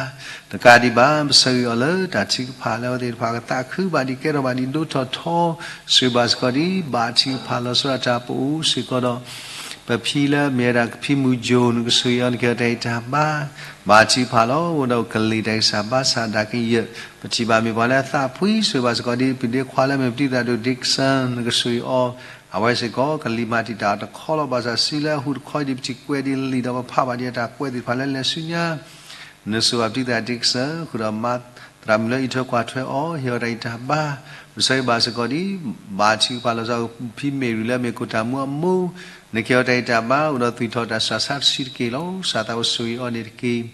တကးဒံးဘၣ် ပဆၢဂ့ၤအီၤလၢတၢ်ထုကဖၣ်လၢအဝဲသ့ၣ်တဖၣ်ကသးခုဘၣ်ဒံး ကဲထီၣ်ဘၣ်ဒံးဒိၣ်ထီၣ်ထီ ဆိၣ်ဂ့ၤဘၣ်စ့ၢ်ကီးဒံး ဘၣ်ထုကဖၣ်လီၤဆီဒၣ်တၢ် ပအိၣ်စ့ၢ်ကီးဒီး ပဖံလၢအမ့ၢ်ဝဲဒၣ်ဖံမုၢ်ယိၤ နကဆိၣ်ဂ့ၤအီၤ နကဟ့ၣ်အီၤတၢ်ဂံၢ်တၢ်ဘါ ဘၣ်ထုကဖၣ်လီၤ. အိၣ်ဒီးကလံၤတၢ်ဂံၢ်စၢ်ဘါစၢ်ဒၣ်ကယၢၢ် ပထံၣ်ဘၣ်မ့ၢ်ပှၤလၢအသးဖှံ ဆိၣ်ဂ့ၤဘၣ်စ့ၢ်ကီးဒံး ပဒ့ခွါလၢအမ့ၢ်ပဒုၣ်သးဒိၣ် Dixon နကဆိၣ်ဂ့ၤအီၤ အဝဲစ့ၢ်ကီး ကလံၤမၤတံာ်တာ်တခီလီၤ ဘၣ်ဆၣ်စုလၢအဟူးတခီဒံး ပထံၣ်ကွဲးဒံးလံာ်ဒီးပဖးဘၣ်ဒံးအတၢ်ကွဲးသ့ၣ်တဖၣ်လၢလဲၤဆူညါ နဆိၣ်ဂ့ၤဘၣ်ပဒုၣ်သး Dixon ဃုာ်ဒီးမၤသရၣ်မုၣ်လၢအံးထွဲကွၢ်ထွဲအီၤ ဟ့ၣ်အီၤတၢ်ဂံၢ်တၢ်ဘါ ပဆၢဂ့ၤဘၣ်စ့ၢ်ကီးဒံး ဘၣ်ထုကဖၣ်လီၤဆီ ဖံမ့ၢ်ရံၤလၢအမ့ၢ်ကိၣ်တၢ်မူအမိၢ် နကဟ့ၣ်အီၤတၢ်ဂံၢ်တၢ်ဘါ အိၣ်ဒီးသွံၣ်ထီၣ်တၢ်ဆူးတၢ်ဆါတဆံးတက့ၢ်လီၤ. ကစၢ်သးဘိယွၤဆိၣ်ဂ့ၤအီၤန့ၣ်တက့ၢ်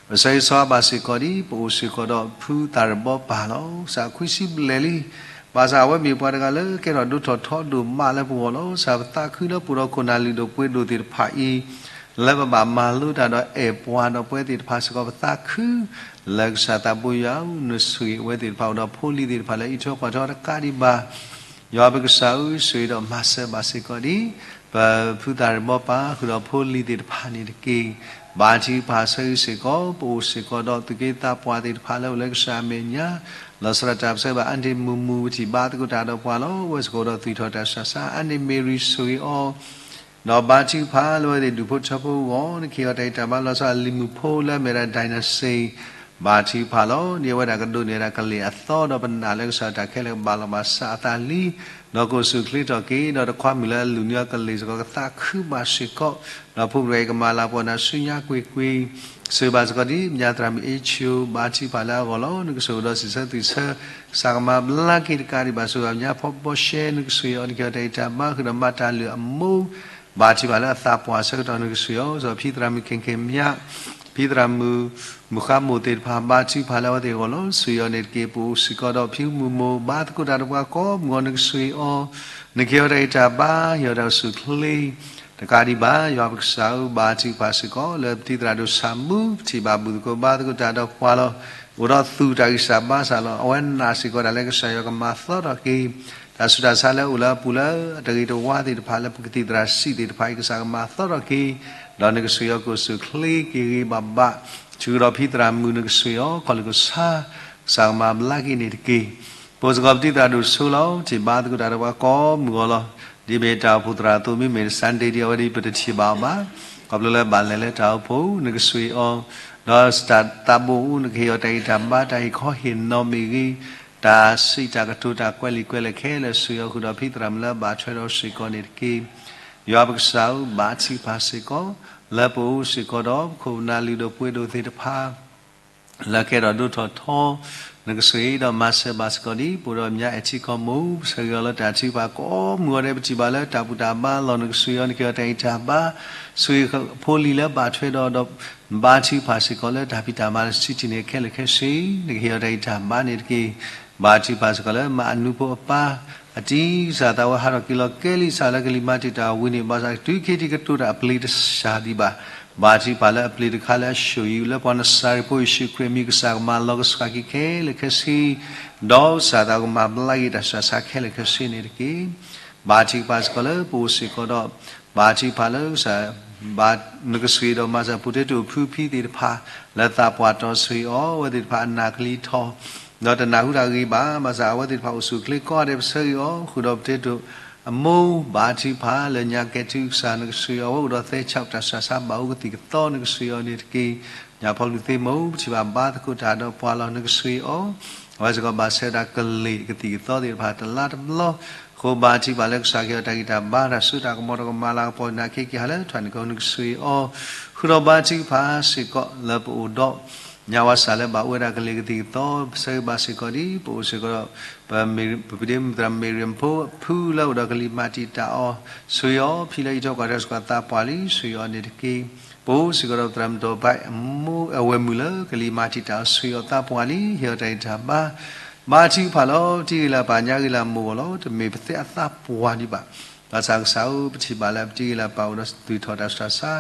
ပဆၢဂ့ၤဆိၣ်ဂ့ၤဘၣ်စ့ၢ်ကီးဒံး ပအိၣ်စ့ၢ်ကီးဒီးဖုသၣ်ရဘီပၢ်လီၤ. ကစၢ်ခွံဆံဘျဲၣ်လံ ဘၣ်ဆၣ်အဝဲမ့ၢ်ပှၤတဂၤလၢကဲထီၣ်ဒိၣ်ထီၣ်ထီဒိၣ်မးလၢပဂီၢ်လီၤ. ကစၢ်ပသးခုလၢပအိၣ်ဒီးခိၣ်နၢ်လုၢ်ဒိၣ်ပှ့ၤဒိၣ်သ့ၣ်တဖၣ်အံၤ လၢပဘၣ်မၤလိတၢ်ဒီးအဲၣ်ပှၤဒီးပဝဲသ့ၣ်တဖၣ်စ့ၢ်ကီး ပသးခု လၢကစၢ်သးဘိယွၤ နဆိၣ်ဂ့ၤအဝဲသ့ၣ်တဖၣ် အိၣ်ဒီးဖိလံၤသ့ၣ်တဖၣ်လၢအံးထွဲကွၢ်ထွဲတကးဒံးဘၣ် ယွၤပကစၢ်ဧၢ ဆိၣ်ဂ့ၤဒီးမၤစၢၤဘၣ်စ့ၢ်ကီးဒံး ပဖုသၣ်ရဘီပၢ် ဃုာ်ဒီးဖိလံၤသ့ၣ်တဖၣ်န့ၣ်တက့ၢ်. ဘၣ်ထုကဖၣ်ဆၢဂ့ၤစ့ၢ်ကီး ပအိၣ်စ့ၢ်ကီးဒီးသူၣ်က့သးပှၢ်သ့ၣ်တဖၣ်လၢအိၣ်လၢကစၢ်အမဲာ်ညါ လီၤဆီဒၣ်တၢ်ပဆၢဘၣ် အါတ့ၢ်မုၢ်မုၢ် ပထံၣ်ဘါသကိးတၢ်ဒီးပှၤလီၤ. အဝဲစ့ၢ်ကီးဒီးသွံၣ်ထီၣ်တၢ်ဆူးတၢ်ဆါ အါန့ၢ်မ့ၢ်ရံၤဆိၣ်ဂ့ၤအီၤ ဒီးဘါထုကဖၣ်လၢအဝဲသ့ၣ်ဒူၣ်ဖိထၢဖိအဂီၢ် နကဟ့ၣ်အီၤတၢ်ဂံၢ်တၢ်ဘါလီၤဆီ အလံၤမုၣ်ဖိလၢအမ့ၢ်ဝဲဒၣ် Dynasty ဘါထုကဖၣ်လီၤ. ဒ်အဝဲဒၣ်ကဒိးန့ၢ်ဝဲဒၣ်ကလံၤအသီ ဒီးပနာ်လၢကစၢ်တၢ်ခဲလၢာ်ကဘၣ်လီၤဘၣ်စးအသးလံ ဒီးကအိၣ်ဆူၣ်အိၣ်ချ့ထီၣ်က့ၤ ဒီးတခွါမုၣ်လၢအလုၢ်နုာ်အီၤကလံၤစ့ၢ်ကီးကသးခုဘၣ်စ့ၢ်ကီး ဒီးဖိမုၣ်တဂၤအံၤကမၤလၤကပီၤနၤဆူညါကွ့ၢ်ကွ့ၢ် ဆိၣ်ဂ့ၤဘၣ်စ့ၢ်ကီးဒံး ပညါသရၣ်မုၣ်အ့ၣ်ဆိၣ် ဘါထုကဖၣ်လၢအဂီၢ်လီၤ. နကဆိၣ်ဂ့ၤဒီးစံးဆၢသွံၣ်ဆၢ ကစၢ်ကမၤဘျါက့ၤတကးဒံးဘၣ် ဆိၣ်ဂ့ၤဘၣ်ပညါဖီဘီရှဲ နကဆိၣ်ဂ့ၤအီၤ နကဟ့ၣ်အီၤတၢ်ဂံၢ်တၢ်ဘါ ဃုာ်ဒီးမၤတၢ်လုၢ်အမိၢ် ဘါထုကဖၣ်လၢအသးပှၢ်ဆၢကတီၢ် နကဆိၣ်ဂ့ၤအီၤ စီၤဖံသရၣ်မုၣ် ခဲၣ်ခဲၣ်မၠး ဖံသရၣ်မုၣ် မုၢ်ဃါမိၢ်သ့ၣ်တဖၣ် ဘါထုကဖၣ်လၢအဝဲသ့ၣ်အဂီၢ်လီၤ. ဆိၣ်ဂ့ၤအီၤန့ၣ်တက့ၢ်. ပအိၣ်စ့ၢ်ကီးဒီးဖံမုၢ်မိၢ် ဘါသကိးတၢ်ဒီးပှၤကိးမုၢ်ဂီၤ နကဆိၣ်ဂ့ၤအီၤ နကဟ့ၣ်အီၤတၢ်ဂံၢ်တၢ်ဘါ ဟ့ၣ်အီၤတၢ်အိၣ်ဆူၣ်အိၣ်ချ့ တကးဒံးဘၣ် ယွၤပကစၢ်ဧၢ ဘါထုကဖၣ်စ့ၢ်ကီး လၢပတံၤသရၣ်ဒိၣ်ဆၣ်မူ ပထံၣ်ဘၣ်ဘူၣ်သကိးဘါသကိးတၢ်ဒီးပှၤလီၤ. အိၣ်ဒီးသူၣ်တၢ်ဂံၢ်စၢ်ဘါစၢ်လီၤ. အဝဲနာ်စ့ၢ်ကီးတၢ်လၢကစၢ်ယွၤကမၤသီထီၣ်က့ၤ တၢ်ဆူးတၢ်ဆါလၢအအိၣ်လၢအပူၤလၢအတဂ့ၤတဝါသ့ၣ်တဖၣ် လၢပကသံၣ်သရၣ်စံၣ်သ့ၣ်တဖၣ်အံၤ ကစၢ်ကမၤသီထီၣ်က့ၤ ဒီးနကဆိၣ်ဂ့ၤအီၤကအိၣ်ဆူၣ်အိၣ်ချ့က့ၤဂ့ၤဂ့ၤဘၣ်ဘၣ် ဆူၣ်ဒီးဖံသရၣ်မုၣ် နကဆိၣ်ဂ့ၤအီၤ ခီၣ်လ့ၣ်ကစၢ် ကစၢ်ကမၤဘျါက့ၤန့ၣ်တက့ၢ်. ပအိၣ်စ့ၢ်ကီးပတံၤသရၣ်ဒိၣ်ဆိလီၤ. ထံၣ်ဘါသကိးတၢ်ဒီးပှၤကိးမုၢ်ဂီၤလီၤ. ဒ်မ့ၢ်တၢ်အိၣ်ဖှိၣ်သရၣ်အသိး မ့မ့ၢ် Sunday ဒ်အဝဲဒ်အံၤ ပတထံၣ်ဘၣ်အီၤဘၣ်. ခီဖျိလၢဘၣ်လဲၤလၢတၢ်အိၣ်ဖှိၣ် နကဆိၣ်ဂ့ၤအီၤ ဒီးတၢ်သးဘိအူ နကဟ့ၣ်အီၤတၢ်ဂံၢ်တၢ်ဘါ တၢ်ဟ့ၣ်ခီဟ့ၣ်နီၤမ့ၢ်ဂ့ၤ တၢ်စံးတၢ်ကတိၤတၢ်ကွဲးလံာ်ကွဲးလဲၢ်ခဲလၢာ် ဆိၣ်ဂ့ၤအီၤဃုာ်ဒီးဖံသရၣ်မုၣ်လၢအဘၣ်ထွဲဒီးစ့ၢ်ကီးန့ၣ်တက့ၢ်. ယွၤပကစၢ်ဧၢ ဘါထုကဖၣ်စ့ၢ်ကီး လၢပအိၣ်စ့ၢ်ကီးဒီးပခိၣ်ပနၢ်လုၢ်ဒိၣ်ပှ့ၤဒိၣ်သ့ၣ်တဖၣ် လၢကဲထီၣ်ဒိၣ်ထီၣ်ထီ နကဆိၣ်ဂ့ၤဒီးမၤစၢၤဘၣ်စ့ၢ်ကီးဒံး ပအိၣ်ဒီးပညါအဲၣ်ထံကီၢ်မိၢ် ပဆၢဂ့ၤအီၤလၢတၢ်ထုကဖၣ်ကိးမုၢ်ဂီၤဒဲး ပထံၣ်ဘၣ်လၢတၢ်ဘူၣ်တၢ်ဘါလီၢ် နကဆိၣ်ဂ့ၤအီၤ နကဟ့ၣ်အီၤတၢ်ဂံၢ်တၢ်ဘါ ဆိၣ်ဂ့ၤဖိလံၤလၢဘၣ်ထွဲဒီး ဒီးဘါထုကဖၣ်စ့ၢ်ကီးလၢတၢ်ဖံးတၢ်မၤလၢ city န့ၣ်ခဲလၢာ်ခဲဆ့ နကဟ့ၣ်အီၤတၢ်ဂံၢ်တၢ်ဘါန့ၣ်တက့ၢ်. ဘါထုကဖၣ်စ့ၢ်ကီးလၢမၤအနူဖိအပၢ် အတံၤ ကစၢ်သးဝဲဟးထီၣ်က့ၤလီၤကဲလံ ကစၢ်လၢကလံၤမၤတံာ်တာ်ဝံၤန့ၣ် ဘၣ်ဆၣ်တုၤခံထံၣ်ကတိၤတၢ်အပျ့ၤတစှၤဒံးဘၣ်. ဘါထုကဖၣ်လၢအပျ့ၤတခါလၢအဆိၣ်အံၤ လၢပှၤနစၤရ့းဖိယ့ၣ်ၡူးခရံာ်အမံၤ ကစၢ်ကမၤလီၤကဆှၣ်က့ၤခဲလၢာ်ခဲဆ့ ဒီးကစၢ်သးကမၤဘျါက့ၤတၢ်ဆူးတၢ်ဆါခဲလၢာ်ခဲဆ့န့ၣ်တက့ၢ်. ဘါထုကဖၣ်စ့ၢ်ကီးလၢပအိၣ်စ့ၢ်ကီးဒီး ဘါထုကဖၣ်လၢကစၢ် ဘၣ်နကဆှံဒီးမၤစၢၤ potato ဖုဖံသ့ၣ်တဖၣ် လၢသးပှၢ်တီဆှံအီၤ အဝဲသ့ၣ်တဖၣ်အနၢ်ကလံၤထီၣ် ဒီးတနၢ်ဟူတၢ်ဂ့ၤဘၣ်, ဘၣ်ဆၣ်အဝဲသ့ၣ်တဖၣ်အိၣ်ဆူၣ်အိၣ်ချ့ကိးဂၤဒဲး ပဆၢဂ့ၤအီၤ ဃုာ်ဒီး potato အမိၢ် ဘါထုကဖၣ် လၢညါကဲထီၣ်ကစၢ် နကဆှံအီၤ အဝဲအိၣ်ဒီးသဲဆး တၢ်ဆှၢဆါဘၣ်အိၣ်ကသံၣ်ကသီ နကဆှံအီၤန့ၣ်တက့ၢ်. ညၣ်ဖီလူၤသ့မိၢ် ပထံၣ်ဘၣ်ဘါသကိးတၢ်ဒီးပှၤလီၤ နကဆှံအီၤ အဝဲစ့ၢ်ကီးဘၣ်ဆၢတၢ်ကလ့ၢ်ကသံၣ်ကသီသ့ၣ်တဖၣ်တလါတဘျီ, အဃိဘါထုကဖၣ်လၢကစၢ်ကဟ့ၣ်အီၤတၢ်ဂံၢ်တၢ်ဘါ တၢ်စိတၢ်ကမီၤ တၢ်ကမၤလၤကပီၤ နၤခ့က့ၤဟးလၢထွဲၣ်န့ၣ်ကီး နကဆှံအီၤ, ဃုာ်ဒီးဘါထုကဖၣ်စ့ၢ်ကီး လၢပအိၣ်ဒီး ညါဝါစၢ်လၢဘၣ်အိၣ်ဝဲဒၣ်ကလ့ၢ်ကသံၣ်ကသီ ပဆၢဂ့ၤဘၣ်စ့ၢ်ကီးဒ် ပအိၣ်စ့ၢ်ကီးဒီး ပပဒ့မုၣ်သရၣ်မ့ၢ်ရံၣ်ဖိ ဖုလၢအိၣ်ဒီးကလံၤမၤတံာ်တာ်အီၤ ဆှံအီၤ, ဖံလၢအံးထွဲကွၢ်ထွဲစ့ၢ်ကီးသးပှၢ်လံ ဆှံအီၤန့ၣ်တက့ၢ်. ပအိၣ်စ့ၢ်ကီးဒီးပသရၣ်မုၣ်ဒီးဘၣ် အဝဲၢ်မုၣ်လၢကလံၤမၤတံာ်တာ်အီၤ ဆှံအီၤသးပှၢ်လံ ဟ့ၣ်အီၤတၢ်ဂံၢ်တၢ်ဘါ, ဘါထုကဖၣ်လီၤ ပတံၤဂ့ၤလၢပၢ် ညါဂ့ၤလၢမိၢ်အဂီၢ်လီၤ တမ့ၢ်ပသ့အသးပှၢ်ဒံးဘၣ်. ဘၣ်ဆၣ်ကစၢ်ဧၢ ပထံၣ်ဘၣ်လၢပတံၤဂ့ၤလၢပၢ်အိၣ်ဒီးသူၣ်ထီၣ်တၢ်ဆှၢဆါ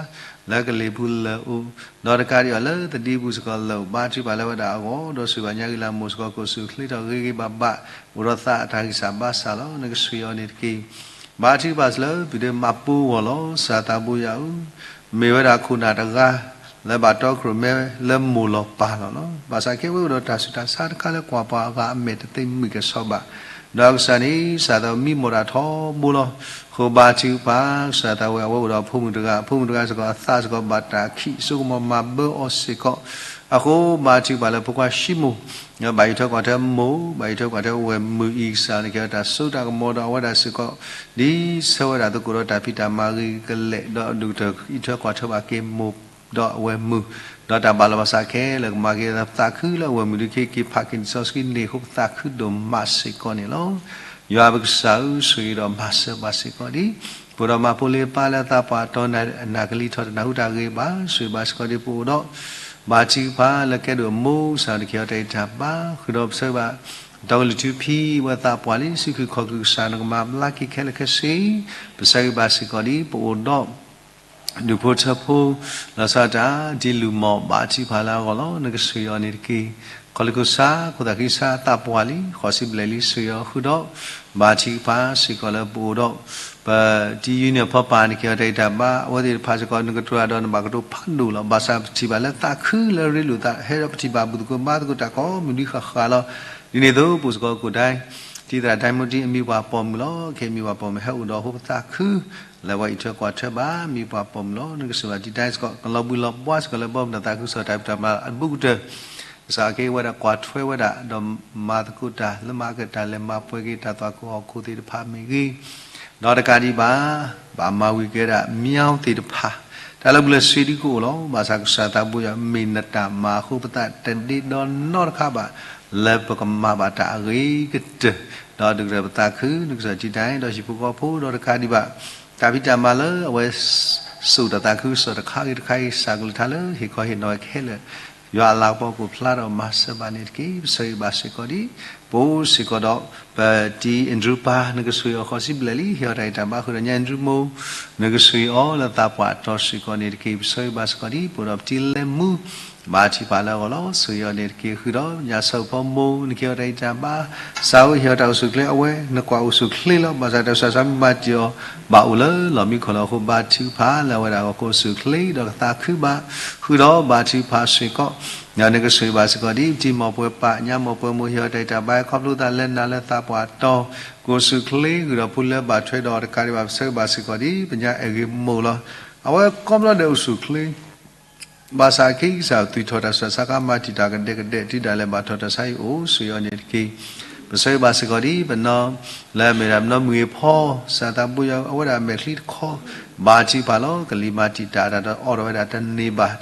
လၢကလ့ၢ်ပူၤလၢအိၣ်, ဒီးတကးဒံးဘၣ်လၢသဒံပူၤစ့ၢ်ကီးလၢအိၣ် ဘါထုကဖၣ်လၢဝဲဒၣ်အဂီၢ် ဒီးဆှံဘၣ်ညါဂ့ၤလၢမိၢ်စ့ၢ်ကီး ကအိၣ်ဆူၣ်အိၣ်ချ့ထီၣ်ဂ့ၤဂ့ၤဘၣ်ဘၣ် အိၣ်ဒီးသးတၢ်ဂံၢ်စၢ်ဘါစၢ်လီၤ နကဆှံအီၤန့ၣ်တက့ၢ်. ဘါထုကဖၣ်လၢပုၢ်ဒ့မၤပိဂီၢ်လီၤ ကစၢ်သးဘိယွၤဧၢ, မ့ၢ်ဝဲဒၣ်ခိၣ်နၢ်တဂၤ လၢဘၣ်တီခိၣ်ရိၣ်မဲလၢမိၢ်လီၤပၢ်လီၤလီၤ. ဘၣ်ဆၣ်ခဲအံၤဝဲအိၣ်ဒီးတၢ်ဆူးတၢ်ဆါတခါလၢကွၢ်ပှၤအဂၤအမဲာ်တသ့မုၢ်ကဲၤဆီဘၣ်, ဒီးကစၢ်န့ၣ် ကစၢ်သးဝဲမံမီၢ်တၢ်ထီဘိလီၤ. အဃိဘါထုကဖၣ် ကစၢ်သးဝဲ အဝဲအိၣ်ဒီးအဖိမုၣ်တဂၤ အဖိမုၣ်တဂၤစ့ၢ်ကီးအသးစ့ၢ်ကီးဘၣ်တၢ်ခံးစိကမီၤမၤဘၢအီၤစ့ၢ်ကီး, အဃိဘါထုကဖၣ်လၢဖိခွါၡံမိၣ် ဘၣ်အံးထွဲကွၢ်ထွဲမိၢ် ဘၣ်အံးထွဲကွၢ်ထွဲဝဲၢ်မုၣ်အံၤ ကစၢ်န့ၣ်ကဲထီၣ်တၢ်စိတၢ်ကမီၤဒီးအဝဲဒၣ်စ့ၢ်ကီး ဒ်ဆၢဝဲဒၣ်သကိးဒီးတၢ်ဖံးတၢ်မၤဂ့ၤကလဲာ် ဒီးဒိၣ်ကတၢၢ်အံးထွဲကွၢ်ထွဲဘၣ်က့ၤမိၢ်ဒီးအဝဲၢ်မုၣ်, ဒီးတၢ်ဘၣ်လီၤဘၣ်စးခဲလၢာ်ကမၤက့ၤသးပသးခုလၢအဝဲၢ်မုၣ်ဒုးခ့က့ၤဖးက့ၤ ဒ်စီဆှံန့ၣ်အဃိ ပသးခုဒိၣ်မးစ့ၢ်ကီးန့ၣ်လီၤ. ယွၤပကစၢ်ဧၢ ဆိၣ်ဂ့ၤဒီးမၤစၢၤဘၣ်စ့ၢ်ကီးဒ် ပအိၣ်ဒီးမၤဖိလ့ပၢ်လၢသးပှၢ်တီၤနၢ်ကလံၤထီၣ်တနၢ်ဟူတၢ်ဂ့ၤဘၣ် ဆိၣ်ဂ့ၤဘၣ်စ့ၢ်ကီးဒ်ပအိၣ်ဒီး ဘါထုကဖၣ်လၢကဲဒိၣ်အမိၢ် ကစၢ်တကဟ့ၣ်အီၤတၢ်ဂံၢ်တၢ်ဘါ ဃုာ်ဒီးပဆၢဘၣ် တီကလုၢ်ထူဖံ ဝဲသးပှၢ်လံ စုခူၣ်ခီၣ်ခူၣ် ကစၢ်နကမၤဘျါက့ၤခဲလၢာ်ခဲဆ့, ပဆၢဂ့ၤဘၣ်စ့ၢ်ကီးဒ် ပအိၣ်ဒီး ဒူၣ်ဖိထၢဖိ လီၤဆီဒၣ်တၢ် ဒ်လူၤမီၢ် ဘါထုကဖၣ်လၢအဂီၢ်လီၤ. နကဆိၣ်ဂ့ၤအီၤန့ၣ်တက့ၢ်. ခီၣ်လ့ၢ်ခိၣ်ဆါ ခိၣ်သၣ်ဃံဆါ သးပှၢ်လံ ဃိးဆံဘျဲၣ်လံ ဆိၣ်ဂ့ၤအီၤဃုာ်ဒီး ဘါထုကဖၣ်စ့ၢ်ကီးလၢပအိၣ်ဒီး ပတံၤယုၢ်န့ၣ်ဖီပၢ်န့ၣ် ကဟ့ၣ်အီၤတၢ်ဂံၢ်တၢ်ဘါ အဝဲသ့ၣ်တဖၣ်စ့ၢ်ကီး နကတိၤတၢ်ဒီးနဘၣ်ကတိၤဖးဒိၣ်လီၤ. ဘၣ်ဆၣ်ပထံၣ်ဘၣ်လၢသးခုလၢရ့လိာ်သး ဟဲဒီးပထံၣ်ဘၣ်ဘူၣ်သကိးဘါသကိးတၢ်ကိးမုၢ်နံၤဃၣ်ဃၣ်လီၤ. ဒ်န့ၣ်အသိး ပအိၣ်စ့ၢ်ကီးကိၣ်ဒဲ တံၤသရၣ်ဒဲမူတံ အမ့ၢ်ပှၤပိာ်မုၣ်လီၤ. ခဲအံၤမ့ၢ်ပှၤပိာ်မုၣ် ဟဲအိၣ်ဒီးအဖိပသးခု လၢပှၤအံးထွဲကွၢ်ထွဲဘၣ် မ့ၢ်ပှၤပိာ်မုၣ်လီၤ. နကဆိၣ်ဂ့ၤဘၣ်တံၤတၢ်စ့ၢ်ကီး ကလီၤဘှံးလီၤဘှါစ့ၢ်ကီးလၢဘီမုၢ်တၢ်သးခုကစီၣ်တၢ်ဖံးတၢ်မၤအဘူးကတၢၢ် ကစၢ်ကဟ့ၣ်ဝဲဒၣ်ကွၢ်ထွဲဝဲဒၣ် ဒီးမၤသကိးတၢ်လၢမၤကတၢၢ်လဲၤမၤပှဲၤက့ၤတၢ်သွၣ်ခိၣ်ဟီၣ်ခိၣ်သ့ၣ်တဖၣ်မ့ၢ်ဂ့ၤ, ဒီးတကးဒံးဘၣ် ဘၣ်မၤဝံၤကဲဒၣ်မၠါသ့ၣ်တဖၣ် တၢ်လၢပူၤလၢစ့ဒုကအိၣ်လီၤ. ဘၣ်ဆၣ်ကစၢ်သးဘိယွၤမ့ၢ်နတၢ်မၤအဃိ ပသးတဒ့ဒီနီတခါဘၣ် လၢပကမၤဘၣ်တၢ်အဂ့ၤကတၢၢ် ဒီးဒုးကတၢၢ်ပသးခု နကစၢ်တံၤတၢ်ဒီးဟံၣ်ဖိဃီဖိ ဒီးတကးဒံးဘၣ် တၢ်ဖံးတၢ်မၤလၢအဝဲ စိာ်တၢ်သးခုကစီၣ်တခါဂ့ၤတခါဂ့ၤ စၢ်ကလုၢ်ကထါလၢဟ့ၣ်ခီဟ့ၣ်နီၤဝဲခဲလၢာ် ယွၤအလၤကပီၤကအိၣ်ဖျါဒီးမၤစၢၤဘၣ်န့ၣ်တက့ၢ်. ပဆၢဂ့ၤဘၣ်စ့ၢ်ကီးဒ် ပအိၣ်စ့ၢ်ကီးဒီး ပတံၤအ့ၣ်ဒြူပၢ် နကဆိၣ်ဂ့ၤအီၤဃိးဆံဘျဲၣ်လံ ဟ့ၣ်အီၤတၢ်ဂံၢ်တၢ်ဘါဃုာ်ဒီးညါအ့ၣ်ဒြူမိၢ် နကဆိၣ်ဂ့ၤအီၤလၢသးပှၢ်အတီၤစ့ၢ်ကီးန့ၣ်တက့ၢ်. ပဆၢဂ့ၤဘၣ်စ့ၢ်ကီးဒ် ပအိၣ်ဒီးပတံၤလဲၤမူ ဘါထုကဖၣ်လၢအဂီၢ်လီၤ. ဆိၣ်ဂ့ၤအီၤန့ၣ်တက့ၢ်. ဃုာ်ဒီးညါဆၢဖိမိၢ် နကဟ့ၣ်အီၤတၢ်ဂံၢ်တၢ်ဘါ စးဝဲဟ့ၣ်အီၤတၢ်အိၣ်ဆူၣ်အိၣ်ချ့ အဝဲ နကွၢ်အိၣ်ဆူၣ်အိၣ်ချ့လီၤ. ဘၣ်ဆၣ်တၢ်ဆူးတၢ်ဆါမ့ၢ်ဘၣ်တ့ၢ်အီၤ ဘၣ်အိၣ်လၢလီၢ်မံခိၣ်လီၤ. အဃိဘါထုကဖၣ်လၢအဝဲဒၣ်အဂီၢ် ကအိၣ်ဆူၣ်အိၣ်ချ့ဒီးကသးခုဘၣ်. ဃုာ်ဒီးဘါထုကဖၣ်စ့ၢ်ကီး နကဆိၣ်ဂ့ၤဘၣ်စ့ၢ်ကီးဒ် ပတံၤမီၢ်ပှဲၤပၢ် ညါမီၢ်ပှဲၤမိၢ် ဟ့ၣ်အီၤတၢ်ဂံၢ်တၢ်ဘါ ခီဖျိသးလၢနၤလၢသးပှၢ်အတီၤ ကအိၣ်ဆူၣ်အိၣ်ချ့ ဃုာ်ဒီးဖိလၢဘၣ်ထွဲဒီးတကးဒံးဘၣ် ပဆၢဂ့ၤဘၣ်စ့ၢ်ကီးဒ် ပညါအဲၣ်ဂ့ၤမိၢ်လီၤ. အဝဲကိးဘျီဒဲးအိၣ်ဆူၣ်အိၣ်ချ့ ဘၣ်ဆၣ်ခဲအံၤကစၢ်သူၣ်ထီၣ်တၢ်ဆူးတၢ်ဆါ ကမၤတံာ်တာ်ကဒဲကဒဲ တုၤဒၣ်လဲာ်ဘၣ်ထီၣ်တၢ်ဆါဟံၣ်အိၣ် ဆိၣ်ဂ့ၤအီၤန့ၣ်တက့ၢ်. ပဆၢဂ့ၤဘၣ်စ့ၢ်ကီးဒ် ပနီၢ်လၢအမ့ၢ်ဒၣ်ပနီၢ်မုၢ်ဂ့ၤဖီ ကစၢ်သးဘိယွၤ အဝဲဒၣ်အမဲာ်ချံတခီ ဘါထုကဖၣ်လီၤ. ကလံၤမၤတံာ်တာ်တၢ်ဒီးအီၣ်ဒီးဝဲဒၣ်တန့ၢ်ဘၣ်.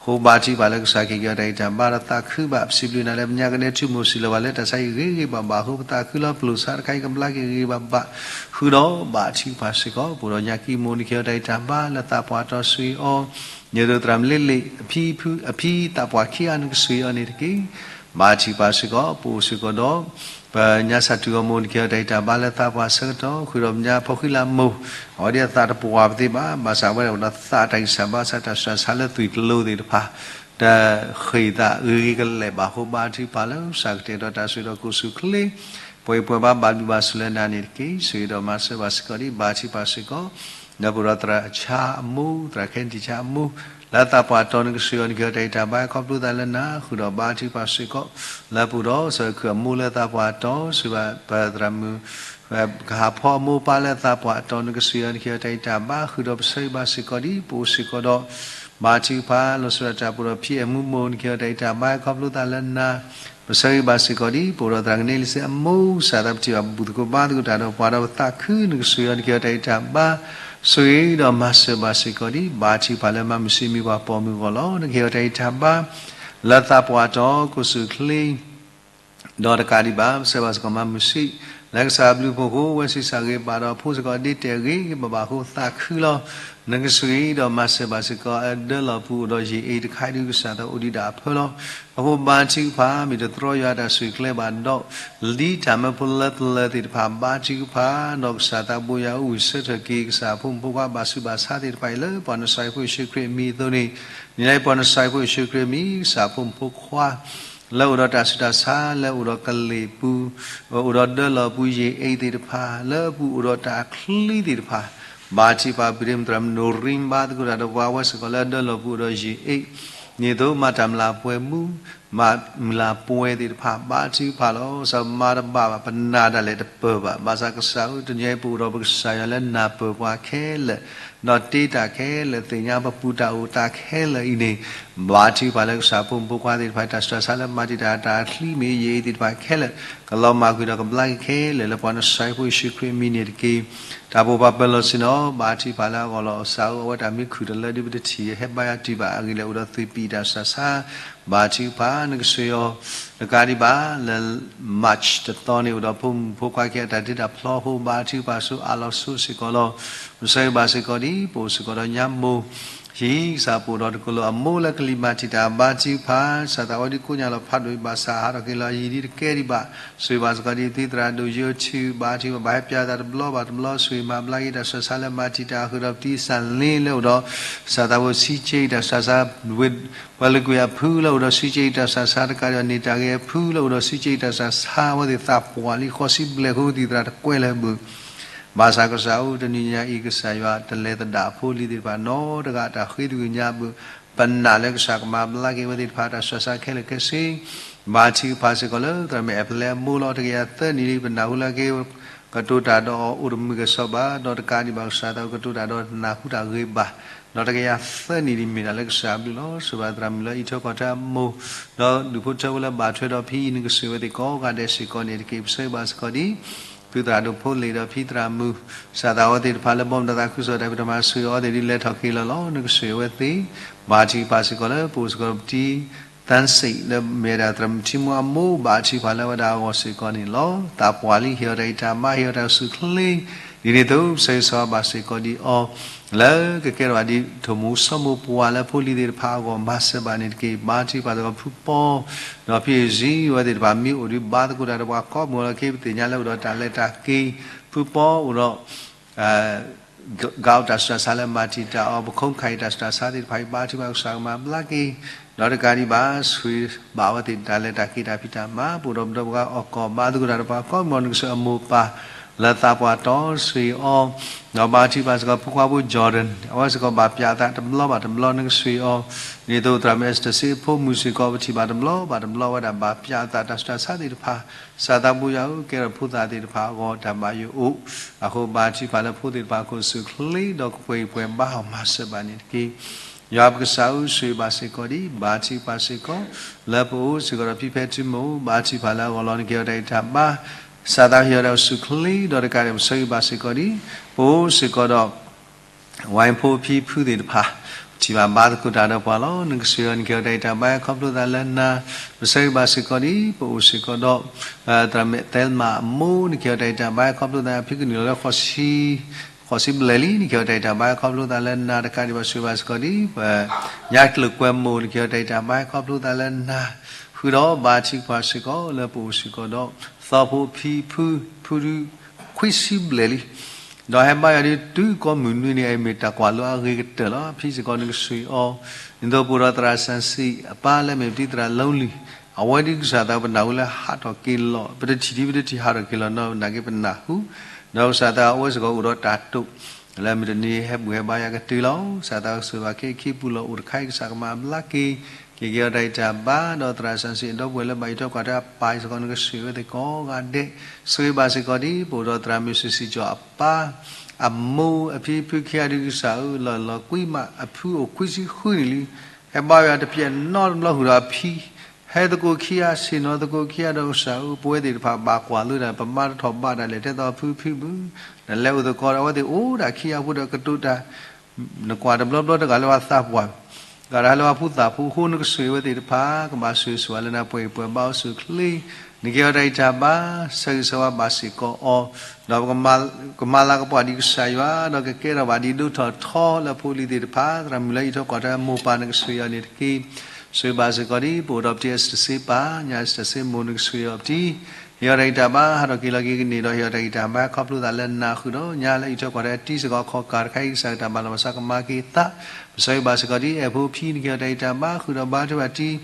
အဃိဘါထုကဖၣ်လၢကစၢ်ကဟ့ၣ်က့ၤအီၤတၢ်ဂံၢ်တၢ်ဘါဒီး သးခုဘၣ်. ပစံးဘျုးနၤလၢပညါကနဲထူမိၢ်စံးလၢၤဘၣ်လၢ တၢ်ဆါဟံၣ်ဂ့ၤဂ့ၤဘၣ်ဘၣ်အဃိ ပသးခုလီၤ. ပလိာ်ဆါတခါအံၤ ကဘျါက့ၤဂ့ၤဂ့ၤဘၣ်ဘၣ်. ဃုာ်ဒီးဘါထုကဖၣ်စ့ၢ်ကီး ပအိၣ်ဒီးညါကံၢ်မိၢ် နကဟ့ၣ်အီၤတၢ်ဂံၢ်တၢ်ဘါ လၢသးပှၢ်တီၤဆိၣ်ဂ့ၤအီၤ ဒ်သိးသရၣ်မုၣ်လ့လ့ၣ် အဖံဖု အဖံသးပှၢ်ခံဂၤ နကဆိၣ်ဂ့ၤအီၤန့ၣ်တက့ၢ်. ဘါထုကဖၣ်စ့ၢ်ကီး ပအိၣ်စ့ၢ်ကီးဒီး ပညါစၢ်တူၢ်အီၤမိၢ် နကဟ့ၣ်အီၤတၢ်ဂံၢ်တၢ်ဘါလၢသးပှၢ်ဆၢကတီၢ် ဃုာ်ဒီးပညါဖီဃံလၤမိၢ် အဝဲဒၣ်အသးတပှၢ်ပသ့ဘၣ် ဘၣ်ဆၣ်အဝဲဒၣ်အိၣ်ဒီးသးတၢ်ဂံၢ်စၢ်ဘါစၢ် တၢ်ဆူးတၢ်ဆါလၢသွံၣ်ကျိၤသ့ၣ်တဖၣ် တဃ့ၢ်သးဂ့ၤဂ့ၤကလဲာ်ဘၣ်အဃိ ဘါထုကဖၣ်လၢကစၢ်ကတဲာ်ကတီၤတၢ်ဆိၣ်ဂ့ၤဒီးကအိၣ်ဆူၣ်အိၣ်ချ့ ပှဲၤပှဲၤဘၣ်ဘၣ်ဘျုးဘၣ်ဆိၣ်လၢနၤန့ၣ်တက့ၢ်. ဆိၣ်ဂ့ၤဒီးမၤစၢၤဘၣ်စ့ၢ်ကီးဒ် ဘါထုကဖၣ်စ့ၢ်ကီး ဒီးပအိၣ်ဒီးသရၣ်ဆါအမိၢ်, သရၣ်ခဲနံၣ်ထံးဆါအမိၢ်, လၢသးပှၢ်တီၤနကစၢ်ယွၤ နကဟ့ၣ်အီၤတၢ်ဂံၢ်တၢ်ဘါ ခီဖျိသးလၢနၤ, ဃုာ်ဒီးဘါထုကဖၣ်စ့ၢ်ကီး လၢပအိၣ်ဒီးစီၤခုၣ်အမိၢ်လၢသးပှၢ်တီၤ, စံးဘၣ်ပသရၣ်မုၣ် ကဟးဖီအမိၢ်ပၢ်လၢသးပှၢ်တီၤ နကစၢ်ယွၤ နကဟ့ၣ်အီၤတၢ်ဂံၢ်တၢ်ဘါ, ဃုာ်ဒီးပဆၢဂ့ၤဘၣ်စ့ၢ်ကီးဒ် ပအိၣ်စ့ၢ်ကီးဒီး ဘါထုကဖၣ် လီၤစၢၤတၢ်ပှဲၤဒီးဖံအဲၣ်မူမိၢ် နကဟ့ၣ်အီၤတၢ်ဂံၢ်တၢ်ဘါ ခီဖျိသးလၢနၤ, ပဆၢဂ့ၤဘၣ်စ့ၢ်ကီးဒ် ပအိၣ်ဒီးသရၣ်ကန့လံစ့အမိၢ် ကစၢ်သးပထံၣ်ဘၣ်ဘူၣ်သကိးဘါသကိးတၢ်ဒီးပှၤဒီးပသးခု နကစၢ်ယွၤ နကဟ့ၣ်အီၤတၢ်ဂံၢ်တၢ်ဘါ, ဆိၣ်ဂ့ၤဒီးမၤစၢၤဘၣ်စ့ၢ်ကီးဒ် ဘါထုကဖၣ်လၢမၤမုၢ်ဆ့ၣ်မံၤပှၤပိာ်မုၣ်အဂီၢ်လီၤ. နကဟ့ၣ်အီၤတၢ်ဂံၢ်တၢ်ဘါ လၢသးပှၢ်တီၤ ကိးစူၣ်ချ့ ဒီးတကးဒံးဘၣ် ပဆၢဘၣ်စ့ၢ်ကီးမၤမုၢ်ဆ့ၣ် လၢကစၢ်အဘျုးအဖှိၣ်အဃိ အဝဲဆံးစၢ်ဂ့ၤဘၣ်ဒီးအဖိစ့ၢ်ကီး ဒ့တဲာ်ဂ့ၤဘၣ်ဘၣ်အဃိသးခုလီၤ. နကဆိၣ်ဂ့ၤဒီးမၤစၢၤဘၣ်စ့ၢ်ကီး အဒၢလီၤပူၤအိၣ်ဒီးယံာ်အ့ၣ်တခါဒုး ကစၢ်သးအိၣ်ဒံးဒၣ်အဖၢလီၤ. အဃိဘါထုကဖၣ် မ့ၢ်တတြီယွၤတၢ်ဆိၣ်ဂ့ၤကျဲဘၣ်ဒီး လံတၢ်မၢဖိလၢပျၢၤသ့ၣ်တဖၣ် ဘါထုကဖၣ် ဒီးကစၢ်သးဘိယွၤအူဝံၤဆၢထၢၣ်က့ၤ ကစၢ်အဖိမုၣ်ဖိခွါဘၣ်ဆူးဘၣ်ဆါသ့ၣ်တဖၣ်အံၤ လၢပှၤနစၤရ့းဖိယ့ၣ်ၡူးခရံာ်အမံၤအသိးန့ၣ်, န့ၣ်လၢပှၤနစၤရ့းဖိယ့ၣ်ၡူးခရံာ်အမံၤ ကစၢ်အဖိမုၣ်ဖိခွါ လၢအိၣ်ဒီးတၢ်ဆူးတၢ်ဆါ လၢအိၣ်ဒီးကလ့ၢ်ပူၤ, အိၣ်ဒီးဒၢလီၤပူၤယံာ်အ့ၣ်သ့ၣ်တဖၣ် လၢအပူၤအိၣ်ဒီးတၢ်အချံသ့ၣ်တဖၣ်, ဘါထုကဖၣ် ပဒ့မုၣ်သရၣ်မုၣ်နိၣ်ရံဘါသကိးတၢ်ဒီးပှၤဝဲစ့ၢ်ကီးလၢဒၢလီၤပူၤအိၣ်ဒီးယံာ်အ့ၣ်, န့ၣ်သိးမၤတၢ်မုၢ်လၢ်ပှဲၤမူ မၤမုၢ်လၢ်ပှဲၤသ့ၣ်တဖၣ် ဘါထုကဖၣ်လီၤ. စမၤတဘၣ်ဘၣ် ပနာ်ဒၣ်လဲာ်တပၢၢ်ဘၣ်. ဘၣ်ဆၣ်ကစၢ်ဧၢ တနံၤအံၤပအိၣ်ဒီးပကစၢ်ယွၤလၢနၢ်ပၢၢ်ပှၤခဲလၢာ်, ဒီးတ့တၢ်ခဲလၢာ် သ့ၣ်ညါပပူၤတၢ်အိၣ်သးခဲလၢာ်အံၤန့ၣ်, ဘါထုကဖၣ်လၢကစၢ်ဖိမုၣ်ဖိခွါသ့ၣ်တဖၣ် တၢ်ဆူးတၢ်ဆါလၢမၤတံာ်တာ်တၢ်အချံမ့ၢ်ဂ့ၤ ယံာ်အ့ၣ်သ့ၣ်တဖၣ်ခဲလၢာ် ကလီၤမၢ်ကွံာ်ဒီးကဘျါက့ၤခဲလၢာ် လၢပှၤနစၤရ့းဖိယ့ၣ်ၡူးခရံာ်အမံၤန့ၣ်တက့ၢ်. တၢ်ပိၢ်ဖးပၢၤလီၢ်ဆ့ၣ်နီၤ ဘါထုကဖၣ်လၢအဂီၢ်လီၤ. ကစၢ်ဧၢ အဝဲတၢ်မံခူၣ်တလၢဒုး ပတထံၣ်ဟဲဘါယွၤတုၤဘၣ် အဂ့ၢ်လၢအိၣ်ဒီးသုးပံာ်တၢ်ဆူးတၢ်ဆါ ဘါထုကဖၣ် နကစၢ်ယွၤ တကးဒံးဘၣ် လၢ March တသီန့ၣ် အိၣ်ဒီးဖိမုၣ်ဖိခွါခံဂၤတၢ်တ့တၢ်ဖျီအဃိ ဘါထုကဖၣ်ဆိအးလီၤဆိစ့ၢ်ကီးလီၤ. ပဆၢဂ့ၤဘၣ်စ့ၢ်ကီးဒ် ပအိၣ်စ့ၢ်ကီးဒီးညါမိၢ် ဟံၣ်ကစၢ် ပအိၣ်ဒီးတကလုာ်အမိၢ်လၢကလံၤမၤတံာ်တာ် ဘါထုကဖၣ် ကစၢ်သးဝဲဒ်ကိးညါလီၤဖးဒိၣ်အံၤ ဘၣ်ဆၣ်ဟးထီၣ်က့ၤလီၤအယံၤဒ်တကဲဒံးဘၣ်. ဆိၣ်ဂ့ၤဘၣ်စ့ၢ်ကီးဒ်သုသရၣ်ဒိၣ်ယိထူ ဘါထုကဖၣ် ဘၣ်ဟဲပၠးသးတဘျီဘၣ်တဘျီ ဆိၣ်ဂ့ၤမၤဘျါက့ၤတၢ်ဆူးတၢ်ဆါလၢမၤတံာ်တာ် ဃုာ်ဒီးပတံၢ်စၢ်လ့လၢအိၣ်ဒီး ကစၢ်သးဝဲဆံးက့ၤတၢ်ဆူးတၢ်ဆါ ဝဲလၢကွံာ်အဖုလၢအိၣ်ဒီးဆံးက့ၤတၢ်ဆူးတၢ်ဆါ တကးဒံးဘၣ်န့ၢ်တၢ်ဂ့ၤအဖုလၢအိၣ်ဒီးဆံးက့ၤတၢ်ဆူးတၢ်ဆါ အဝဲသ့ၣ်သးပှၢ်လံ ဃိးဆံဘျဲၣ်အဃိ ကသံၣ်သရၣ်တကွဲးလၢၤဘၣ်. ဘၣ်ဆၣ်ကစၢ်ဧၢ တနံၤညါအံၤ ကစၢ်ယွၤတလဲၤသဒၣ်အဖိအလံၤသ့ၣ်တဖၣ်နီတဂၤ တၢ်ဃ့တဂ့ၤညါဘၣ်. ပနာ်လၢကစၢ်ကမၤဘျါက့ၤဝဲသ့ၣ်တဖၣ် တၢ်ဆူးတၢ်ဆါခဲလၢာ်ခဲဆ့ ဘါထုကဖၣ်စ့ၢ်ကီးလၢ သရၣ်မုၣ်အဲၣ်ဖျဲၣ်အမိၢ်လီၤ. တကယၤသၢနံၣ်လံ ပနၢ်ဟူလၢက့ၤ ကတိၤတၢ်ဒီးအီၤအိၣ်တမုာ်ကစီၣ်ဘၣ်, ဒီးတကးဒံးဘၣ် ကစၢ်သးကတိၤတၢ်ဒီးနၢ်ဟူတၢ်ဂ့ၤဘၣ်, ဒီးတကယၤသၢနံၣ်လံ မ့ၢ်တၢ်လၢကစၢ်အဘျုးလီၤ. ဆိၣ်ဂ့ၤဘၣ်သရၣ်မုၣ်လၢအံးထွဲကွၢ်ထွဲအမိၢ်, ဒီးဒူၣ်ဖိထၢဖိလၢဘၣ်ထွဲဒီးဖံအံၤ နကဆိၣ်ဂ့ၤဝဲသ့ၣ်ကိးဂၤဒဲးစ့ၢ်ကီးန့ၣ်တက့ၢ်. ပဆၢဂ့ၤဘၣ်စ့ၢ်ကီးဒ် ဖုသရၣ်ဒိၣ်ဖိလ့ၣ်ဒီးဖံသရၣ်မုၣ် ကစၢ်သးဝဲသ့ၣ်တဖၣ်လၢဘီမုၢ်ဒီးသးခုကစီၣ်တၢ်ဖံးတၢ်မၤ ဆိၣ်ဂ့ၤအီၤသ့ၣ်ဒ်လဲၤထီၣ်က့ၤလီၤလီၤ. နကဆိၣ်ဂ့ၤဝဲသ့ၣ် ဘါထုကဖၣ်စ့ၢ်ကီးလၢ ပအိၣ်စ့ၢ်ကီးပတံၢ် သၢစံး လၢမ့ၢ်ဝဲဒၣ်သရၣ်မုၣ်ထံမူအမိၢ် ဘါထုကဖၣ်လၢဝဲဒၣ်အဂီၢ်စ့ၢ်ကီးန့ၣ်လီၤ. သးပှၢ်လံ ဟ့ၣ်အီၤတၢ်ဂံၢ်တၢ်ဘါ ဟ့ၣ်အီၤတၢ်အိၣ်ဆူၣ်အိၣ်ချ့ ဒ်န့ၣ်အသိး ပဆၢဂ့ၤဆၢဝါဘၣ်စ့ၢ်ကီးဒ်အီၤ လၢကကဲထီၣ်ဘၣ်ဒ်ထိၣ်မူၤစီၤမိၤပှၢ်လၢဖိလံၤသ့ၣ်တဖၣ်အဂီၢ် မၤစၢၤဘၣ်န့ၣ်တက့ၢ်. ဘါထုကဖၣ်စ့ၢ်ကီးဖုပီ ဒီးဖံအ့ၣ်စံ အဝဲသ့ၣ်တဖၣ်မ့ၢ်အိၣ်ဒံးဘါသကိးတၢ်ဒီးပှၤကိးမုၢ်လီၤက့ၤ ပသ့ၣ်ညါလၢအိၣ်ဒီးတၢ်လဲၤတၢ်က့ၤ ဖုပီအိၣ်ဒီး ကးအိၣ်တၢ်ဆူးတၢ်ဆါလၢမၤတံာ်တာ်အီၤ ပခိးခးအံၤတၢ်ဆူးတၢ်ဆါသ့ၣ်တဖၣ်အံၤ ဘါထုကဖၣ်ကစၢ်ကမၤဘျါက့ၤ ဒီးတကးဒံးဘၣ် ဆိၣ်ဂ့ၤဘၣ်အဝဲသ့ၣ်တၢ်လဲၤတၢ်က့ၤတၢ်ဖံးတၢ်မၤ ပအိၣ်ဒီးပဒီပုၢ်ဝဲၢ်အီၣ်ကီၢ်ဘါသကိးတၢ်ဒီးပှၤကိးမုၢ်လီၤ နကဆိၣ်ဂ့ၤအမိၢ်ပၢ် လၢသးပှၢ်တီၤဆိၣ်ဂ့ၤအီၤ ဒီးဘါထုကဖၣ်စ့ၢ်ကီးဖိခွါဖိ Jordan အဝဲစ့ၢ်ကီးဘၣ်ပၠးအသးတဘျီဘၣ်တဘျီ နကဆိၣ်ဂ့ၤအီၤ ဒ်သိးသရၣ်မုၣ်အဲစတၢၢ်စ့အဖိမုၣ်စ့ၢ်ကီး ပထံၣ်ဘၣ်တဘျီဘၣ်တဘျီဝဲဒၣ်ဘၣ်ပၠးအသးတၢ်ဆူးတၢ်ဆါသ့ၣ်တဖၣ် ကစၢ်သးဘိယွၤဧၢ ကဲထီၣ်ဖိသၣ်သ့ၣ်တဖၣ်အဂီၢ်တၢ်ဘၣ်ယိၣ်အိၣ် အဃိဘါထုကဖၣ်လၢဖိသ့ၣ်တဖၣ်ခိၣ်ဆူၣ်ချ့ဒီးကပှဲၤပှဲၤဘါအီၤမၤစၢၤဘၣ်န့ၣ်တက့ၢ်. ယွၤပကစၢ်ဧၢ ဆိၣ်ဂ့ၤဘၣ်စ့ၢ်ကီးဒ် ဘါထုကဖၣ်စ့ၢ်ကီး လၢပအိၣ်စ့ၢ်ကီးဒီးဖံဖဲထုမုၣ် ဘါထုကဖၣ်လၢအဂီၢ်လီၤ နကဟ့ၣ်အီၤတၢ်ဂံၢ်တၢ်ဘါ ကစၢ်သးဟ့ၣ်အီၤတၢ်အိၣ်ဆူၣ်ချ့ဒီးတကးဒံး ပဆၢဂ့ၤဘၣ်စ့ၢ်ကီးဒ် ပအိၣ်စ့ၢ်ကီးဒီး ဝဲဖိဖံဖုသ့ၣ်တဖၣ် ပထံၣ်ဘၣ်ဘါသကိးတၢ်ဒီးပှၤလီၤ. နကဆိၣ်ဂ့ၤအီၤ နကဟ့ၣ်အီၤတၢ်ဂံၢ်တၢ်ဘါ ခီဖျိသးလၢနၤ ပဆၢဂ့ၤဘၣ်စ့ၢ်ကီးဒ် ပအိၣ်စ့ၢ်ကီးဒီး သရၣ်မဲာ်သဲလ်မၤအမိၢ် နကဟ့ၣ်အီၤတၢ်ဂံၢ်တၢ်ဘါ ခီဖျိသးဖံကနံၣ်လီၤလၢ ဃိးဆံဘျဲၣ်လံ နကဟ့ၣ်အီၤတၢ်ဂံၢ်တၢ်ဘါ ခီဖျိသးလၢနၤ တကးဒံးဘၣ်ဆိၣ်ဂ့ၤဘၣ်စ့ၢ်ကီးဒ် ပညါကျၢၤကွဲမိၢ် နကဟ့ၣ်အီၤတၢ်ဂံၢ်တၢ်ဘါ ခီဖျိသးလၢနၤ ဃုာ်ဒီးဘါထုကဖၣ်စ့ၢ်ကီးလၢပအိၣ်စ့ၢ်ကီးဒီး သီဖိဖံဖု ဖုဒု ခွံဆံဘျဲၣ်လံ ဒီးဟဲဘါယွၤဒ်တုၤကိးမုၢ်နွံန့ၣ် အမ့ၢ်တၢ်ကွၢ်လိအဂ့ၤကတၢၢ်လီၤ. ဖံစ့ၢ်ကီးနကဆိၣ်ဂ့ၤအီၤ ဒ်သိးပအိၣ်ဒီးသရၣ်စၣ်စံၣ်အပၢ်လၢအမ့ၢ်ပတံၢ်သရၣ်လီလံၤ အဝဲဒ်ကစၢ်သးပနၢ်ဟူလၢဟးထီၣ်က့ၤလီၤ ပတထံၣ်ဒ်ပတထံၣ်ဟးထီၣ်က့ၤလီၤနီၢ်နာ်က့ပနၢ်ဟူ ဒီးကစၢ်သးအဝဲစ့ၢ်ကီးအိၣ်ဒီးတၢ်တိာ် လၢမုၢ်တနံၤဟဲဘူၣ်ဟဲဘါယၤကတုၤလီၤ. ကစၢ်သးကဆိၣ်ဂ့ၤဘၣ်ခဲအံၤခံပူၤလီၤအိၣ်တခါအံၤ ကစၢ်ကမၤဘျါက့ၤ က့ၤက့ၤအီၤတၢ်အံၤတၢ်ဘါ ဒီးသရၣ်စီဆှံအဒီပုၢ်ဝဲၢ်လၢဘၣ်အံးထွဲကွၢ်ထွဲအပၢ်အံၤစ့ၢ်ကီးန့ၣ်ကစၢ်ယွၤ ဆိၣ်ဂ့ၤဘၣ်စ့ၢ်ကီးဒ်ပအိၣ်ဒီးသရၣ်မုၣ်စုစံၣ်ကၠီၣ်အပၢ် အမိၢ်အဖံဖုခံဂၤဒုးကစၢ်ဧၢ လီၤလီၤကွံမး အဖုအိၣ်ခွံဆံဃုနံၣ်လံ ဟဲဘါယွၤတပျဲၢ်နီတဘျီဃုာ်ဒီးအဖံ ဟဲသကိးခံဂၤ ဆ့ၣ်နီၤသကိးခံဂၤဒီးကစၢ်ဧၢ ပဝဲသ့ၣ်တဖၣ်ဘၣ်ကွၢ်လိတၢ် ပမၤတထီၣ်ဘးတၢ်လဲၣ် ထဲသိးအဖုဖံမုၣ် နလဲၤအိၣ်သကိးဒီး အဝဲသ့ၣ်အိၣ်ဒၣ်ခံဂၤဖိဒီးကတိၤတၢ် နကွၢ်တဘျီဘျီတဂၤလၢပှၤသးပှၢ် တဂၤတဂၤလၢပှၤဖိသၣ်ဖိဃိ နကဆိၣ်ဂ့ၤဝဲသ့ၣ်တဖၣ် ကဘၣ်ဆိၣ်ဂ့ၤဆိၣ်ဝါလၢနၤ ပှဲၤပှဲၤဘါအိၣ်ဆူၣ်ချ့ နက့ၤအီၤတၢ်အံးတၢ်ဘါ ဆၢဂ့ၤဆၢဝါဘၣ်စ့ၢ်ကီးအီၤ ဒီးကမၤလၤကပီၤဒ်ကစၢ်ယွၤ ဒီးကကဲထီၣ်ဘၣ်ဒ်ဒိၣ်ထီၣ်ထီလၢဖိလံၤသ့ၣ်တဖၣ် သရၣ်မုၣ်လၢအံးထွဲကွၢ်ထွဲအမိၢ်ပၢ်နကဆိၣ်ဂ့ၤအီၤန့ၣ်တက့ၢ်. ဆိၣ်ဂ့ၤဘၣ်စ့ၢ်ကီးဒ်ပအိၣ်ဒီးပတံၤအ့စတၢ်စ့ပၢ် ညါအ့စတၢ်စ့မိၢ်နကဆိၣ်ဂ့ၤအီၤပတံၤ ဟ့ၣ်အီၤတၢ်အံးတၢ်ဘါ ဟးထီၣ်က့ၤလီၤက့ၤကန့ၢ်ဒီး ဟ့ၣ်အီၤတၢ်အံးတၢ်ဘါ ခီဖျိသးလၢနၤဃုာ်ဒီးညါလၢအံးထွဲကွၢ်ထွဲအတံၤစ့ၢ်ကီး ခီၣ်ကၢ်တခါအံၤ ကစၢ်ကတၢ်မၤလီၤဘၣ်စးကမၤက့ၤသး ပဆိၣ်ဂ့ၤဘၣ်စ့ၢ်ကီးဒ်အဲၣ်ဖိဖံ နကဟ့ၣ်အီၤတၢ်အံးတၢ်ဘါ ဃုာ်ဒီးဘါထုကဖၣ်တံၤ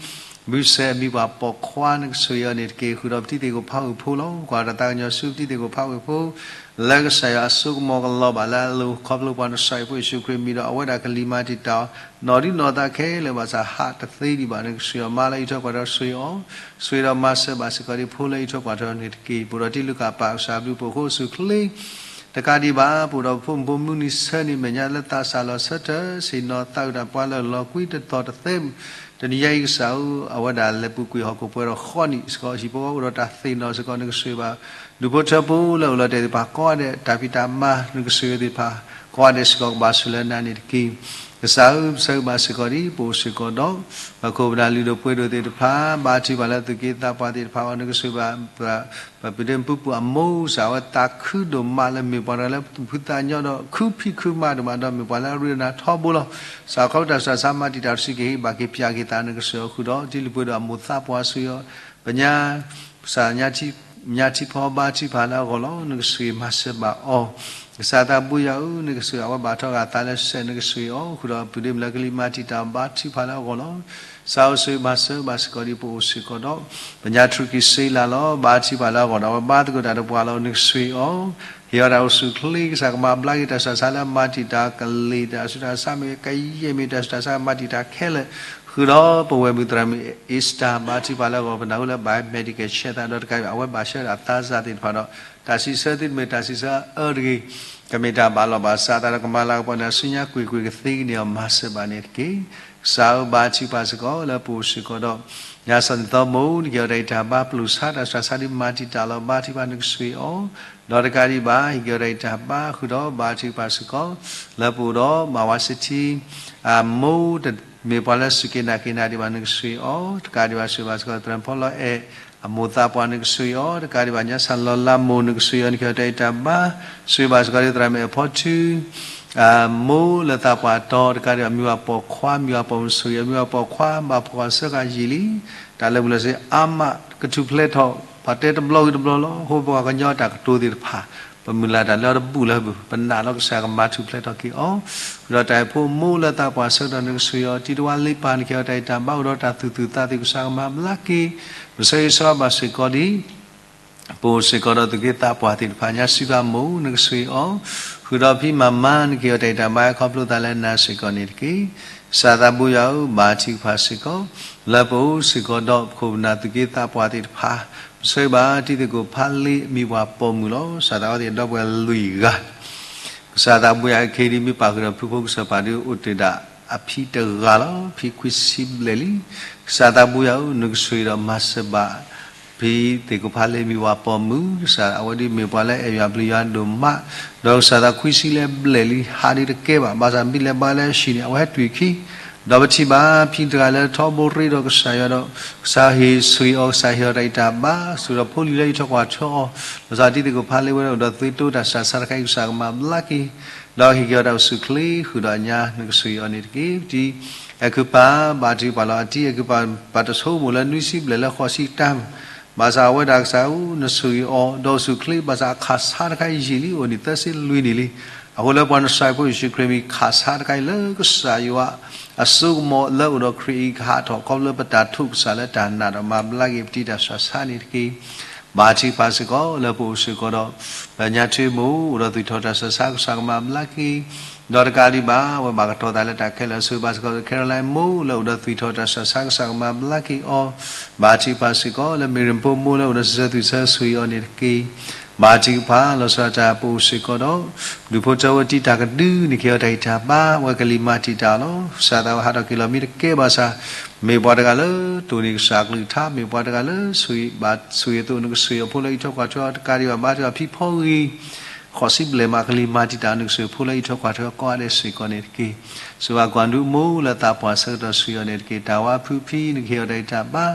ဘုစဲးအမံၤပှၢ်ပိာ်ခွါနကဆိၣ်ဂ့ၤအီၤန့ၣ်တက့ၢ်. ဃုာ်ဒီးပတံၤသ့ၣ်ကိၣ်ဖးဝ့ၢ်ဖိလီၤ. ကွၢ်တၢ်သးကညီၤဆူပတံၤသ့ၣ်ကိၣ်ဖးဝ့ၢ်ဖိ လၢကစၢ်ယွၤအစိကမီၤကလီၤဘၣ်လၢအလိၤ ခီဖျိပှၤနဆှၢအံၤဖိယ့ၣ်ၡူးခရံာ်မံၤဒီး အဝဲဒၣ်ကလံၤမၤတံာ်တာ်အီၤ နီၢ်ဒံးနီၢ်သးခဲလၢာ်ဘၣ်ဆၣ် ဟးတသ့ဒံးဘၣ် နကဆိၣ်ဂ့ၤအီၤ မါလၢအံးထွဲကွၢ်ထွဲဆိၣ်ဂ့ၤအီၤ ဆိၣ်ဂ့ၤဒီးမၤစၢၤဘၣ်စ့ၢ်ကီးဒ်ဖိလၢအံးထွဲကွၢ်ထွဲန့ၣ်တက့ၢ်. ပအိၣ်ဒီးတံၤလူၤကၣ်ပာ်ကစၢ်ဘျုးဖှိၣ်အဃိ ဆူၣ်ချ့ တကးဒံးဘၣ် ပအိၣ်ဒီးဖိမုၣ်ဖိမုၣ်နံၣ်ဆၢန့ၣ် မဲာ်ညါလၢသးစၢ်လီၤဆၢထၢၣ် ဆ့ၣ်နီၤသးအုးတၢ်ပှၤလၢလီၤကွံတသီၣ်တသဲဘူး တနံၤညါအံၤကစၢ်ဧၢ အဝဲဒၣ်လဲၤပူၤကွံာ်ဟီၣ်ခိၣ်ပှဲၤဒီးဃီနံၣ်စ့ၢ်ကီး ဟံၣ်ဖိဃီဖိအိၣ်ဒီးတၢ်သ့ၣ်နီၣ်စ့ၢ်ကီး နကဆိၣ်ဂ့ၤဘၣ် ဒူၣ်ဖိထၢဖိလၢအိၣ်လီၤတဲာ်သ့ၣ်တဖၣ်ကိးဂၤဒဲး တၢ်ဖံးတၢ်မၤနကဆိၣ်ဂ့ၤသ့ၣ်တဖၣ် ကိးဂၤဒဲးစ့ၢ်ကီးကဘၣ်ဆိၣ်လၢနၤန့ၣ်တက့ၢ်. ကစၢ်ဧၢ ပဆၢဂ့ၤဘၣ်စ့ၢ်ကီးဒ် ပအိၣ်စ့ၢ်ကီးဒီး ပခိၣ်ပနၢ်လုၢ်ဒိၣ်ပှ့ၤဒိၣ်သ့ၣ်တဖၣ် ဘါထုကဖၣ်လၢသူၣ်က့သးပှၢ်သ့ၣ်တဖၣ်အီၤ နကဆိၣ်ဂ့ၤဘၣ် ပပုၢ်ဒ့မုၣ်ပုၢ်ပုၢ်အမိၢ်စ့ၢ် အဝဲသးခုဒိၣ်မးလၢမ့ၢ်ပှၤတဂၤလၢ ဖုသးညီဒီးခုဖံးခုမၤဒိၣ်မးဒီး မ့ၢ်ပှၤလၢအရ့ဒိၣ်နၤထီဘိလီၤ. စးခီဖျိတၢ်ဆူးတၢ်ဆါမၤတံာ်တာ်တစုကဟ့ၣ်ဘၣ်က့ၤပၠးက့ၤသး နကဆိၣ်ဂ့ၤအီၤဃုာ်ဒီး တံၤလုၢ်ပှ့ၤဒိၣ်အမိၢ်သးပှၢ်ဆိၣ်ဂ့ၤအီၤ ပညါ ကစၢ်ညါထံဖီဘါထုကဖၣ်လၢအဂီၢ်လီၤ. နကဆိၣ်ဂ့ၤမၤစၢၤဘၣ်အီၤ ကစၢ်သးဘိယွၤဧၢ နကဆိၣ်ဂ့ၤအဝဲဘၣ်ထီၣ်ဂာ်သးလၢစဲး နကဆိၣ်ဂ့ၤအီၤ ဃုာ်ဒီးပုၢ်ဒ့မုၣ်လၢကလံၤမၤတံာ်တာ်အီၤ ဘါထုကဖၣ်လၢအဂီၢ်လီၤ. ကစၢ်ဧၢ ဆိၣ်ဂ့ၤမၤစၢၤဘၣ်စ့ၢ်ကီးဒ်ပအိၣ်စ့ၢ်ကီးဒီး ပညါထူၣ်က့ၤစ့လးလီၤ. ဘါထုကဖၣ်လၢအဂီၢ်ဒီး အဝဲဘါသကိးတၢ်ဒီးပှၤလီၤ နကဆိၣ်ဂ့ၤအီၤ ဟ့ၣ်အီၤတၢ်အိၣ်ဆူၣ်ချ့ ကစၢ်ကမၤဘျါက့ၤ တၢ်ဆူးတၢ်ဆါလၢအမၤတံာ်တာ်ကလံၤ တၢ်ဆူးတၢ်ဆါမ့ၢ်ဂ့ၤ ကယဲၢ်မ့ၢ် တၢ်ဆူးတၢ်ဆါမၤတံာ်တာ်ခဲလၢာ် ဃုာ်ဒီးပဝဲၢ်မုၣ်သရၣ်မုၣ်အ့စတၢ် ဘါထုကဖၣ်လၢအဂီၢ် ပနၢ်ဟူလၢ biometric check သးဒီးတကးဘၣ် အဝဲဘၣ်ဆှၢဒၣ်သးစၢ်သ့ၣ်တဖၣ်ဒီး တၢ်စံးဆၢသုတမ့ၢ်တၢ်စံးဆၢအအၢတဂ့ၤ ကမ့ၢ်တၢ်ဘၣ်လီၤဘၣ်စးသးဒီး ကမၤလၤကပီၤန့ၣ် ဆူညါကွ့ၢ်ကွ့ၢ်ကသ့ကန့ၢ်အီၤ မၤစၢၤဘၣ်န့ၣ်တက့ၢ်. ကစၢ်ဧၢ ဘါထုကဖၣ်စ့ၢ်ကီးလၢပအိၣ်စ့ၢ်ကီးဒီး ညါစီၤနံၣ်သီမိၢ် နကဟ့ၣ်အီၤတၢ်အံးတၢ်ဘါ ပျိာ်ဆါတၢ်ဆူးတၢ်ဆါဒ်မၤတံာ်တာ်လီၤ ဘါထုကဖၣ် နကဆိၣ်ဂ့ၤအီၤ ဒီးတကးဒံးဘၣ် ဟ့ၣ်က့ၤအီၤတၢ်အံးတၢ်ဘါ ဃုာ်ဒီးဘါထုကဖၣ်စ့ၢ်ကီး လၢပအိၣ်ဒီး မၤဝါစ့ထံ အမိၢ်တမ့ၢ်ပှၤလၢစူၢ်က့ၤနာ်က့ၤနၤဒံးဘၣ် နကဆိၣ်ဂ့ၤအီၤ တကးဒံးဘၣ် ဆိၣ်ဂ့ၤဘၣ်စ့ၢ်ကီး သရၣ်ဖီလီၤအဲၣ် အမိၢ်သးပှၢ် နကဆိၣ်ဂ့ၤအီၤ တကးဒံးဘၣ် ညါစၢ်လီၤလးမိၢ် နကဆိၣ်ဂ့ၤအီၤ နကဟ့ၣ်အီၤတၢ်အံးတၢ်ဘါ ဆိၣ်ဂ့ၤဘၣ်စ့ၢ်ကီးဒ်သရၣ်မုၣ်အ့ၣ်ဖီထူ မိၢ်လၢသးပှၢ်တီၤ တကးဒံးဘၣ် မံၤဝၤပိာ်ခွါ မံၤဝၤပိာ်မုၣ် ဆိၣ်ဂ့ၤအီၤ မံၤဝၤပိာ်ခွါ ဘၣ်ဖှီၣ်အဆၢကၤယံာ်လံ တၢ်လၢာ်ဘူၣ်လၢာ်စ့အါမး ကထူၣ်ဖျဲးထီၣ် ပှၤတဲတဘျီဂ့ၤတဘျီလီၤ အဃိပပှၤကညီတၢ်ကတိၤသ့ၣ်တဖၣ် ပမုၢ်လၢ်တၢ်လၢအီၤတဘူၣ်လၢၤဘၣ် ပနာ်လီၤကစၢ်ကမၤထူၣ်ဖျဲးထီၣ်က့ၤအီၤ ဃုာ်ဒီးတၢ်အံၤဖိမိၢ်လၢသးပှၢ်ဆၢကတီၢ် နကဆိၣ်ဂ့ၤအီၤ တံၤတဝါလ့ပၢ် နကဟ့ၣ်အီၤတၢ်အံးတၢ်ဘါ အိၣ်ဒီးတၢ်သူၣ်သူၣ်သးသ့ၣ် ကစၢ်ကမၤဘျါက့ၤ ပဆၢဂ့ၤဆၢဝါဘၣ်စ့ၢ်ကီးဒ် ပအိၣ်စ့ၢ်ကီးဒီးသူၣ်က့သးပှၢ်သ့ၣ်တဖၣ် ညါစံးဘၣ်မိၢ် နကဆိၣ်ဂ့ၤအီၤ ဃုာ်ဒီးဖံမၤမါ နကဟ့ၣ်အီၤတၢ်အံးတၢ်ဘါ ခီဖျိသးလၢနၤစ့ၢ်ကီးန့ၣ်တက့ၢ်. ကစၢ်သးဘိယွၤဧၢ ဘါထုကဖၣ်စ့ၢ်ကီး လၢပအိၣ်စ့ၢ်ကီးဒီးပခိၣ်ပနၢ်သူၣ်က့သးပှၢ်သ့ၣ်တဖၣ် ပဆၢဂ့ၤဘၣ်တံၤသကိးဖးလ့ မံၤပှၢ်ပိာ်မုၣ်လီၤ. ကစၢ်သးဝဲသ့ၣ်ဒီပုၢ်ဝဲၢ်လွံၢ်ဂၤ ကစၢ်သးဘိယွၤ အခ့ဒံးမ့ၢ်ပာ်ဃုာ်ဒီးဖုဖိကစၢ်ပၢ်ဒုးအိၣ်တ့ၢ်ဒၣ်အဖံတဂၤလီၤ. ဖံခွံဆံဘျဲၣ်လံ. ကစၢ်သးဘိယွၤဧၢ နကဆိၣ်ဂ့ၤဒီးမၤစၢၤဘၣ် ဖံသ့ၣ်ကိးဖးလ့ မံၤဝၤပိာ်မုၣ် ကစၢ်အဝဲဒ်မ့ၢ်ပှၤလၢအဲၣ်ယွၤပျံၤယွၤဒိၣ်မး ဒီးကစၢ်သးခွံဆံလၢဘျဲၣ်လံ ဟးဒ်တကဲဘၣ် ဘၣ်ဆၣ်မ့ၢ်လဲၤဘါလၢဟံၣ်န့ၣ် အဝဲဟဲတွံၢ်ခံ ဒီးပထံၣ်ဘၣ်ဖံတဂၤလၢထီဘိရ့ဒီးကစၢ်ယွၤဒီး ကစၢ်ဟ့ၣ်ဆိၣ်ဂ့ၤအီၤ ကစၢ်ဟ့ၣ်အီၤတၢ်အံးတၢ်ဘါ ဆိၣ်ဂ့ၤဒီးဖိလံၤလၢအံးထွဲကွၢ်ထွဲအီၤ ဘၣ်ဆၣ်တံၤသကိးဖးလ့ဝဲဒၣ်အိၣ်ဒီးသုးတိတၢ်ဆူးတၢ်ဆါတခါအံၤ ကစၢ်ကမၤဘျါက့ၤ ဒီးဟ့ၣ်က့ၤအီၤတၢ်အိၣ်ဆူၣ်ချ့ ဃုာ်ဒီးညါနကဆိၣ်ဂ့ၤအီၤန့ၣ်တက့ၢ်. တံၤအဲၤကူပၤ ဘါထုကဖၣ်လီၤ. အတံၤအဲၤကူပၤ ပတဆိကမိၣ်လၢနွံဆံဘျဲၣ်လၢဃိးဆံတၢ် ဘၣ်ဆၣ်အဝဲဒၣ်ကစၢ်ဧၢ နဆိၣ်ဂ့ၤအီၤ ဒီးအိၣ်ဆူၣ်ချ့ ဘၣ်ဆၣ်အခၢ်ဆါတခါအံၤယံာ်လံ အိၣ်န့ၣ်သၢဆံလွံၢ်နံၣ်လံ. အဃိလၢပှၤနဆှၢအံၤဖိယ့ၣ်ၡူးခရံာ်မံၤ ခၢ်ဆါတခါအံၤလၢကစၢ်ယွၤ အစိကမီၤလၢအိၣ်ဒီးခရံာ်အံၤကဟးထီၣ် ခီဖျိလၢပတၢ်ထိးကစၢ်လၢတၢ်နာ်ဒီးမၤဘျါက့ၤပတံၤတၢ်ဆူးတၢ်ဆါန့ၣ်တက့ၢ်. ဘါထုကဖၣ်စ့ၢ်ကီးလၢပအိၣ်စ့ၢ်ကီးဒီး ပညါထူမိၢ် အိၣ်ဒီးသွံၣ်ထီၣ်တၢ်ဆၢ ဆါကစၢ်ကမၤဘျါက့ၤ ဒီးတကးဒံးဘၣ် အဝဲဘၣ်ကတီၤသးလၢတၢ်ခဲလၢာ် ဆိၣ်ဂ့ၤဘၣ်စ့ၢ်ကီး Caroline မိၢ်လၢအိၣ်ဒီးသွံၣ်ထီၣ်တၢ်ဆၢ ဆါကစၢ်ကမၤဘျါက့ၤအီၤ, ဘါထုကဖၣ်စ့ၢ်ကီးလၢ Miriam ဖိမိၢ်လၢအိၣ်ဒီးစံးဆၢသွံၣ်ဆၢ ဆိၣ်ဂ့ၤအီၤန့ၣ်တက့ၢ်. ဘါထုကဖၣ်လီၤဆီဒၣ်တၢ် ပအိၣ်စ့ၢ်ကီးဒီး ဒူၣ်ဖိထၢဖိတံာ်တာ်ကဒု နကဟ့ၣ်အီၤတၢ်ဂံၢ်တၢ်ဘါ အဝဲကလံၤမၤတံာ်တာ်အီၤလီၤ. ကစၢ်သးဝဲဟးထီၣ်က့ၤလီၤမ့ၢ်တကဲဘၣ်ဆၣ် မ့ၢ်ပှၤတဂၤလၢ တိၢ်န့ၢ်ကစၢ်အကလုၢ်ကထါ မ့ၢ်ပှၤတဂၤလၢ ဆိၣ်ဂ့ၤဘၣ်ဆိၣ်ဂ့ၤအသိး နကဆိၣ်ဂ့ၤအဖိလၢအအံးထွဲကွၢ်ထွဲအီၤတကးဒံးဘၣ် ဘါထုကဖၣ်ဖံဖီဂ့ၤ ဃိးဆံဘျဲၣ်မး ကလံၤမၤတံာ်တာ် နကဆိၣ်ဂ့ၤဖိလၢအအံးထွဲကွၢ်ထွဲအီၤကိးဂၤဒဲးစ့ၢ်ကီးန့ၣ်တက့ၢ်. ဆိၣ်ဂ့ၤဘၣ်ကွၢ်ဒူမိၢ်လၢသးပှၢ်ဆၢကတီၢ် ဆိၣ်ဂ့ၤအီၤန့ၣ်တက့ၢ်. တၢ်ဝါဖုဖံ နကဟ့ၣ်အီၤတၢ်ဂံၢ်တၢ်ဘါ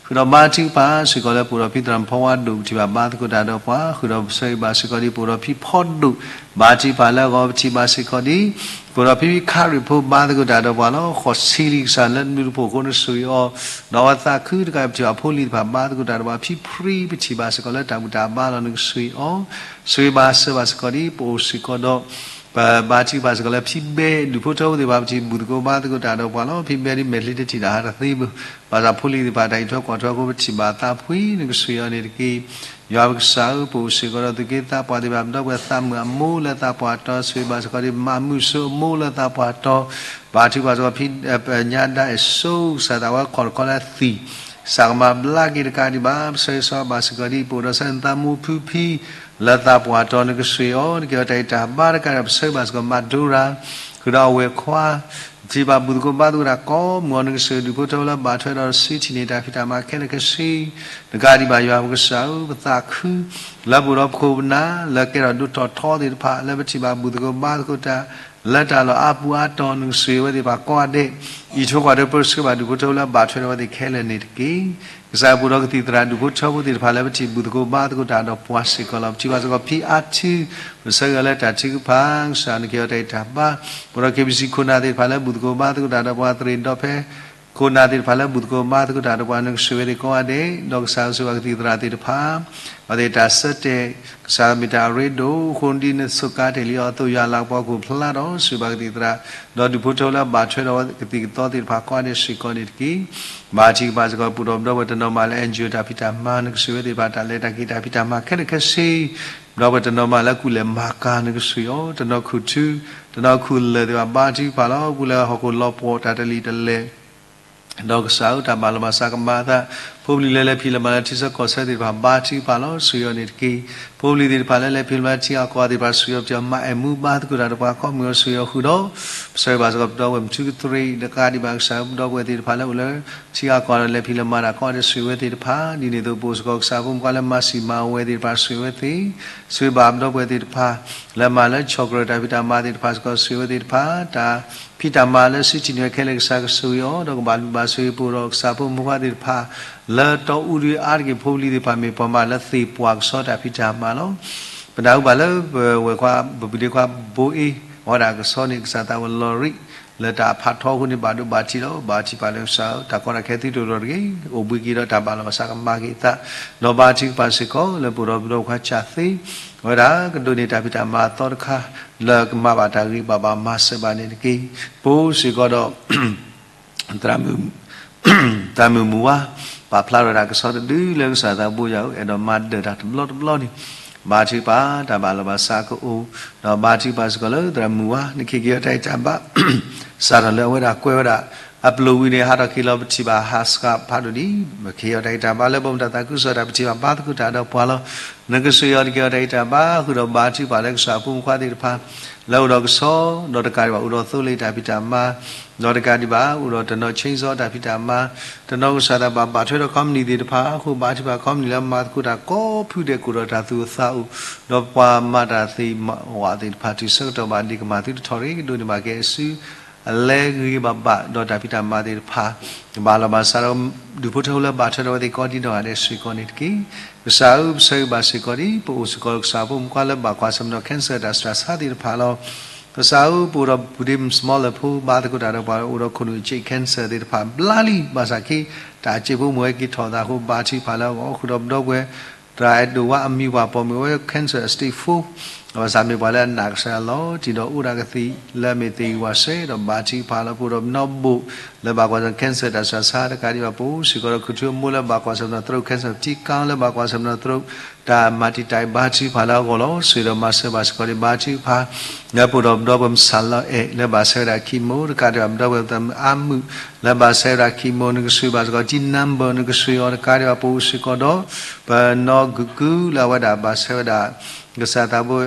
ဃုာ်ဒီးဘါထုကဖၣ်စ့ၢ်ကီးလၢ ပအိၣ်ဒီးဖံသရၣ်မုၣ်ဖီဝါဒိၣ် ပထံၣ်ဘၣ်ဘါသကိးတၢ်ဒီးပှၤ ဃုာ်ဒီးဆိၣ်ဂ့ၤဘၣ်စ့ၢ်ကီးဒ် ပအိၣ်ဒီးဖံဖီဒိၣ် ဘါထုကဖၣ်လၢအဂီၢ် ပထံၣ်ဘၣ်စ့ၢ်ကီးဒ် ပအိၣ်ဒီးဖံဖံခါရံၣ်ဖိ ဘါသကိးတၢ်ဒီးပှၤလီၤ. ဃိးဆံလံကစၢ်လၢနူတဖိၣ်အဃိ နဆိၣ်ဂ့ၤအီၤ ဒီးအဝဲသးခုတကး ပထံၣ်ဘၣ်ဖိလံၤတဖၣ် ဘါသကိးတၢ်ဒီးပှၤ ဖံဖံ ပထံၣ်ဘၣ်စ့ၢ်ကီးလၢတၢ်ဘူၣ်တၢ်ဘါလီၤ နကဆိၣ်ဂ့ၤအီၤ ဆိၣ်ဂ့ၤဘၣ်စၢၤဘၣ်စ့ၢ်ကီးဒ် ပအိၣ်စ့ၢ်ကီးဒီး ပဘါထုကဖၣ်စ့ၢ်ကီးလၢဖံဘဲ ဒူၣ်ဖိထၢဖိသ့ၣ်တဖၣ် ပထံၣ်ဘူၣ်သကိးဘါသကိးတၢ်ဒီးပှၤလီၤ. ဖံဘဲဒ်မဲာ်ချံတထံၣ်တၢ်ဟးတသ့ဘၣ် ဘၣ်ဆၣ်ဖိလံၤသ့ၣ်တဖၣ်တၢ်အံးထွဲကွၢ်ထွဲအဃိ ပထံၣ်ဘၣ်သးဖှံ နကဆိၣ်ဂ့ၤအီၤန့ၣ်တက့ၢ်. ယွၤပကစၢ်ဧၢ ပအိၣ်စ့ၢ်ကီးဒီးသုးက့သးပှၢ်သ့ၣ်တဖၣ် ပဒီပုၢ်ဝဲၢ်သးမုၣ်အမိၢ်လၢသးပှၢ်တီၤ ဆိၣ်ဂ့ၤဘၣ်စ့ၢ်ကီးဒ် မၤမုၣ်စိအမိၢ်လၢသးပှၢ်တီၤ ဘါထုကဖၣ်စ့ၢ်ကီးဖံ ပညါဒါအဲၣ်စိ ကစၢ်သးဝဲခီၣ်တခီလၢသံၣ် ကစၢ်ကမၤဘျါက့ၤတကးဒံးဘၣ် ပဆၢဂ့ၤဆၢဝါဘၣ်စ့ၢ်ကီးဒ် ပအိၣ်ဒီးဆၢသးမူဖုဖံ လၢသးပှၢ်တီၤ နကဆိၣ်ဂ့ၤအီၤ နကဟ့ၣ်အီၤတၢ်ဂံၢ်တၢ်ဘါတကးဒံး ပဆၢဂ့ၤဘၣ်စ့ၢ်ကီး မၤဒိရၤ ဃုာ်ဒီးအဝဲၢ်ခွါ ပထံၣ်ဘၣ်ဘူၣ်သကိးဘါသကိးတၢ်ကိးမုၢ်အီၤ နကဆိၣ်ဂ့ၤဒူၣ်ဖိထၢဖိလၢဘၣ်ထွဲဒီးစုထံၣ်န့ၢ်တၢ်ဖံးတၢ်မၤခဲလၢာ်ခဲဆ့ တကးဒံးဘၣ် ယွၤပကစၢ်ဧၢ ပသးခု လၢပအိၣ်ဒီးပခိၣ်ပနၢ် လၢကဲထီၣ်ဒိၣ်ထီၣ်ထီသ့ၣ်တဖၣ် လၢပထံၣ်ဘၣ်ဘူၣ်သကိးဘါသကိးတၢ် လၢတၢ်လီၢ်အါပူၤအါတီၤ နကဆိၣ်ဂ့ၤဝဲသ့ၣ်တဖၣ်ကိးဂၤဒဲး အံးထွဲကွၢ်ထွဲပၢဆှၢဘၣ်ဒူၣ်ဖိထၢဖိလၢဘၣ်ထွဲဒီးဝဲသ့ၣ်ခဲလၢာ်န့ၣ်တက့ၢ်. ကစၢ်ပအိၣ်ဒီးကသံၣ်သရၣ်ဒူၣ်ဖိထၢဖိသ့ၣ်တဖၣ်လၢ ပထံၣ်ဘူၣ်သကိးဘါသကိးတၢ်ဒီးပှၤစ့ၢ်ကီးလီၤ. ပထံၣ်ဘၣ်စ့ၢ်ကီးဖံအါထု ပဆၢဂ့ၤလၢတၢ်ထုကဖၣ် ကစၢ်နကဟ့ၣ်အီၤတၢ်ဂံၢ်တၢ်ဘါ ပအိၣ်ဒီး KBC ခိၣ်နၢ်သ့ၣ်တဖၣ်လၢဘူၣ်သကိးဘါသကိးတၢ်ဒီးပှၤ သရ့ၣ်ဒီဖဲ ခိၣ်နၢ်သ့ၣ်တဖၣ်လၢဘူၣ်သကိးဘါသကိးတၢ်ဒီးပှၤ နကဆိၣ်ဂ့ၤဝဲသ့ၣ်ကိးဂၤဒဲး ဒီးကစၢ်ဆိၣ်ဂ့ၤဘၣ်ကသံၣ်သရၣ်သ့ၣ်တဖၣ် အဝဲသ့ၣ်တၢ်ဆၢတဲာ် ကစၢ်မ့ၢ်တၢ်အရ့ဒိၣ်အဃိ ဒ်နစူးကါတ့ၢ်လံအီၤအသိး ယွၤလၤကပီၤကအိၣ်ဖျါဒီး ဆိၣ်ဂ့ၤဘၣ်ကသံၣ်သရၣ် ဒီးဒူၣ်ဖိထၢဖိလၢဘၣ်ထွဲဒီးကသံၣ်ကသီသ့ၣ်တဖၣ်ကိးဂၤဒဲးစ့ၢ်ကီးန့ၣ်တက့ၢ်. ဘါထုကဖၣ်စ့ၢ်ကီး ပအိၣ်ဒီးပဒီပုၢ်ဝဲၢ်တနီၤမးလၢ NGO တၢ်ဖံးတၢ်မၤ နကဆိၣ်ဂ့ၤဝဲသ့ၣ်တဖၣ် တၢ်လဲၤတၢ်က့ၤတၢ်ဖံးတၢ်မၤခဲလၢာ်ခဲဆ့ ပဒီပုၢ်ဝဲၢ်တနီၤမးလၢကူၣ်လဲၤမၤကၤ နကဆိၣ်ဂ့ၤအီၤ တနီၤခူၣ်ထူ တနီၤခူၣ်လၢာ်သ့ၣ်တဖၣ် ဘါထုကဖၣ်လီၤ. ပူၤလၢဟီၣ်ခိၣ်လီၤပှီၢ်တၢ်တလံၤတလဲၢ် ဒီးကစၢ်ဧၢ တၢ်ဘၣ်လီၤဘၣ်စးကမၤအသး ဖိပလံၤလၢလဲၤဖံးလဲၤမၤလၢထံဆၢကီၢ်ဆၢသ့ၣ်တဖၣ် ဘါထုကဖၣ်လီၤ ဆိၣ်ဂ့ၤအီၤန့ၣ်တက့ၢ်. ဖိပလံၤသ့ၣ်တဖၣ်လၢလဲၤဖံးလဲၤမၤလၢထံဂၤကီၢ်ဂၤသ့ၣ်တဖၣ် ဆိၣ်ဂ့ၤအီၤ ပထံၣ်အီၤမၤအဲၣ်မူဘါသကိးတၢ်ဒီးပှၤကိးမုၢ်အီၤ ဆိၣ်ဂ့ၤအီၤဃုာ်ဒီး ပဆၢဂ့ၤဘၣ်စ့ၢ်ကီး ပဒီပုၢ်ဝဲၢ်မထူကသရ့ တကးဒံးဘၣ် ကစၢ်ဧၢ ပဒီပုၢ်ဝဲၢ်သ့ၣ်တဖၣ်လၢအိၣ်လၢ ထံဂၤကီၢ်ဂၤဒီးလဲၤဖံးလဲၤမၤတၢ်ကိးဂၤဒဲး ဆိၣ်ဂ့ၤဝဲသ့ၣ်တဖၣ် ဒ်န့ၣ်အသိး ပအိၣ်စ့ၢ်ကီးကစၢ်ဖိမုၣ်ခွါလၢမၤစံၣ်မၤဝဲသ့ၣ်တဖၣ် ဆိၣ်ဂ့ၤဝဲသ့ၣ် ဆိၣ်ဂ့ၤဘၣ်ပဒီပုၢ်ဝဲၢ်သ့ၣ်တဖၣ် လၢမၤလၢဆီၣ်ကြၢးတၢ်ဖံးတၢ်မၤသ့ၣ်တဖၣ်စ့ၢ်ကီး ဆိၣ်ဂ့ၤဝဲသ့ၣ်တဖၣ် တၢ်ဖံးတၢ်မၤလၢစုထံၣ်န့ၢ်ဝဲခဲလၢာ် ကစၢ်ကဆိၣ်ဂ့ၤအီၤ ဒီးကဘၣ်ဘျုးဘၣ်ဆိၣ်ဂ့ၤ ပအိၣ်ဒီးကစၢ်ဖိမုၣ်ခွါသ့ၣ်တဖၣ် လၢတီအူဒုအါတက့ၢ် ဖိပလံၤသ့ၣ်တဖၣ် မ့ၢ်ပှၤမၤလၢသ့ၣ်ပှၢ်ကဆှီတၢ်ဖံးတၢ်မၤလီၤ. ပနၢ်ဟူဘၣ်လၢပဝဲၢ်ခွါ ပပှၤဒ့ခွါဘိအ့ အဝဲဒၣ်ကဆှီန့ၣ် ကစၢ်သးဝဲလီၤရံ လၢတၢ်ဖးထီအဃိန့ၣ် ဘၣ်ဒိဘၣ်ထံးလီၤ. ဘါထုကဖၣ်လၢကစၢ် တၢ်ကီတၢ်ခဲသုတအိၣ်ဒီးတဂ့ၤ အိၣ်ဘှံးက့ၤဒီးတၢ်ဘၣ်လီၤဘၣ်စးကမၤက့ၤအသး ဒီးဘါထုကဖၣ်စ့ၢ်ကီး လၢပအိၣ်ဒီးပဒီပုၢ်ဝဲၢ်ခွါကၢ်သ့ အဝဲဒၣ်ကဒိးန့ၢ်တၢ်ဖံးတၢ်မၤအသီတခါ လၢကမၤဘၣ်တၢ်ဂ့ၤဘၣ်ဘၣ်မၤစၢၤဘၣ်န့ၣ်တက့ၢ်. ပအိၣ်စ့ၢ်ကီးဒီး သရၣ်မုၣ် သရၣ်မုၣ်မုၢ်ဝါ ပာ်ဖျါထီၣ်တၢ်ကဆှီတဒုလၢကစၢ်သးဘိယွၤဧၢ အဲၣ်ဒိးမၤဒၢးတၢ်တဘျီတဘျီန့ၣ် ဘါထုကဖၣ် တၢ်ဘၣ်လီၤဘၣ်စးကအိၣ် ဒီးဘါထုကဖၣ်စ့ၢ်ကီးလၢသရၣ်မုၣ်ဝါ နကဟ့ၣ်က့ၤအီၤတၢ်ဂံၢ်တၢ်ဘါ စးထီၣ်လၢအဝဲဒၣ်ကွဲးဝဲဒၣ် အပျိာ်ဝံၤန့ၣ် ဟးထီၣ်က့ၤလီၤ ပထံၣ်ဘၣ်ဟးစှၤဖးဒိၣ်ဒံး ပကဟ့ၣ်အီၤတၢ်ဂံၢ်တၢ်ဘါလၢဘီမုၢ်တၢ်သးခုကစီၣ်တၢ် ပထံၣ်ဘၣ်ဘါသကိးတၢ်ဒီးပှၤလီၤ. နကဆိၣ်ဂ့ၤအီၤ နကဟ့ၣ်အီၤတၢ်ဂံၢ်တၢ်ဘါ ဃုာ်ဒီးဘါထုကဖၣ်လၢကစၢ်ဖိမုၣ်ခွါသ့ၣ်တဖၣ် လၢအိၣ်ဒီးကဆှီ ဒီးတကးဒံးဘၣ် အိၣ်ဒီးသိလ့ၣ်တၢ်ဖံးတၢ်မၤ ဒီးတကးဒံးဘၣ် အိၣ်ဒီးတနီၤ chainsaw တၢ်ဖံးတၢ်မၤ တနီၤကစၢ်သးဘၣ်ဘၣ်ထွဲဒီး company သ့ၣ်တဖၣ်အဃိ ဘါထုကဖၣ် company လၢမၤသကိးတၢ်ကိးဖုဒဲး ကအိၣ်ဒီးတၢ်သူၣ်အိၣ်သးအိၣ် ဒီးပှၤမၤတၢ်သ့ၣ်မၤဝးသ့ၣ်တဖၣ် တုၤဆၢကတီၢ်ဘၣ်ဒ့ကမၣ်သုတထီၣ်ရ့ ကဒိးန့ၢ်ဘၣ်က့ၤအစု အလဲဂ့ၤဘၣ်ဘၣ် ဒီးတၢ်ဖံးတၢ်မၤသ့ၣ်တဖၣ် ကဘၣ်လီၤဘၣ်စးဒီး ဒူၣ်ဖိထၢဖိလၢဘၣ်ထွဲဒီးဝဲသ့ၣ်ကိးဒံးနီၢ်ဂၤဒဲးစ့ၢ်ကီးန့ၣ်တက့ၢ်. ကစၢ်ဧၢ ပဆၢဂ့ၤဘၣ်စ့ၢ်ကီးဒ် ပအိၣ်စ့ၢ်ကီးကစၢ်ဖိမုၣ်ခွါလၢဘၣ်ကွၢ်ဆၢၣ်မဲာ်ဒီး cancer တၢ်စှၤဆါသ့ၣ်တဖၣ်လီၤ. ကစၢ်ဧၢ ပအိၣ်ဒီးပုၢ်ဒ့ small လၢဖိ ဘါသကိးတၢ်ဒီးပှၤ အိၣ်ဒီးခိၣ်နူာ်အ့ၣ် cancer သ့ၣ်တဖၣ် ဘျါလံ ဘၣ်ဆၣ်က့ တၢ်အစ့ၢ်ဖိမ့ၢ်ဝဲက့ၤထီၣ်သးအဃိ ဘါထုကဖၣ်လၢအဂီၢ် ဃုာ်ဒီးပဒီပုၢ်ဝဲၢ် သရၣ်အဲၣ်ဒိးဝါ အမံၤပှၢ်ပိာ်မုၣ်ဝဲ cancer stage four ဘၣ်ဆၣ်မ့ၢ်ပှၤလၢအနာ်ကစၢ်ယွၤလီၤတံၢ်ဒီးအိၣ်ဒၣ်ကသံၣ်လၢအမ့ၢ်သ့ၣ်ဂံၢ်ဝၤစဲဒီးဘါထုကဖၣ်လီၤ. ပအိၣ်ဒီးပနီၢ်ဘိၣ်လၢဘၣ်ကွၢ်ဆၢၣ် cancer တၢ်ဆူးတၢ်ဆါတကးဒံးဘၣ် ပအိၣ်စ့ၢ်ကီးဒီး ခူၣ်ထူအမိၢ်လၢဘၣ်ကွၢ်ဆၢၣ်ပနီၣ်သရူး cancer ပထံကါလၢဘၣ်ကွၢ်ဆၢၣ်ပနီၣ်သရူး တၢ်မၤတံာ်တာ်ဘါထုကဖၣ်လၢအဂီၢ်လီၤ. စံးဒီးမၤစၢၤဘၣ်စ့ၢ်ကီးဒီးဘါထုကဖၣ် လၢပအိၣ်ဒီးပဒီပုၢ်ဝဲၢ်မုၣ်စၢ်လီၤအဲၣ် လၢဘၣ်ဆၢဝဲဒၣ် chemo တကးဒံးဘၣ် ပဒီပုၢ်ဝဲၢ်သရၣ်မုၣ်အါမုၣ် လၢဘၣ်ဆၢဝဲဒၣ် chemo နကဆှံဘၣ်စ့ၢ်ကီး တံၢ် number နကဆှံအီၤတကးဒံးဘၣ် ပအိၣ်စ့ၢ်ကီးဒီး ပနီၢ်ကုကုလၢအဝဲဒၣ်ဘၣ်ဆၢဝဲဒၣ် ကစၢ်သးဘိ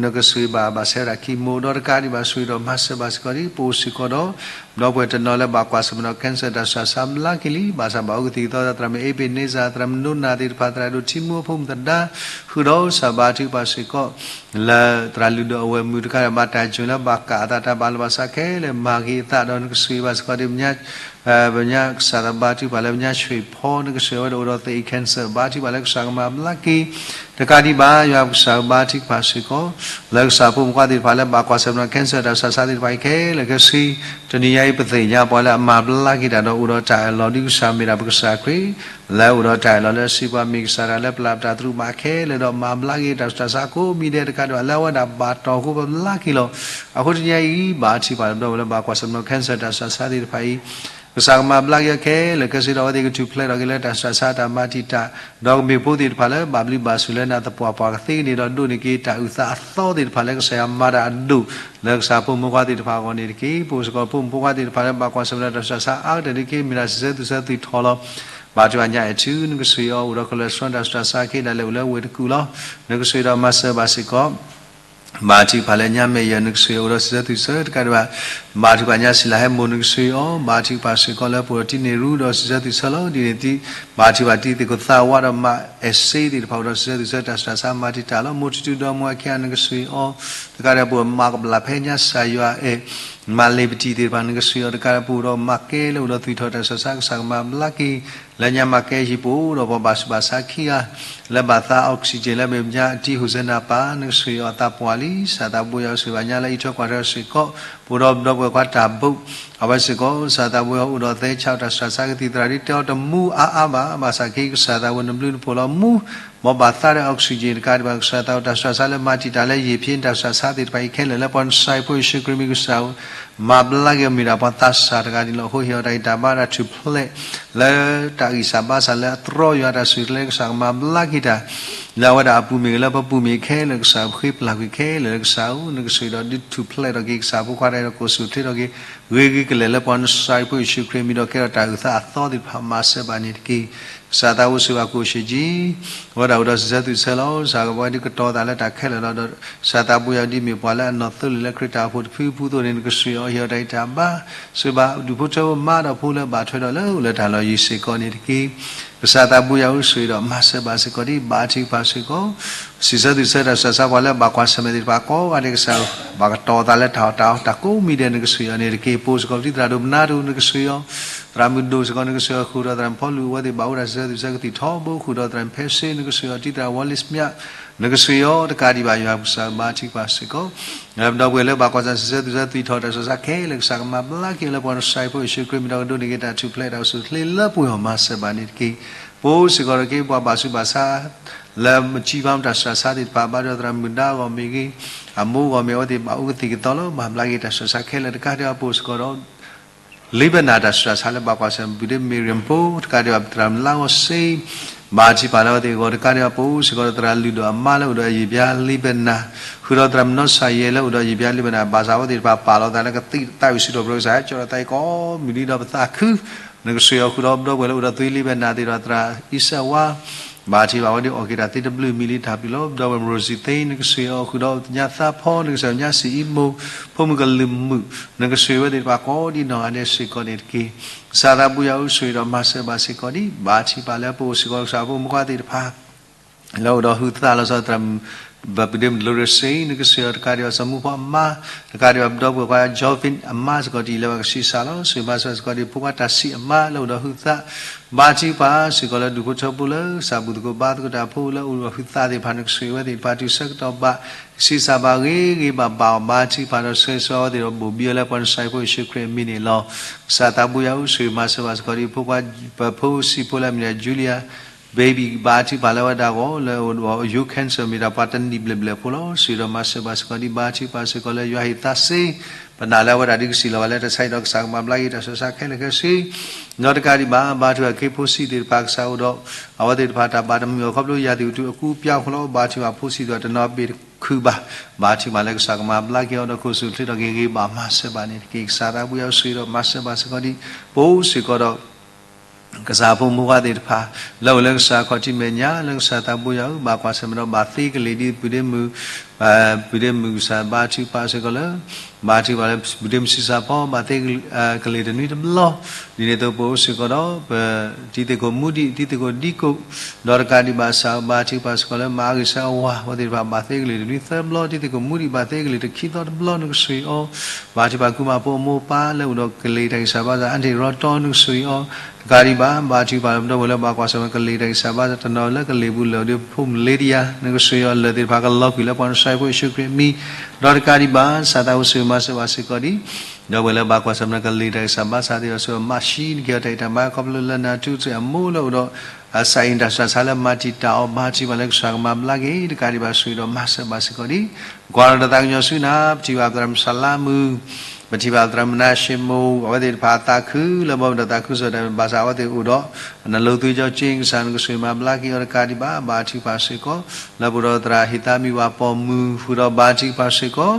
နကဆှံဘၣ် ဘၣ်ဆၢဝဲဒၣ် chemo ဒီးတကးဒံးဘၣ် စံးဒီးမၤစၢၤဘၣ်စ့ၢ်ကီးဒီး ပအိၣ်စ့ၢ်ကီးဒီး ပဒီပုၢ်ဝဲၢ်တနီၤလၢဘၣ်ကွၢ်ဆၢၣ်ပနီၣ် cancer တၢ်ဆူးတၢ်ဆါဘျါက့ၤလံ ဘၣ်ဆၣ်ဘၣ်အိၣ်ကသံၣ်ကသီ သရၣ်မုၣ် အ့ဘ့းန့စၢ် သရၣ်မုၣ်နိနၢ်သ့ၣ်တဖၣ် သရၣ်ဒိၣ်ထံမူ အဖိမုၣ်သဒါ ဃုာ်ဒီးကစၢ်ဘါထုကဖၣ်စ့ၢ်ကီး လၢသရၣ်လုၢ်ဒိၣ်အဝဲၢ်မုၣ်တကးဒံးဘၣ် တၢ်ကၠိလၢဘၣ်ကးအသး တၢ်ဘၣ်လီၤဘၣ်စးခဲလၢာ်မၤဂ့ၤအသးဒီး နကဆှံဘၣ်စ့ၢ်ကီးဒီး ပညါ ကစၢ်သးဘါထုကဖၣ်လၢပညါဆှံဖီ နကဆှံဝဲဒၣ်အိၣ်ဒီးသ့ၣ်အံၤ cancer ဘါထုကဖၣ်လၢကစၢ်ကမၤဘျါက့ၤ တကးဒံးဘၣ် ယွၤကစၢ်ဘါထုကဖၣ်စ့ၢ်ကီး လၢကစၢ်ဖိမုၣ်ဖိခွါသ့ၣ်တဖၣ်လၢဘၣ်ကွၢ်ဆၢၣ်ပနီၣ် cancer တၢ်ဆူးတၢ်ဆါသ့ၣ်တဖၣ်အံၤခဲလၢာ်ခဲဆ့ တနံၤညါအံၤ ပသ့ၣ်ညါပှၤလၢအမၤဘျါက့ၤတၢ်ဒီးအိၣ်ဒီးတၢ်အၢၣ်လီၤ ဒ်ကစၢ်မ့ၢ်ဒၣ်ပကစၢ်ခရံာ် လၢအိၣ်ဒီးတၢ်အၢၣ်လီၤလၢအစံးပှၤမ့ၢ်ကစၢ်တၢ်လၢပျၢ်ပတၢ်သရူးဘၣ်ခဲလၢာ်ဒီးမၤဘျါက့ၤတၢ်ဆူးတၢ်ဆါကိးမံၤဒဲးတကးဒံးဘၣ် လၢအဝဲဒၣ်ဘၣ်တီၢ်အဃိပဘျါက့ၤလီၤ. အဃိတနံၤညါအံၤ ဘါထုကဖၣ်လၢပဒီပုၢ်ဝဲၢ်လၢဘၣ်ကွၢ်ဆၢၣ်ပနီၣ် cancer တၢ်ဆူးတၢ်ဆါသ့ၣ်တဖၣ်အံၤ ကစၢ်ကမၤဘျါက့ၤအီၤခဲလၢာ်ခဲဆ့ဒီး အဝဲသ့ၣ်ကထူၣ်ဖျဲးထီၣ်က့ၤလၢတၢ်ဆူးတၢ်ဆါတၢ်မၤတံာ်တာ် ဒီးကမ့ၢ်ဖိသ့ၣ်တဖၣ်လၢဘၣ်ဘျုးဘၣ်ဆိၣ်လၢနၢ်သပှၢ်ပှၢ်ကသ့န့ၣ်ဒီး ဒိးန့ၢ်က့ၤတၢ်အုၣ်သးအသီသ့ၣ်တဖၣ်လၢကစၢ်ယွၤမၤတၢ်အဒိၣ် လၢကစၢ်ဖိမုၣ်ဖိခွါသ့ၣ်တဖၣ်အဂီၢ်န့ၣ်တက့ၢ်. ပအိၣ်စ့ၢ်ကီးဖိမုၣ်ဖိခွါသ့ၣ်တဖၣ်လၢဘၣ်ကွၢ်ဆၢၣ်ပနီၣ်တၢ်ဆူးတၢ်ဆါအါကတၢၢ်န့ၣ်တက့ၢ် မ့ၢ်ဒၣ်စံးဆၢသူၣ်ဆၢသွံၣ်ထီၣ်လီၤ. ဘါထုကဖၣ်ညါအဲၣ်ထူ နကဆှံအီၤ အိၣ်ဒီး cholesterol တၢ်ဆူးတၢ်ဆါခဲဒၣ်လဲာ်အိၣ်လၢဝ့ၢ်တကူၣ်လီၤ. နကဆှံဒီးမၤစၢၤဘၣ်စ့ၢ်ကီး ဘါထုကဖၣ်လၢညါမဲာ်ယဲၢ် နကဆှံအိၣ်ဒီးစံးဆၢသူၣ်ဆၢတကးဒံးဘၣ် ဘါထုကဖၣ်ညါစံးလၤဟဲမိၢ် နကဆှံအီၤ ဘါထုကဖၣ်စ့ၢ်ကီးလၢပအိၣ်ဒီးတံၤန့ၢ်ရူဒီးစံးဆၢသူၣ်ဆၢလီၤ. ဒ်န့ၣ် ဘါထုကဖၣ်တံၤသကိးသးဝးဒီးမး essay သ့ၣ်တဖၣ်အိၣ်ဒီးစံးဆၢသူၣ်ဆၢတၢ်ဆူးတၢ်ဆါမၤတံာ်တာ်လီၤ. မိၢ်ထူထူဒီမါအခံဂၤ နကဆှံအီၤ တကးဒံးဘၣ် ပအိၣ်မၤကဘျၣ်ဖဲညါ ကစၢ်ယွၤအဲၣ် မၤလ့ၤပတံၤသ့ၣ်တဖၣ် နကဆှံအီၤတကးဒံးဘၣ် ပအိၣ်ဒီးမၤကဲလၢအိၣ်ဒီးသွံၣ်ထီၣ်တၢ်ဆူးတၢ်ဆါ ကစၢ်ကမၤဘျါက့ၤ လၢညါမၤကဲဟံၣ်ပအိၣ်ဒီးပှၤဘၣ်ဆူးဘၣ်ဆါခံဂၤ လၢဘၣ်သါ oxygen လၢမ့ၢ်ပညါတံၤ ဟူးစဲနၤပၢ် နကဆှံအီၤသးပှၢ်လံ. ကစၢ်သးဘိယွၤအိၣ်ဆိၣ်ဂ့ၤဘၣ်ညါလၢအံးထွဲကွၢ်ထွဲစ့ၢ်ကီး ပအိၣ်ဒီးပဒီပုၢ်ဝဲၢ်ခွါတၢ်ဘိး အဝဲစ့ၢ်ကီး ကစၢ်သးဘိယွၤအိၣ်ဒီးသဲဆးတၢ်ဆူးတၢ်ဆါကသံၣ်သရၣ်ဒ်တဲအီၤတမူအါအါဘၣ် ဘၣ်ဆၣ်က့ ကစၢ်သးဘိနဘျုးနဖှိၣ်လီၤမူ မ်ဘၣ်သါဒီး oxygen တကးဒံးဘၣ် ကစၢ်သးဘိတၢ်ဆူးတၢ်ဆါလၢမၤတံာ်တာ်လၢယံာ်ဖံးတၢ်ဆူးတၢ်ဆါသ့ၣ်တဖၣ်အံၤခဲလၢာ် လၢပှၤနစၢ်ဖိယ့ၣ်ၡူးခရံာ်မံၤ ကစၢ်မၤဘျါက့ၤအီၤ မ့ၢ်ဒၣ်ပှၤသးစၢ်တဂၤန့ၣ်လီၤ. အဃိဟ့ၣ်အီၤတၢ်ဂံၢ်တၢ်ဘါတၢ်ထူၣ်ဖျဲး လၢတၢ်ဂံၢ်စၢ်ဘါစၢ်လၢအတြီယွၤတၢ်ဆူၣ်ချ့ ကစၢ်ကမၤဘျါက့ၤတၢ် လၢအဝဲဒၣ်အပူၤမ့ၢ်ဂ့ၤ လၢပပူၤမ့ၢ်ခဲလၢာ် ကစၢ်ဃ့ပျၢ်ကွံာ်ခဲလၢာ် ကစၢ်ဧၢ နကဆှံဒီးဒုးထူၣ်ဖျဲးထီၣ်က့ၤ ကစၢ်ဖိခွါတၢ်ဒီးကိၣ်ဆူၣ်ချ့ထီၣ်က့ၤ ဂ့ၤဂ့ၤကလဲာ်လၢပှၤနစၢ်ဖိယ့ၣ်ၡူးခရံာ်မံၤဒီးကဲထီၣ်တၢ်အုၣ်သးအသီသ့ၣ်တဖၣ် မၤစၢၤဘၣ်န့ၣ်တက့ၢ်. ကစၢ်သးဘိစံးဘၣ် ကိၣ်ဆံးကံ အဝဲဒၣ်အိၣ်ဒီးစံးဆၢသူၣ်ဆၢလီၤ. ကစၢ်ကဘၣ်ဒုးကတီၤသးလၢတၢ်ခဲလၢာ်လီၤ. ဒီးကစၢ်သးဘိယွၤဒ်မ့ၢ်ပှၤလၢအနီၢ်သိလ့ၣ်လၢခရံာ်တၢ်အိၣ်ဖှိၣ်တဖုအပူၤအသိးန့ၣ် နကဆှံအီၤဟ့ၣ်အီၤတၢ်ဂံၢ်တၢ်ဘါ စံးဘၣ်ဒူၣ်ဖိထၢဖိမါဒီးဖိလၢဘၣ်ထွဲဒီးလၢအိၣ်လၢတၢ်လီၢ်ယံၤစ့ၢ်ကီးန့ၣ်တက့ၢ်. ကစၢ်သးဘိယွၤအိၣ်ဆှံဒီးမၤစၢၤဘၣ်စ့ၢ်ကီးဒ်ဘါထုကဖၣ်စ့ၢ်ကီး စံးဆၢသူၣ်ဆၢတၢ်ဆူးတၢ်ဆါပှၤလၢဘၣ်ကွၢ်ဆၢၣ်မဲာ်သ့ၣ်တဖၣ်ကိးဂၤဒဲး ကစၢ်ဘၣ်ကတီၤသးလၢတၢ်အီၣ်တၢ်အီတၢ်ကိးမံၤဒဲး နကဆှံအီၤန့ၣ်တက့ၢ်. ပအိၣ်စ့ၢ်ကီးပတံၤသရၣ်ဒိၣ်ပနါတအိၣ် နကဆှံအီၤ သရၣ်မုၣ်ဒိၣ်စ့ၢ်ကီး နကဆှံအီၤဃုာ်ဒီးသရၣ်ဖီလူၤ အဝဲသ့ၣ်ဘၣ်အိၣ်ဒၣ်စံးဆၢသူၣ်ဆၢကသံၣ်ထီဘိဃုာ်ဒီးသရၣ်ဖဲစ့ နကဆှံအီၤတံၤသရၣ်ဝီလ့စမၠး နကဆှံအီၤတကးဒံးဘၣ် ယွၤကစၢ်ဘါထုကဖၣ်စ့ၢ်ကီး ဒီပုၢ်ဝဲၢ်လၢဘၣ်ကွၢ်ဆၢၣ်မဲာ်စံးဆၢသူၣ်ဆၢသူၣ်ထီၣ်တၢ်ဆူးတၢ်ဆါခဲလၢာ် ကစၢ်ကမၤဘျါက့ၤအီၤလၢပှၤနစၢ်ဖိယ့ၣ်ၡူးခရံာ်မံၤဒီးကဒိးန့ၢ်က့ၤတၢ်ထူၣ်ဖျဲးတၢ်အိၣ်ဆူၣ်အိၣ်ချ့လၢပှဲၤအီၤ မၤစၢၤဘၣ်န့ၣ်တက့ၢ်. ပအိၣ်စ့ၢ်ကီးဒီးက့ၤပှၤဘၣ်ဆူးဘၣ်ဆါ လၢမုၢ်ကၠံဖးမုၢ်တၢ်ဆူးတၢ်ဆါသ့ၣ်တဖၣ် ဘၣ်ဒီးသရၣ်မုၣ်ဒါအဂီၢ်မ့ၢ်ဂ့ၤ အမိၢ်အဂီၢ်မ့ၢ်ဂ့ၤ အဝဲသ့ၣ်ဘၣ်အိၣ်ကသံၣ်ကသီလီၤ. မၤဘျါက့ၤတၢ်ဆူးတၢ်ဆါခဲလၢာ်တကးဒံးဘၣ် ပအိၣ်စ့ၢ်ကီးဒီး လံာ်ဘနၢ်တၢ်ဆူးတၢ်ဆါလၢဘၣ်ကွၢ်ဆၢၣ်မဲာ် ပုၢ်ဒ့မ့ၢ်ရံၣ်ဖိ တကးဒံးဘၣ် သရၣ်မုၣ်လါဂီၤစ့ ဘါထုကဖၣ်လၢအဝဲသ့ၣ်အဂီၢ် တကးဒံးဘၣ် ပအိၣ်စ့ၢ်ကီးဒီးသရၣ်လုၢ်ဒိၣ်အမါလၢအိၣ်ဒီးယံာ်ဘျါလံာ်ဘနၢ် ဃုာ်ဒီးသရၣ်မုၣ်နီၢ်ဆၣ်ယဲၢ်လၢအိၣ်ဒီးယံာ်ဘျါလံာ်ဘနၢ် ဘၣ်ဆၣ်အဝဲသ့ၣ်တဖၣ်ပာ်လီၤသးလၢကသံၣ်သးဝံၣ်စံးထီၣ်ပတြၢၤကစၢ် ဟဲကၠီဒီးသးအံၤကိးမုၢ်နံၤဒီးပသးခု နကဆှံအီၤဃုာ်ဒီးပဒီပုၢ်ဝဲၢ်လၢအိၣ်ဒီးသွံလံာ်ဘနၢ်သ့ၣ်ဒီး သရၣ်အံၤစဲးဝါ ဘါထုကဖၣ်ဝဲဒၣ်အီၣ်က့ၤတၢ်သ့တဘျုးမံၤလံတၢ်ဘျုးလီၤ. ပဒီပုၢ်ဝဲၢ်မရိစံသ့ နကဆှံအီၤဃုာ်ဒီးညါသးဖီ နကဆှံညါစံးအံမူ ဖိမုၣ်ကလုာ်မုၣ် နကဆှံဝဲသ့ၣ်တဖၣ်ကိးဒ်နီၢ်ဂၤဒဲးစ့ၢ်ကီးန့ၣ်တက့ၢ်. ကစၢ်သးဘိယွၤအိၣ်ဆှံဒီးမၤစၢၤဘၣ်စ့ၢ်ကီးဒ် ဘါထုကဖၣ်လၢပအိၣ်စ့ၢ်ကီး ကစၢ်ဖိမုၣ်ဖိခွါသ့ၣ်တဖၣ် လၢအိၣ်ဒီးဟုသးလီၤဆီ သရၣ်မုၣ် ပဒ့မုၣ်ဒိရစ့ နကဆှံအီၤတကးဒံးဘၣ် စီၤမူဖီအမါ တကးဒံးဘၣ် ပဒီပုၢ်ဝဲၢ်ခွါ Jovin အမါစ့ၢ်ကီး တအံၤလၢဘၣ်ကဆံးစၢ်လီၤ. ဆှံမၤစၢၤစ့ၢ်ကီးဒ်ဖိခွါတၢ်ဆံးအမါလၢအိၣ်ဒီးဟုသး ဘါထုကဖၣ်စ့ၢ်ကီးလၢဒူၣ်ဖိထၢဖိလၢ ကစၢ်ဘူၣ်သကိးဘါသကိးတၢ်ဖိလၢအိၣ်ဒီးဟုသးသ့ၣ်တဖၣ် နကဆှံဝဲသ့ၣ်တဖၣ်တုၤဆၢကတီၢ်ဘၣ် ကဆံးစၢ်ဘၣ်ဂ့ၤဂ့ၤဘၣ်ဘၣ်အီၤ ဘါထုကဖၣ်ဒီးဆှၢဆှၢအဝဲသ့ၣ်ဒီး ဘိၣ်ဘံအီၤလၢပှၤနစၢ်ဖိယ့ၣ်ၡူးခရံာ်အမံၤန့ၣ်လီၤ. ကစၢ်သးဘိယွၤအိၣ်ဆှံမၤစၢၤဘၣ်စ့ၢ်ကီးဒ်ဖိခွါ ပဖိဆံးဖိလၢအမံၤန့ၣ် Julia baby ဘါထုကဖၣ်လၢအဝဲဒၣ်အဂီၢ် လၢအအိၣ်ဒီး ယိၤ cancer မ့ၢ်ဒၣ်ပှၤတနံၣ်ဘျဲၣ်ဘျဲၣ်ဖိလီၤ. စံးဒီးမၤစၢၤဘၣ်စ့ၢ်ကီးဒံး ဘါထုကဖၣ်စ့ၢ်ကီးလၢယွၤဟ့ၣ်သးစ့ ပနာ်လၢအဝဲဒၣ်ဒုးကစံၣ်လီၤဘၣ်လၢတၢ်ဆါအံၤဒီး ကစၢ်ကမၤဘျါက့ၤတၢ်ဆူးတၢ်ဆါခဲလၢာ်ခဲဆ့ ဒီးတကးဒံးဘၣ် ဘါထုကဖၣ်ခ့ဖိဆံးသ့ၣ်တဖၣ် ကစၢ်အိၣ်ဒီး အဝဲသ့ၣ်တဖၣ်တၢ်ဘၣ်တမုာ်အီၤခီဖျိယၤသ့ၣ်အူတူအကူပျါအဃိလီၤ. ဘါထုကဖၣ်ဖိဆံးသ့ၣ်တဖၣ်တနီၤဘၣ်တခုဘၣ်. ဘါထုကဖၣ်လၢကစၢ်ကမၤဘျါက့ၤအီၤဒီးခိၣ်ဆူၣ်ချ့ထီၣ်က့ၤဂ့ၤဘၣ်မၤစၢၤဘၣ်န့ၣ်တက့ၢ်. ကစၢ်သးဘိယွၤအိၣ်ဆိးဒီးမၤစၢၤဘၣ်စ့ၢ်ကီးဒံး ပအိၣ်စ့ၢ်ကီးဒီး ကစၢ်ဖိမုၢ်ဝါသ့ၣ်တဖၣ် လၢအိၣ်လၢကစၢ်ခီၣ်ထံးမဲာ်ညါ လၢကစၢ်သးဘိယွၤဧၢ ဘၣ်ကွၢ်ဆၢၣ်မဲာ်ဒီးဘၣ်သ့ကလ့ၢ်ဒ်ပုၢ်ဒ့မုၣ် ပုၢ်ဒ့မုၣ်ကစၢ်ဘါထုကဖၣ်စ့ၢ်ကီးလၢ ဘါထုကဖၣ်လၢပုၢ်ဒ့မုၣ်ဆံးစၢ်ဖီ ဘၣ်သ့ကလ့ၢ်တနွံတဘျီ ဒ်န့ၣ်အသိးပအိၣ်စ့ၢ်ကီးဒီး ပတံၤသကိးမူဒံး တံၤသကိးဒံကိး ဒီးတကးဒံးဘၣ် ကစၢ်ဘါထုကဖၣ်စ့ၢ်ကီးလၢမၤအါဂ့ၤဆၢအဝၤ အဝဲသ့ၣ်တဖၣ်ဘၣ်သ့ကလ့ၢ်တနွံသၢဘျီ တံၤသကိးမူဒံးဘၣ်သ့ကလ့ၢ်တခံသီတဘျီ နကဆိၣ်ဂ့ၤအီၤ ဘါထုကဖၣ်ကုမၤဖိအမိၢ်ပၢ်လၢအိၣ်ဒီးကလ့ၢ်တၢ်ဂံၢ်စၢ်ဘါစၢ် အါန့ၢ်ရီတီ နကဆိၣ်ဂ့ၤအီၤ တကးဒံးဘၣ် ဘါထုကဖၣ်လၢပဒီပုၢ်ဝဲၢ်လၢဘၣ်ကွၢ်ဆၢၣ်မဲာ် ကလ့ၢ်တၢ်ဂံၢ်စၢ်ဘါစၢ်တနီၤလၢကလ့ၢ်ပူၤလၢအိၣ်ဒီးဖိမုၣ်လ့ဒံယါ နကဆိၣ်ဂ့ၤအီၤလၢာ်သ့ၣ်တဖၣ်ကလီၤကွံာ်လၢပှၤနဆါဖိယ့ၣ်ၡူးခရံာ်အမံၤ ဒီးတကးဒံးဘၣ် ကစၢ်သးဘိဆိၣ်ဂ့ၤမၤစၢၤဘၣ်စ့ၢ်ကီးဒံး ဒီပုၢ်ဝဲၢ်လၢဘၣ်ကွၢ်ဆၢၣ်မဲာ်လၢကလ့ၢ်တၢ်ဂံၢ်စၢ်ဘါစၢ်သ့ၣ်ဒီးဆိၣ်ဂ့ၤမၤရှံနက့ၤအီၤတၢ်အံၤတၢ်မၤခီဖျိလၢနၤထူစ့ၢ်အမိၢ်လၢအိၣ်ဒီး အစးအံၤတၢ်ဆူးတၢ်ဆါလၢမၤတံာ်တာ်အီၤ ဘါထုကဖၣ်လၢကစၢ်ကမၤဘျါက့ၤ တကးဒံးဘၣ်ဆိၣ်ဂ့ၤဒီးမၤစၢၤဘၣ်စ့ၢ်ကီးဒံး ကွၢ်ဒီးတၢ်သးကညီၤဆူနၤ ပထံၣ်ဘၣ်သရၣ်မုၣ်စလါမုၢ် ပထံၣ်ဘၣ်သရၣ်မုၣ်နါၡ့မိၢ် အဝဲသ့ၣ်တဖၣ်အသးခုလၢဘီမုၢ်ဒီးသးခုကစီၣ်တၢ်ဘၣ်ဆၣ်အဝဲသ့ၣ်အိၣ်ဒီး နလိၤသွံကၠီက့ ကစၢ်နကဆိၣ်ဂ့ၤမၤဘျါက့ၤအီၤတကးဒံးဘၣ် ဘါထုကဖၣ်စ့ၢ်ကီး လၢပအိၣ်ဒီးသရၣ်ဟ့ၣ်သါမံၤဝၤပိာ်မုၣ် ဃုာ်ဒီးဘါထုကဖၣ်စ့ၢ်ကီး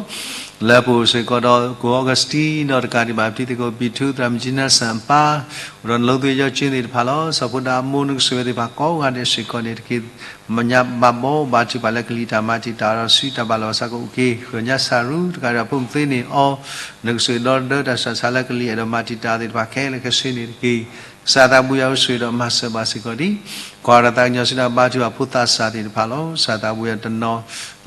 လၢပအိၣ်စ့ၢ်ကီးဒီး ကိၣ်အီကစတံ ဒီးတကးဒံးဘၣ်ပထံသကိးပံၤထူ သရၣ်မုၣ်ကၠံနၢ်စၣ်အပၢ် အိၣ်ဒီးနလိၤသွံကၠီက့သ့ၣ်တဖၣ်လီၤ. စီၤဖိဒါအမိၢ်နကဆိၣ်ဂ့ၤသ့ၣ်တဖၣ်ကိးဂၤဒဲးစ့ၢ်ကီးန့ၣ်တက့ၢ် မညါဘၣ်ဘီ ဘါထုကဖၣ်လၢကလံၤတၢ်မၤတံာ်တာ်ဒီး ဆူတၢ်ဘၣ်လီၤဘၣ်ဆၢကအိၣ်က့ၤ ဃၢၤညါစၢ်ရူ တကးဒံးဘၣ်ဖိမုၣ်သ့န့ၢ်အီၤ နကဆိၣ်ဂ့ၤဒီသဒၢတၢ်ဆူးတၢ်ဆါလၢကလံၤအဲၣ်ဒိးမၤတံာ်တာ်သ့ၣ်တဖၣ်ခဲလၢာ်ခဲဆ့န့ၣ်တက့ၢ်. ကစၢ်သးဘိယွၤအိၣ်ဆိၣ်ဂ့ၤဒီးမၤစၢၤဘၣ်စ့ၢ်ကီးဒံး ကွၢ်ဒီးသးကညီၤဆူနၤ ဘါထုကဖၣ်ဖိသးစၢ်သ့ၣ်တဖၣ်လီၤ. ကစၢ်သးဘိယွၤတနီၤ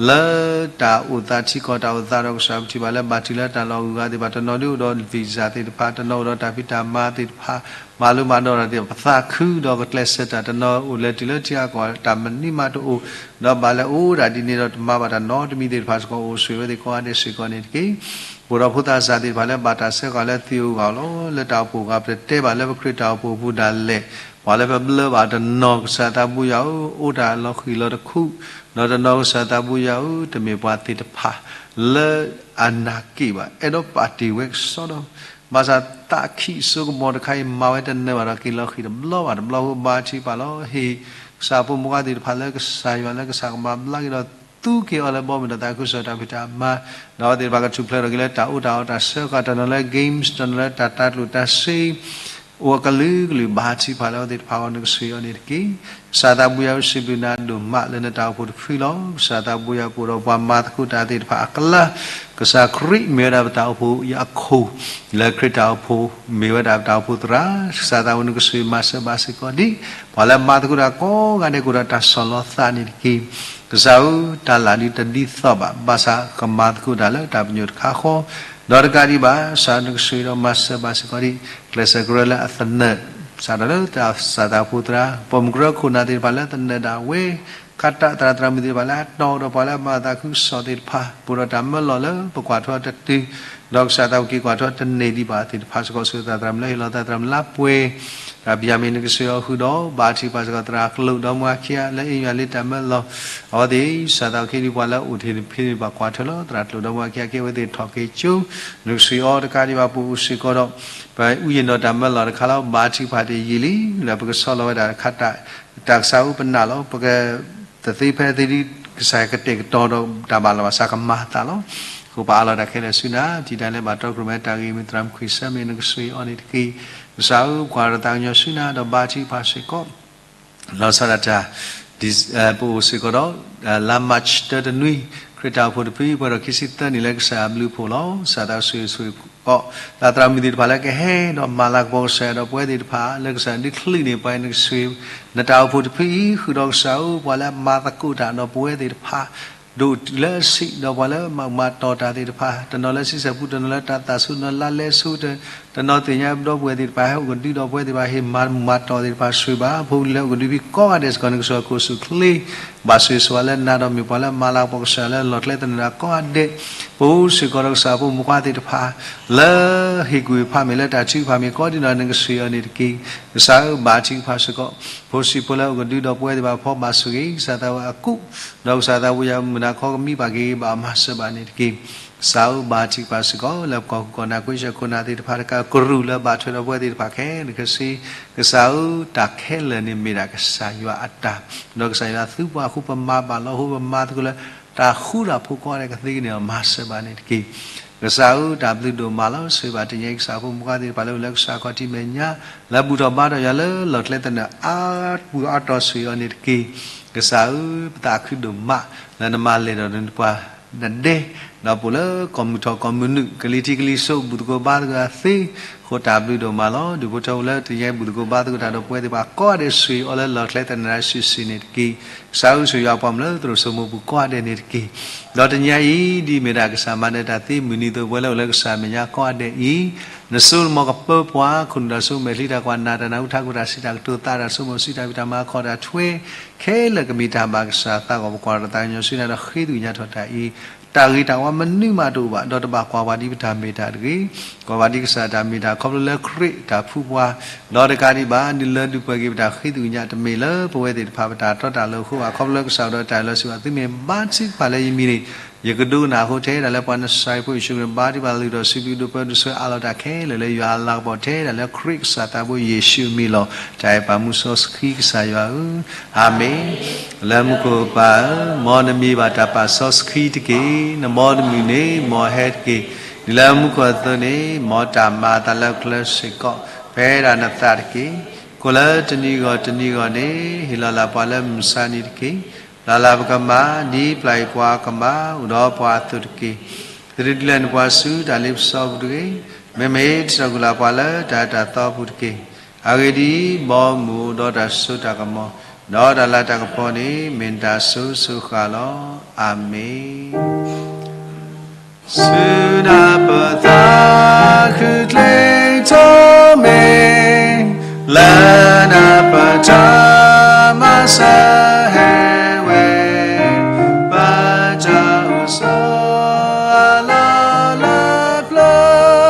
လၢတၢ်အိၣ်သးထံကီၢ်တၢ်အိၣ်သးဒီးကစၢ်ပထံၣ်ဘၣ်လၢဘၣ်တုၤလၢတၢ်လီၢ်အဂုၤအဂၤသ့ၣ်တဖၣ် တနီၤဒုးအိၣ်ဒီး visa သ့ၣ်တဖၣ် တနီၤအိၣ်ဒီးတၢ်ဖံးတၢ်မၤသ့ၣ်တဖၣ် မၤလိမၤဒိးတၢ်သ့ၣ်တဖၣ် ပသးခုဒီးကကျဲးစၢးတၢ် တနီၤအိၣ်လဲၤတုၤလၢထံအကီၢ် တၢ်မနုၤမးတအိၣ် ဒီးဘၣ်လဲၤအိၣ်ဒၣ်ဒ်န့ၣ်ဒီးတမၤဘၣ်တၢ်နီတမံၤသ့ၣ်တဖၣ်စ့ၢ်ကီး အိၣ်ဆိၣ်ဂ့ၤဝဲသ့ၣ်ကိးဂၤဒဲးစ့ၢ်ကီးန့ၣ်တက့ၢ်. ပအိၣ်ဒီးဖိသးစၢ်သ့ၣ်တဖၣ်လၢဘၣ်တၢ်ဆှၢဃာ်လၢသံၣ်ဧိၤဂၢၢ်လီၤ လၢတၢ်အိၣ်ဖှိၣ်အဂၤ ပတတဲဘၣ်လၢပခရံာ်တၢ်အိၣ်ဖှိၣ်အပူၤဒၣ်လဲာ် ပှၤလၢပဘျၢဘၣ်တနီၤ ကစၢ်သးဘိယွၤဧၢ အိၣ်တၢ်လီၤဃံၤလီၤတခူ ဒီးတနီၤ ကစၢ်သးဘိယွၤဧၢ တမ့ၢ်ပှၤသ့ၣ်တဖၣ် လၢအနၢ်က့ၣ်ဘၣ် အဲၣ်ဒိးပာ်တ့ၢ်ဝဲကစီဒီ ဘၣ်ဆၣ်သးခံစိကမီၤတခါအံၤ မၤဝဲတနၢၤဘၣ်ဒီး က့ၤလီၤဃံၤတဘျီဘၣ်တဘျီအဃိ ဘါထုကဖၣ်လီၤ. ဟ့ၣ်ကစၢ်ဖိမုၢ်ဂၤသ့ၣ်တဖၣ်လၢကစၢ်ယွၤလၢကစၢ်ကမၤဘျါက့ၤဒီး သူက့ၤအီၤလၢဘီမုၢ်ဒီးသးခုကစီၣ်တၢ်ဖံးတၢ်မၤ ဒီးအဝဲသ့ၣ်တဖၣ်ကထူၣ်ဖျဲးထီၣ်က့ၤလၢတၢ်အိၣ်တၢ်အီၣ်တၢ်ဆှၢဃာ် တနီၤလၢ games တနီၤလၢတၢ်တၢ်ကျိၣ်တၢ်စ့ အိၣ်အကလုာ်ကလုာ် ဘါထုကဖၣ်လၢအဝဲသ့ၣ်တဖၣ်အဂီၢ် နကဆိၣ်ဂ့ၤအီၤန့ၣ်တက့ၢ်. ကစၢ်သးဘိယွၤဧၢ စံးဘျုးနၤဒိၣ်မးလၢနတၢ်အိၣ်ဖှိၣ်တဖုလီၤ. ကစၢ်သးဘိယွၤ ပအိၣ်ဒီးပှၤမၤသကိးတၢ်သ့ၣ်တဖၣ်အကျါ ကစၢ်ခရံာ်မ့ၢ်ဝဲဒၣ်ပတၢ်အိၣ်ဖှိၣ်အခိၣ် လၢခရံာ်တၢ်အိၣ်ဖှိၣ် မ့ၢ်ဝဲဒၣ်ပတၢ်အိၣ်ဖှိၣ်သရၣ် ကစၢ်သးဘိ နကဆိၣ်ဂ့ၤမၤစၢၤဘၣ်စ့ၢ်ကီးဒံး ပှၤလၢမၤသကိးတၢ်ကိးဂၤဒဲး ကအိၣ်ဒီးတၢ်ဆီၣ်လီၤသးန့ၣ်တက့ၢ်. ကစၢ်ဧၢ တၢ်လၢ်ဒုးတဒ်သိးဘၣ် ဘၣ်ဆၣ်ကမၤသကိးတၢ်လၢတၢ်ပညိၣ်တခါဃီ ဒီးတကးဒံးဘၣ် ကစၢ်နကဆိၣ်ဂ့ၤဒီးမၤစၢၤဘၣ်စ့ၢ်ကီးဒံး ကျဲးစၢးကရၢလၢအသနၢၣ် စးထီၣ်လၢတၢ်စၢ်သးဖိသရၣ် ပိာ်မုၣ်ကရၢခိၣ်နၢ်သ့ၣ်တဖၣ်လၢသနၢၣ်ဒၣ်ဝဲ ခးတၢ်သရၣ်သရၣ်မုၣ်သ့ၣ်တဖၣ်လၢအတီဒီးပှၤလၢအမၤသးခုကစီၣ်သ့ၣ်တဖၣ် ပအိၣ်ဒီးတၢ်မၢလီၤလၢပကွၢ်ထွဲတတုၤ ဒီးကစၢ်သးဘိက့ၤကွၢ်ထွဲတန့ၢ်ဒံးဘၣ်သ့ၣ်တဖၣ်စ့ၢ်ကီး ဆိၣ်ဂ့ၤသးသရၣ်မုၣ်လၢဟ့ၣ်လီၤသးသရၣ်မုၣ်လၢပှဲၤ တၢ်ပယၢ်မ့ၢ်နကဆိၣ်ဂ့ၤအီၤဃုာ်ဒီး ဘါထုကဖၣ်စ့ၢ်ကီးသရၣ်ကျိာ်ဒီးမွၤခံဂၤလၢအ့ၣ်ယွၤလၢတၢ်မၢလီၤ အဝဲသ့ၣ် ကစၢ်သးဘိက့ၤဒံးပှၤလၢအိၣ်တ့ၢ်တဖုန့ၣ်ဘၣ်ကွၢ်ထွဲလီၤ သရၣ်ကျိာ်ဒီးမွၤခံဂၤက့ၤအဝဲသ့ၣ်ထီၣ်က့ၤကၠိ နကဆိၣ်ဂ့ၤအီၤတကးဒံးဘၣ် ပအိၣ်စ့ၢ်ကီးဒီး ပအူယံာ်ဒီးတၢ်မၢလီၤတခါလီၤ ဘါထုကဖၣ်တ့ၢ်ယံာ်လံ လၢပကဆီလီၤဝဲဒၣ်တခါတၢ် တၢ်ကစၢ်ဧၢပနာ်လီၤ ပက တသ့ဖဲသ့ဒ် ကစၢ်ယွၤကတဲာ်ကတီၤဒီးတၢ်ဘၣ်လီၤဘၣ်စးကမၤသးလီၤ. အဃိပအးလီၤတၢ်ခဲလၢာ်ဆူနၤ တံၤတၢ်လၢဘၣ်တီကြိုမးတၢ်ဂ့ၢ်မ့ၢ်သရၣ်မုၣ်ခွံၣ်ဆၢမ့ၢ် နကဆိၣ်ဂ့ၤအီၤန့ၣ်တက့ၢ်. ကစၢ်ဧၢ ပကွၢ်ဒီးသးကညီၤဆူနၤဒီးဘါထုကဖၣ်စ့ၢ်ကီး လီၤဆီဒၣ်တၢ် ပအိၣ်စ့ၢ်ကီးဒီး လါမၢ်ၡးတၢတနွံ ခရံာ်တၢ်အိၣ်ဖှိၣ်တဖု ပှဲၤထီၣ်ခံဆံသၢနံၣ်လၢကစၢ်အဘျုးအဖှိၣ်လီၤ. ကစၢ်သးဆိၣ်ဂ့ၤဆိၣ်ဂ့ၤအီၤ သးသရၣ်မုၣ်သ့ၣ်တဖၣ်လၢကဟဲဒီးမၤလၤကပီၤကစၢ်ယွၤဒီးပဝဲသ့ၣ်တဖၣ် လၢကစၢ်ဒုးချုးန့ၢ်ပှၤ နကဆိၣ်ဂ့ၤ နတၢ်အိၣ်ဖှိၣ်တဖုအံၤ ဃုာ်ဒီးကစၢ်ဧၢ ပှၤလၢအမၤသကိးတၢ်ဒီးပဝဲသ့ၣ်တဖၣ် ဒိၣ်တုၤလၢအဆံး ဒီးပှၤလၢမၤမၤတီၢ်တၢ်သ့ၣ်တဖၣ်, တနီၤလၢဆံဆဲၣ်ပူ, တနီၤလၢတၢ်သးဆူ, တနီၤလၢလါလဲဆိ, တနီၤသ့ၣ်ညါဒီပုၢ်ဝဲၢ်သ့ၣ်တဖၣ် ဟဲအိၣ်ကဒုဒီပုၢ်ဝဲၢ်သ့ၣ်တဖၣ် ဟ့ၣ်မၤမၤတီၢ်သ့ၣ်တဖၣ်ဆိၣ်ဂ့ၤဘၣ်, ဖိလၢဟဲအိၣ်ကဒုဖဲကိးဂၤဒဲးစ့ၢ်ကီး နကစၢ်ခိၣ်ဆူၣ်ချ့ ဘၣ်ဆိၣ်ဂ့ၤဆိၣ်ဝါလၢနၤဒီးမ့ၢ်ပှၤလၢမၤလၤကပီၤကစၢ်လၢလီၢ်ကျဲသနၢၣ်ကိးဂၤဒဲး, ပအိၣ်စ့ၢ်ကီးဒီးကစၢ်ဖိမုၣ်ခွါသ့ၣ်တဖၣ် လၢဟ့ၣ်ကူၣ်ဖးမ့ၢ်လၢတၢ်ထုကဖၣ်မ့ၢ်ကိးဒ်နီၢ်ဂၤဒဲး နကဆိၣ်ဂ့ၤအီၤန့ၣ်တက့ၢ်. ကစၢ်ဧၢ ဘၣ်ထုကဖၣ်စ့ၢ်ကီး ဖိဆံးဖိလၢအိၣ်ကဒုဒီပုၢ်ဝဲၢ်သ့ၣ်တဖၣ် ဖီၣ်ဘၣ်ဆိၣ်ဂ့ၤ ကစၢ်သးဝဲအကူ, ဒီးကစၢ်သးဝဲယမုၢ်နၤခီကမံဘၣ်က့ၤ ဘၣ်မၤစၢၤဘၣ်န့ၣ်တက့ၢ်. ကစၢ်ဧၢ ဘၣ်ထုကဖၣ်စ့ၢ်ကီး လၢပကီၢ်ခိၣ်ကီၢ်နၢ် ကွ့ၢ်ဆၢခိၣ်နၢ်သ့ၣ်တဖၣ်တကး ကရူၢ်လၢဘၣ်ထွဲဒီးပဝဲသ့ၣ်တဖၣ်ခဲလၢာ်ခဲဆ့, ကစၢ်ဧၢ တၢ်ခဲလၢာ်န့ၣ်မ့ၢ်ဒၣ်ကစၢ်ယွၤအတၢ်, ဒီးကစၢ်ယွၤသုပှၤအဃိ ပမၤဘၣ်လီၤ အဃိပမၤသကိးလၢ တၢ်ဃူတၢ်ဖိးကိးဂၤဒဲးကသ့န့ၣ် မၤစၢၤဘၣ်န့ၣ်တက့ၢ်. ကစၢ်ဧၢ တၢ်ဘျုးဒိၣ်မးလီၤ. ဆိၣ်ဂ့ၤဘၣ်တနံၤအံၤ ကစၢ်ဖိမုၣ်ခွါသ့ၣ်တဖၣ်လၢအိၣ်လၢကစၢ်ခီၣ်ထံးမဲာ်ညါ လၢဘူၣ်ထီၣ်ဘါထီၣ်ယွၤလၢလီၢ်ကျဲသနၢၣ် အါပူၤအါတီၤ ဆိၣ်ဂ့ၤအီၤန့ၣ်တက့ၢ်. ကစၢ်ဧၢ ပသးခုဒိၣ်မး လၢနမၤလဲၢ်ဒီးနပှၤ နဒဲ, ဒီးပအိၣ်လၢကီၢ်မုၢ်ထီၣ်ကီၢ်မုၢ်နုာ် ကလံၤထံးကလံၤစိး ဘူၣ်သကိးဘါသကိးတၢ်သ့အဃိ တၢ်ဘျုးဒိၣ်မးလီၤ. ဒူၣ်ဖိထၢဖိလၢတနံၤအံၤ ဘူၣ်သကိးဘါသကိးတၢ်ဒီးပဝဲသ့ၣ်တဖၣ်ကိးဂၤဒဲး ဆိၣ်ဂ့ၤအီၤလၢလီၢ်ကျဲသနၢၣ် စုာ်စုာ်န့ၣ်တက့ၢ်. ကစၢ်ဧၢ ဆိၣ်ဂ့ၤယွၤပှၤမုၣ်လၢသရိာ်စိမိၤပူၤကိးဂၤဒဲးန့ၣ်တက့ၢ်. ဒီးတနံၤအံၤ ဒ်အမ့ၢ်ဒၣ်ကစၢ်မၤနၢၤတၢ်သ့မုၢ်နံၤအသိး ပဝဲလၢအိၣ်လၢကစၢ်မဲာ်ညါကိးဂၤဒဲးအံၤ နစိနမီၤကပၢပှၤ ခိၣ်နူာ်တၢ်စိကမီၤ မဲာ်ချံတၢ်ကွၢ် နၢ်တၢ်နၢ် အူထးခိၣ် တၢ်စံးတၢ်ကတိၤ သးတၢ်စိမိၤ စံးတၢ်ဖံးတၢ်မၤ ခီၣ်တၢ်ထွဲ ခဲလၢာ်ကမ့ၢ်တၢ်ဘၣ်ကစၢ်သးဂီၢ် ပကွၢ်ထီၣ်သးကညီၤဆူနၤဒီးဃ့သကွံၢ်ကညးထီၣ်တၢ်အံၤ တၢ်ဂ့ၤတၢ်ဝါမနုၤမးတအိၣ်ဘၣ် ဒီးတဘၣ်ကွၢ်ပှၤဒ်ပတၢ်မ့ၢ်တၢ်တဂ့ၤ, ကွၢ်ပှၤဒ်ကစၢ်တၢ်မ့ၢ်တၢ် ခီဖျိလၢခရံာ်တၢ်ဖှူပှၤ, ဒီးတကးဒံးဘၣ် ဒုးလၢဒုးပှဲၤက့ၤပတၢ်ဃ့သကွံၢ်ကညး တမ့ၢ်လၢပဝဲသ့ၣ်တဖၣ်ပတၢ်တီတၢ်လိၤအဃိဘၣ်. ခီဖျိလၢကစၢ်ဒီးတၢ်လီၤစံးဘၣ် သုမ့ၢ်ဘါထုကဖၣ်လၢယမံၤန့ၣ် ယကဒိကနၣ်အဃိ ထဲဒၣ်လၢပှၤနစၢ်အံၤဖိယ့ၣ်ၡူးခရံာ် ဘါထုကဖၣ်လုၢ်ထီၣ် စံးဘျုးကတိၤပၢဒိၣ်ဆှၢအးလီၤတၢ်ခဲလၢာ်လၢယွၤအလၤကပီၤ ထဲဒၣ်လၢခရံာ်ကစၢ်သးဘိယ့ၣ်ၡူးအမံၤလီၤ. တၢ်အဲၣ်ပာ်မူစီဆှံကစၢ်ယွၤဧၢ, အၤမ့ၣ်. လၢမူခိၣ်ပၢ်ဧၢ, မ်နမံၤဘၣ်တၢ်ပာ်စီဆှံတက့ၢ်. နမ်တမုာ်န့ၣ် မ်ဟဲတက့ၢ်. ဒ်လၢမူခိၣ်အသိးန့ၣ် မ်တၢ်မၤအသးလၢကျဲစ့ၢ်ကီး ဖဲဒၣ်နသးတက့ၢ်. ကိးလၢတနံၤဂီၢ်တနံၤဂီၢ်န့ၣ် ဟ့ၣ်လီၤလၢ်ပှၤလၢမုၢ်မဆါနံၤတက့ၢ်. ပျၢ်လၢ်ပကမၢ် ဒ်ပျၢ်အံၤပှၤကမၢ် အိၣ်ဒီးပှၤအသိးတက့ၢ်. သုတဒုးလဲၤနပှၤဆူတၢ်လ့ပစီပူၤတဂ့ၤ. မ့မ့ၢ်တၢ်ကူၣ်လၢ်ပှၤလၢတၢ်အၢတၢ်သီပူၤတက့ၢ်. အဂ့ၢ်ဒ်အံၤ, မ်မုၢ်အိၣ်ဒီးတၢ်စိတၢ်ကမီၤ, ဒီးတၢ်လၤတၢ်ကပီၤန့ၣ် မ့ၢ်နတၢ်စိၤစိၤဃၣ်လီၤ. အၤမ့ၣ်. ဆူနၢ်ပၢၢ်သးခုချ့ထီၣ်မ့ၢ်, လၢနၢ်ပၢၢ်တၢ်မၤစၢၤဟဲဝဲ, ပတၢ်အိၣ်ဆိးအလီၢ်လၢပျၢ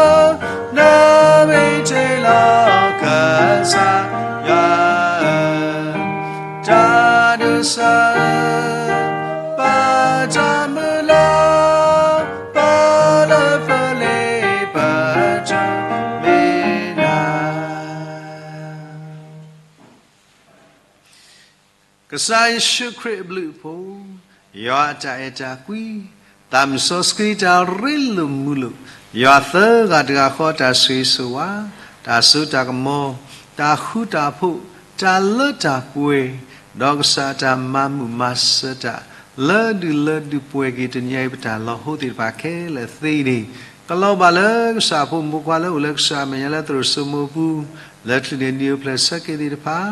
ၤ, ဒီးမ့ၢ်တ့ၢ်လီၤကစၢ်ယွၤ တၢ်ဒိးစၢၤ, ပတၢ်မုၢ်လၢ်, ပလၢပလ့ပတမ့ၢ်နၤ. ကစၢ်ယ့ၣ်ၡူးခရံာ်အဘျုးအဖှိၣ်, ယွၤအတၢ်အဲၣ်တၢ်ကွံ, သးမုၢ်စီဆှံတၢ်ရ့လိာ်မုာ်လိာ်, ယွၤသၢဂၤတဂၤဃီတၢ်ဆိၣ်ဂ့ၤဆိၣ်ဝါ, တၢ်စိတၢ်ကမီၤ, တၢ်ဃူတၢ်ဖိး, တၢ်လၢတၢ်ပှဲၤ, ဒီးကစၢ်တၢ်မၤမုာ်မၤစၢၤတၢ် လၢဒုးလၢဒုးပှဲၤက့ၤတနံၤအံၤ ပတၢ်လီၤဟိသ့ၣ်တဖၣ်ခဲလၢာ်သ့န့ၣ်, ကလီၤဘၣ်လၢကစၢ်ဖိမုၣ်ဖိခွါလၢအိၣ်လၢကစၢ်အမဲာ်ညါလၢသရိာ်စိမိၤပူၤ, လၢချုးန့ၢ်နံၣ်အိၣ်ဖျဲၣ်ဆၢက့ၤသ့ၣ်တဖၣ်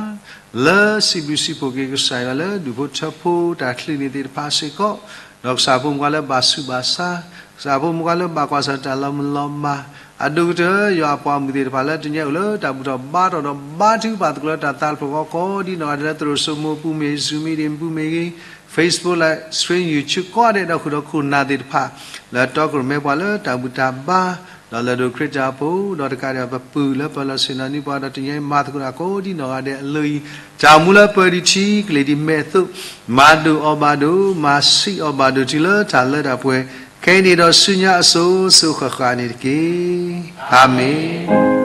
လၢစံးဘျုးစံးဖှိၣ်က့ၤကစၢ်ယွၤလၢဒူၣ်ဖိထၢဖိတၢ်ချုးန့ၢ်သ့ၣ်တဖၣ်စ့ၢ်ကီး, ဒီးကစၢ်ဖိမုၣ်ဖိခွါလၢဘၣ်ဆူးဘၣ်ဆါ, ကစၢ်ဖိမုၣ်ဖိခွါလၢဘၣ်ကွၢ်ဆၢၣ်တၢ်လီၤမုၢ်လီၤမၢ်, အဒိၣ်ကတၢၢ်ယွၤအပှၤမုၣ်သ့ၣ်တဖၣ်လၢတနံၤအံၤအိၣ်လၢတၢ်ဘူၣ်ထီၣ်ဘါထီၣ်ဒီးဘါထုကဖၣ်သကိးလၢတၢ်သးတဖျၢၣ်ဃီကိးဒ်နီၢ်ဂၤဒဲးလၢသရိာ်စိမိၤပူၤမ့ၢ် Zoom meeting ပူၤမ့ၢ်ဂ့ၤ, Facebook Live Stream YouTube ကိးဂၤဒဲးဒီးဃုာ်ဒီးခိၣ်နၢ်သ့ၣ်တဖၣ် လၢတီခိၣ်ရိၣ်မဲပှၤလၢတၢ်ဘူၣ်တၢ်ဘါ ဒီးလၢၢ်ဒိၣ်ခရံာ်တၢ်အိၣ်ဖှိၣ် ဒီးတကးဒံးဘၣ်ပပုၢ်လၢပၢၤလီၢ်ဆ့ၣ်နီၤနံၤပှၤဒီးတနံၤအံၤ မၤသကိးတၢ်ကိးဒ်နီၢ်ဂၤဒဲးအလၢအံၤ, တၢ်အိၣ်မူလၢပၢၤဒံးထံကလ့ၢ်ဒံးမဲာ်အသိး, မၤဒိၣ်အီၣ်ဘၣ်ဒိၣ်, မၤဆံးအီၣ်ဘၣ်ဒိၣ်တုၤလၢတၢ်လၢတၢ်ပှဲၤ, ခဲအံၤန့ၣ်ဒီးဆူညါအစိၤစိၤဃၣ်ဃၣ်န့ၣ်တက့ၢ်. အၤမ့ၣ်.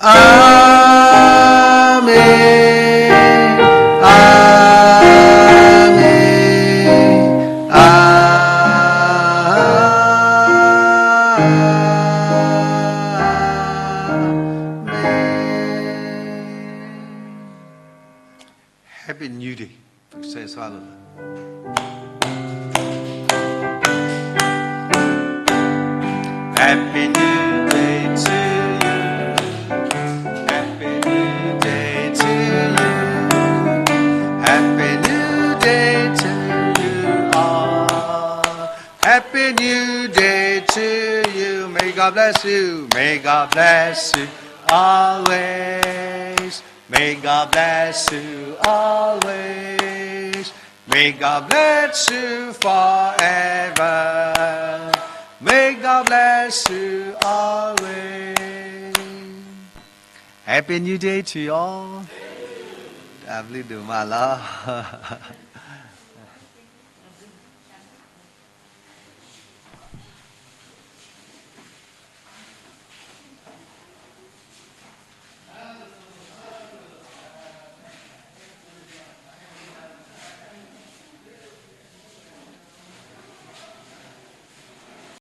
အၤမ့ၣ်, အၤမ့ၣ်, အၤမ့ၣ်. Happy New Day. ပကဆဲးစှၤလိာ်လၢ Happy New Day to you. Happy New Day to you. Happy New Day to you all. May God bless you always. May God bless you always. May God bless you forever. May God bless you always. Happy New Day to you all. တၢ်ဘျုးဒိၣ်မးလီၤ.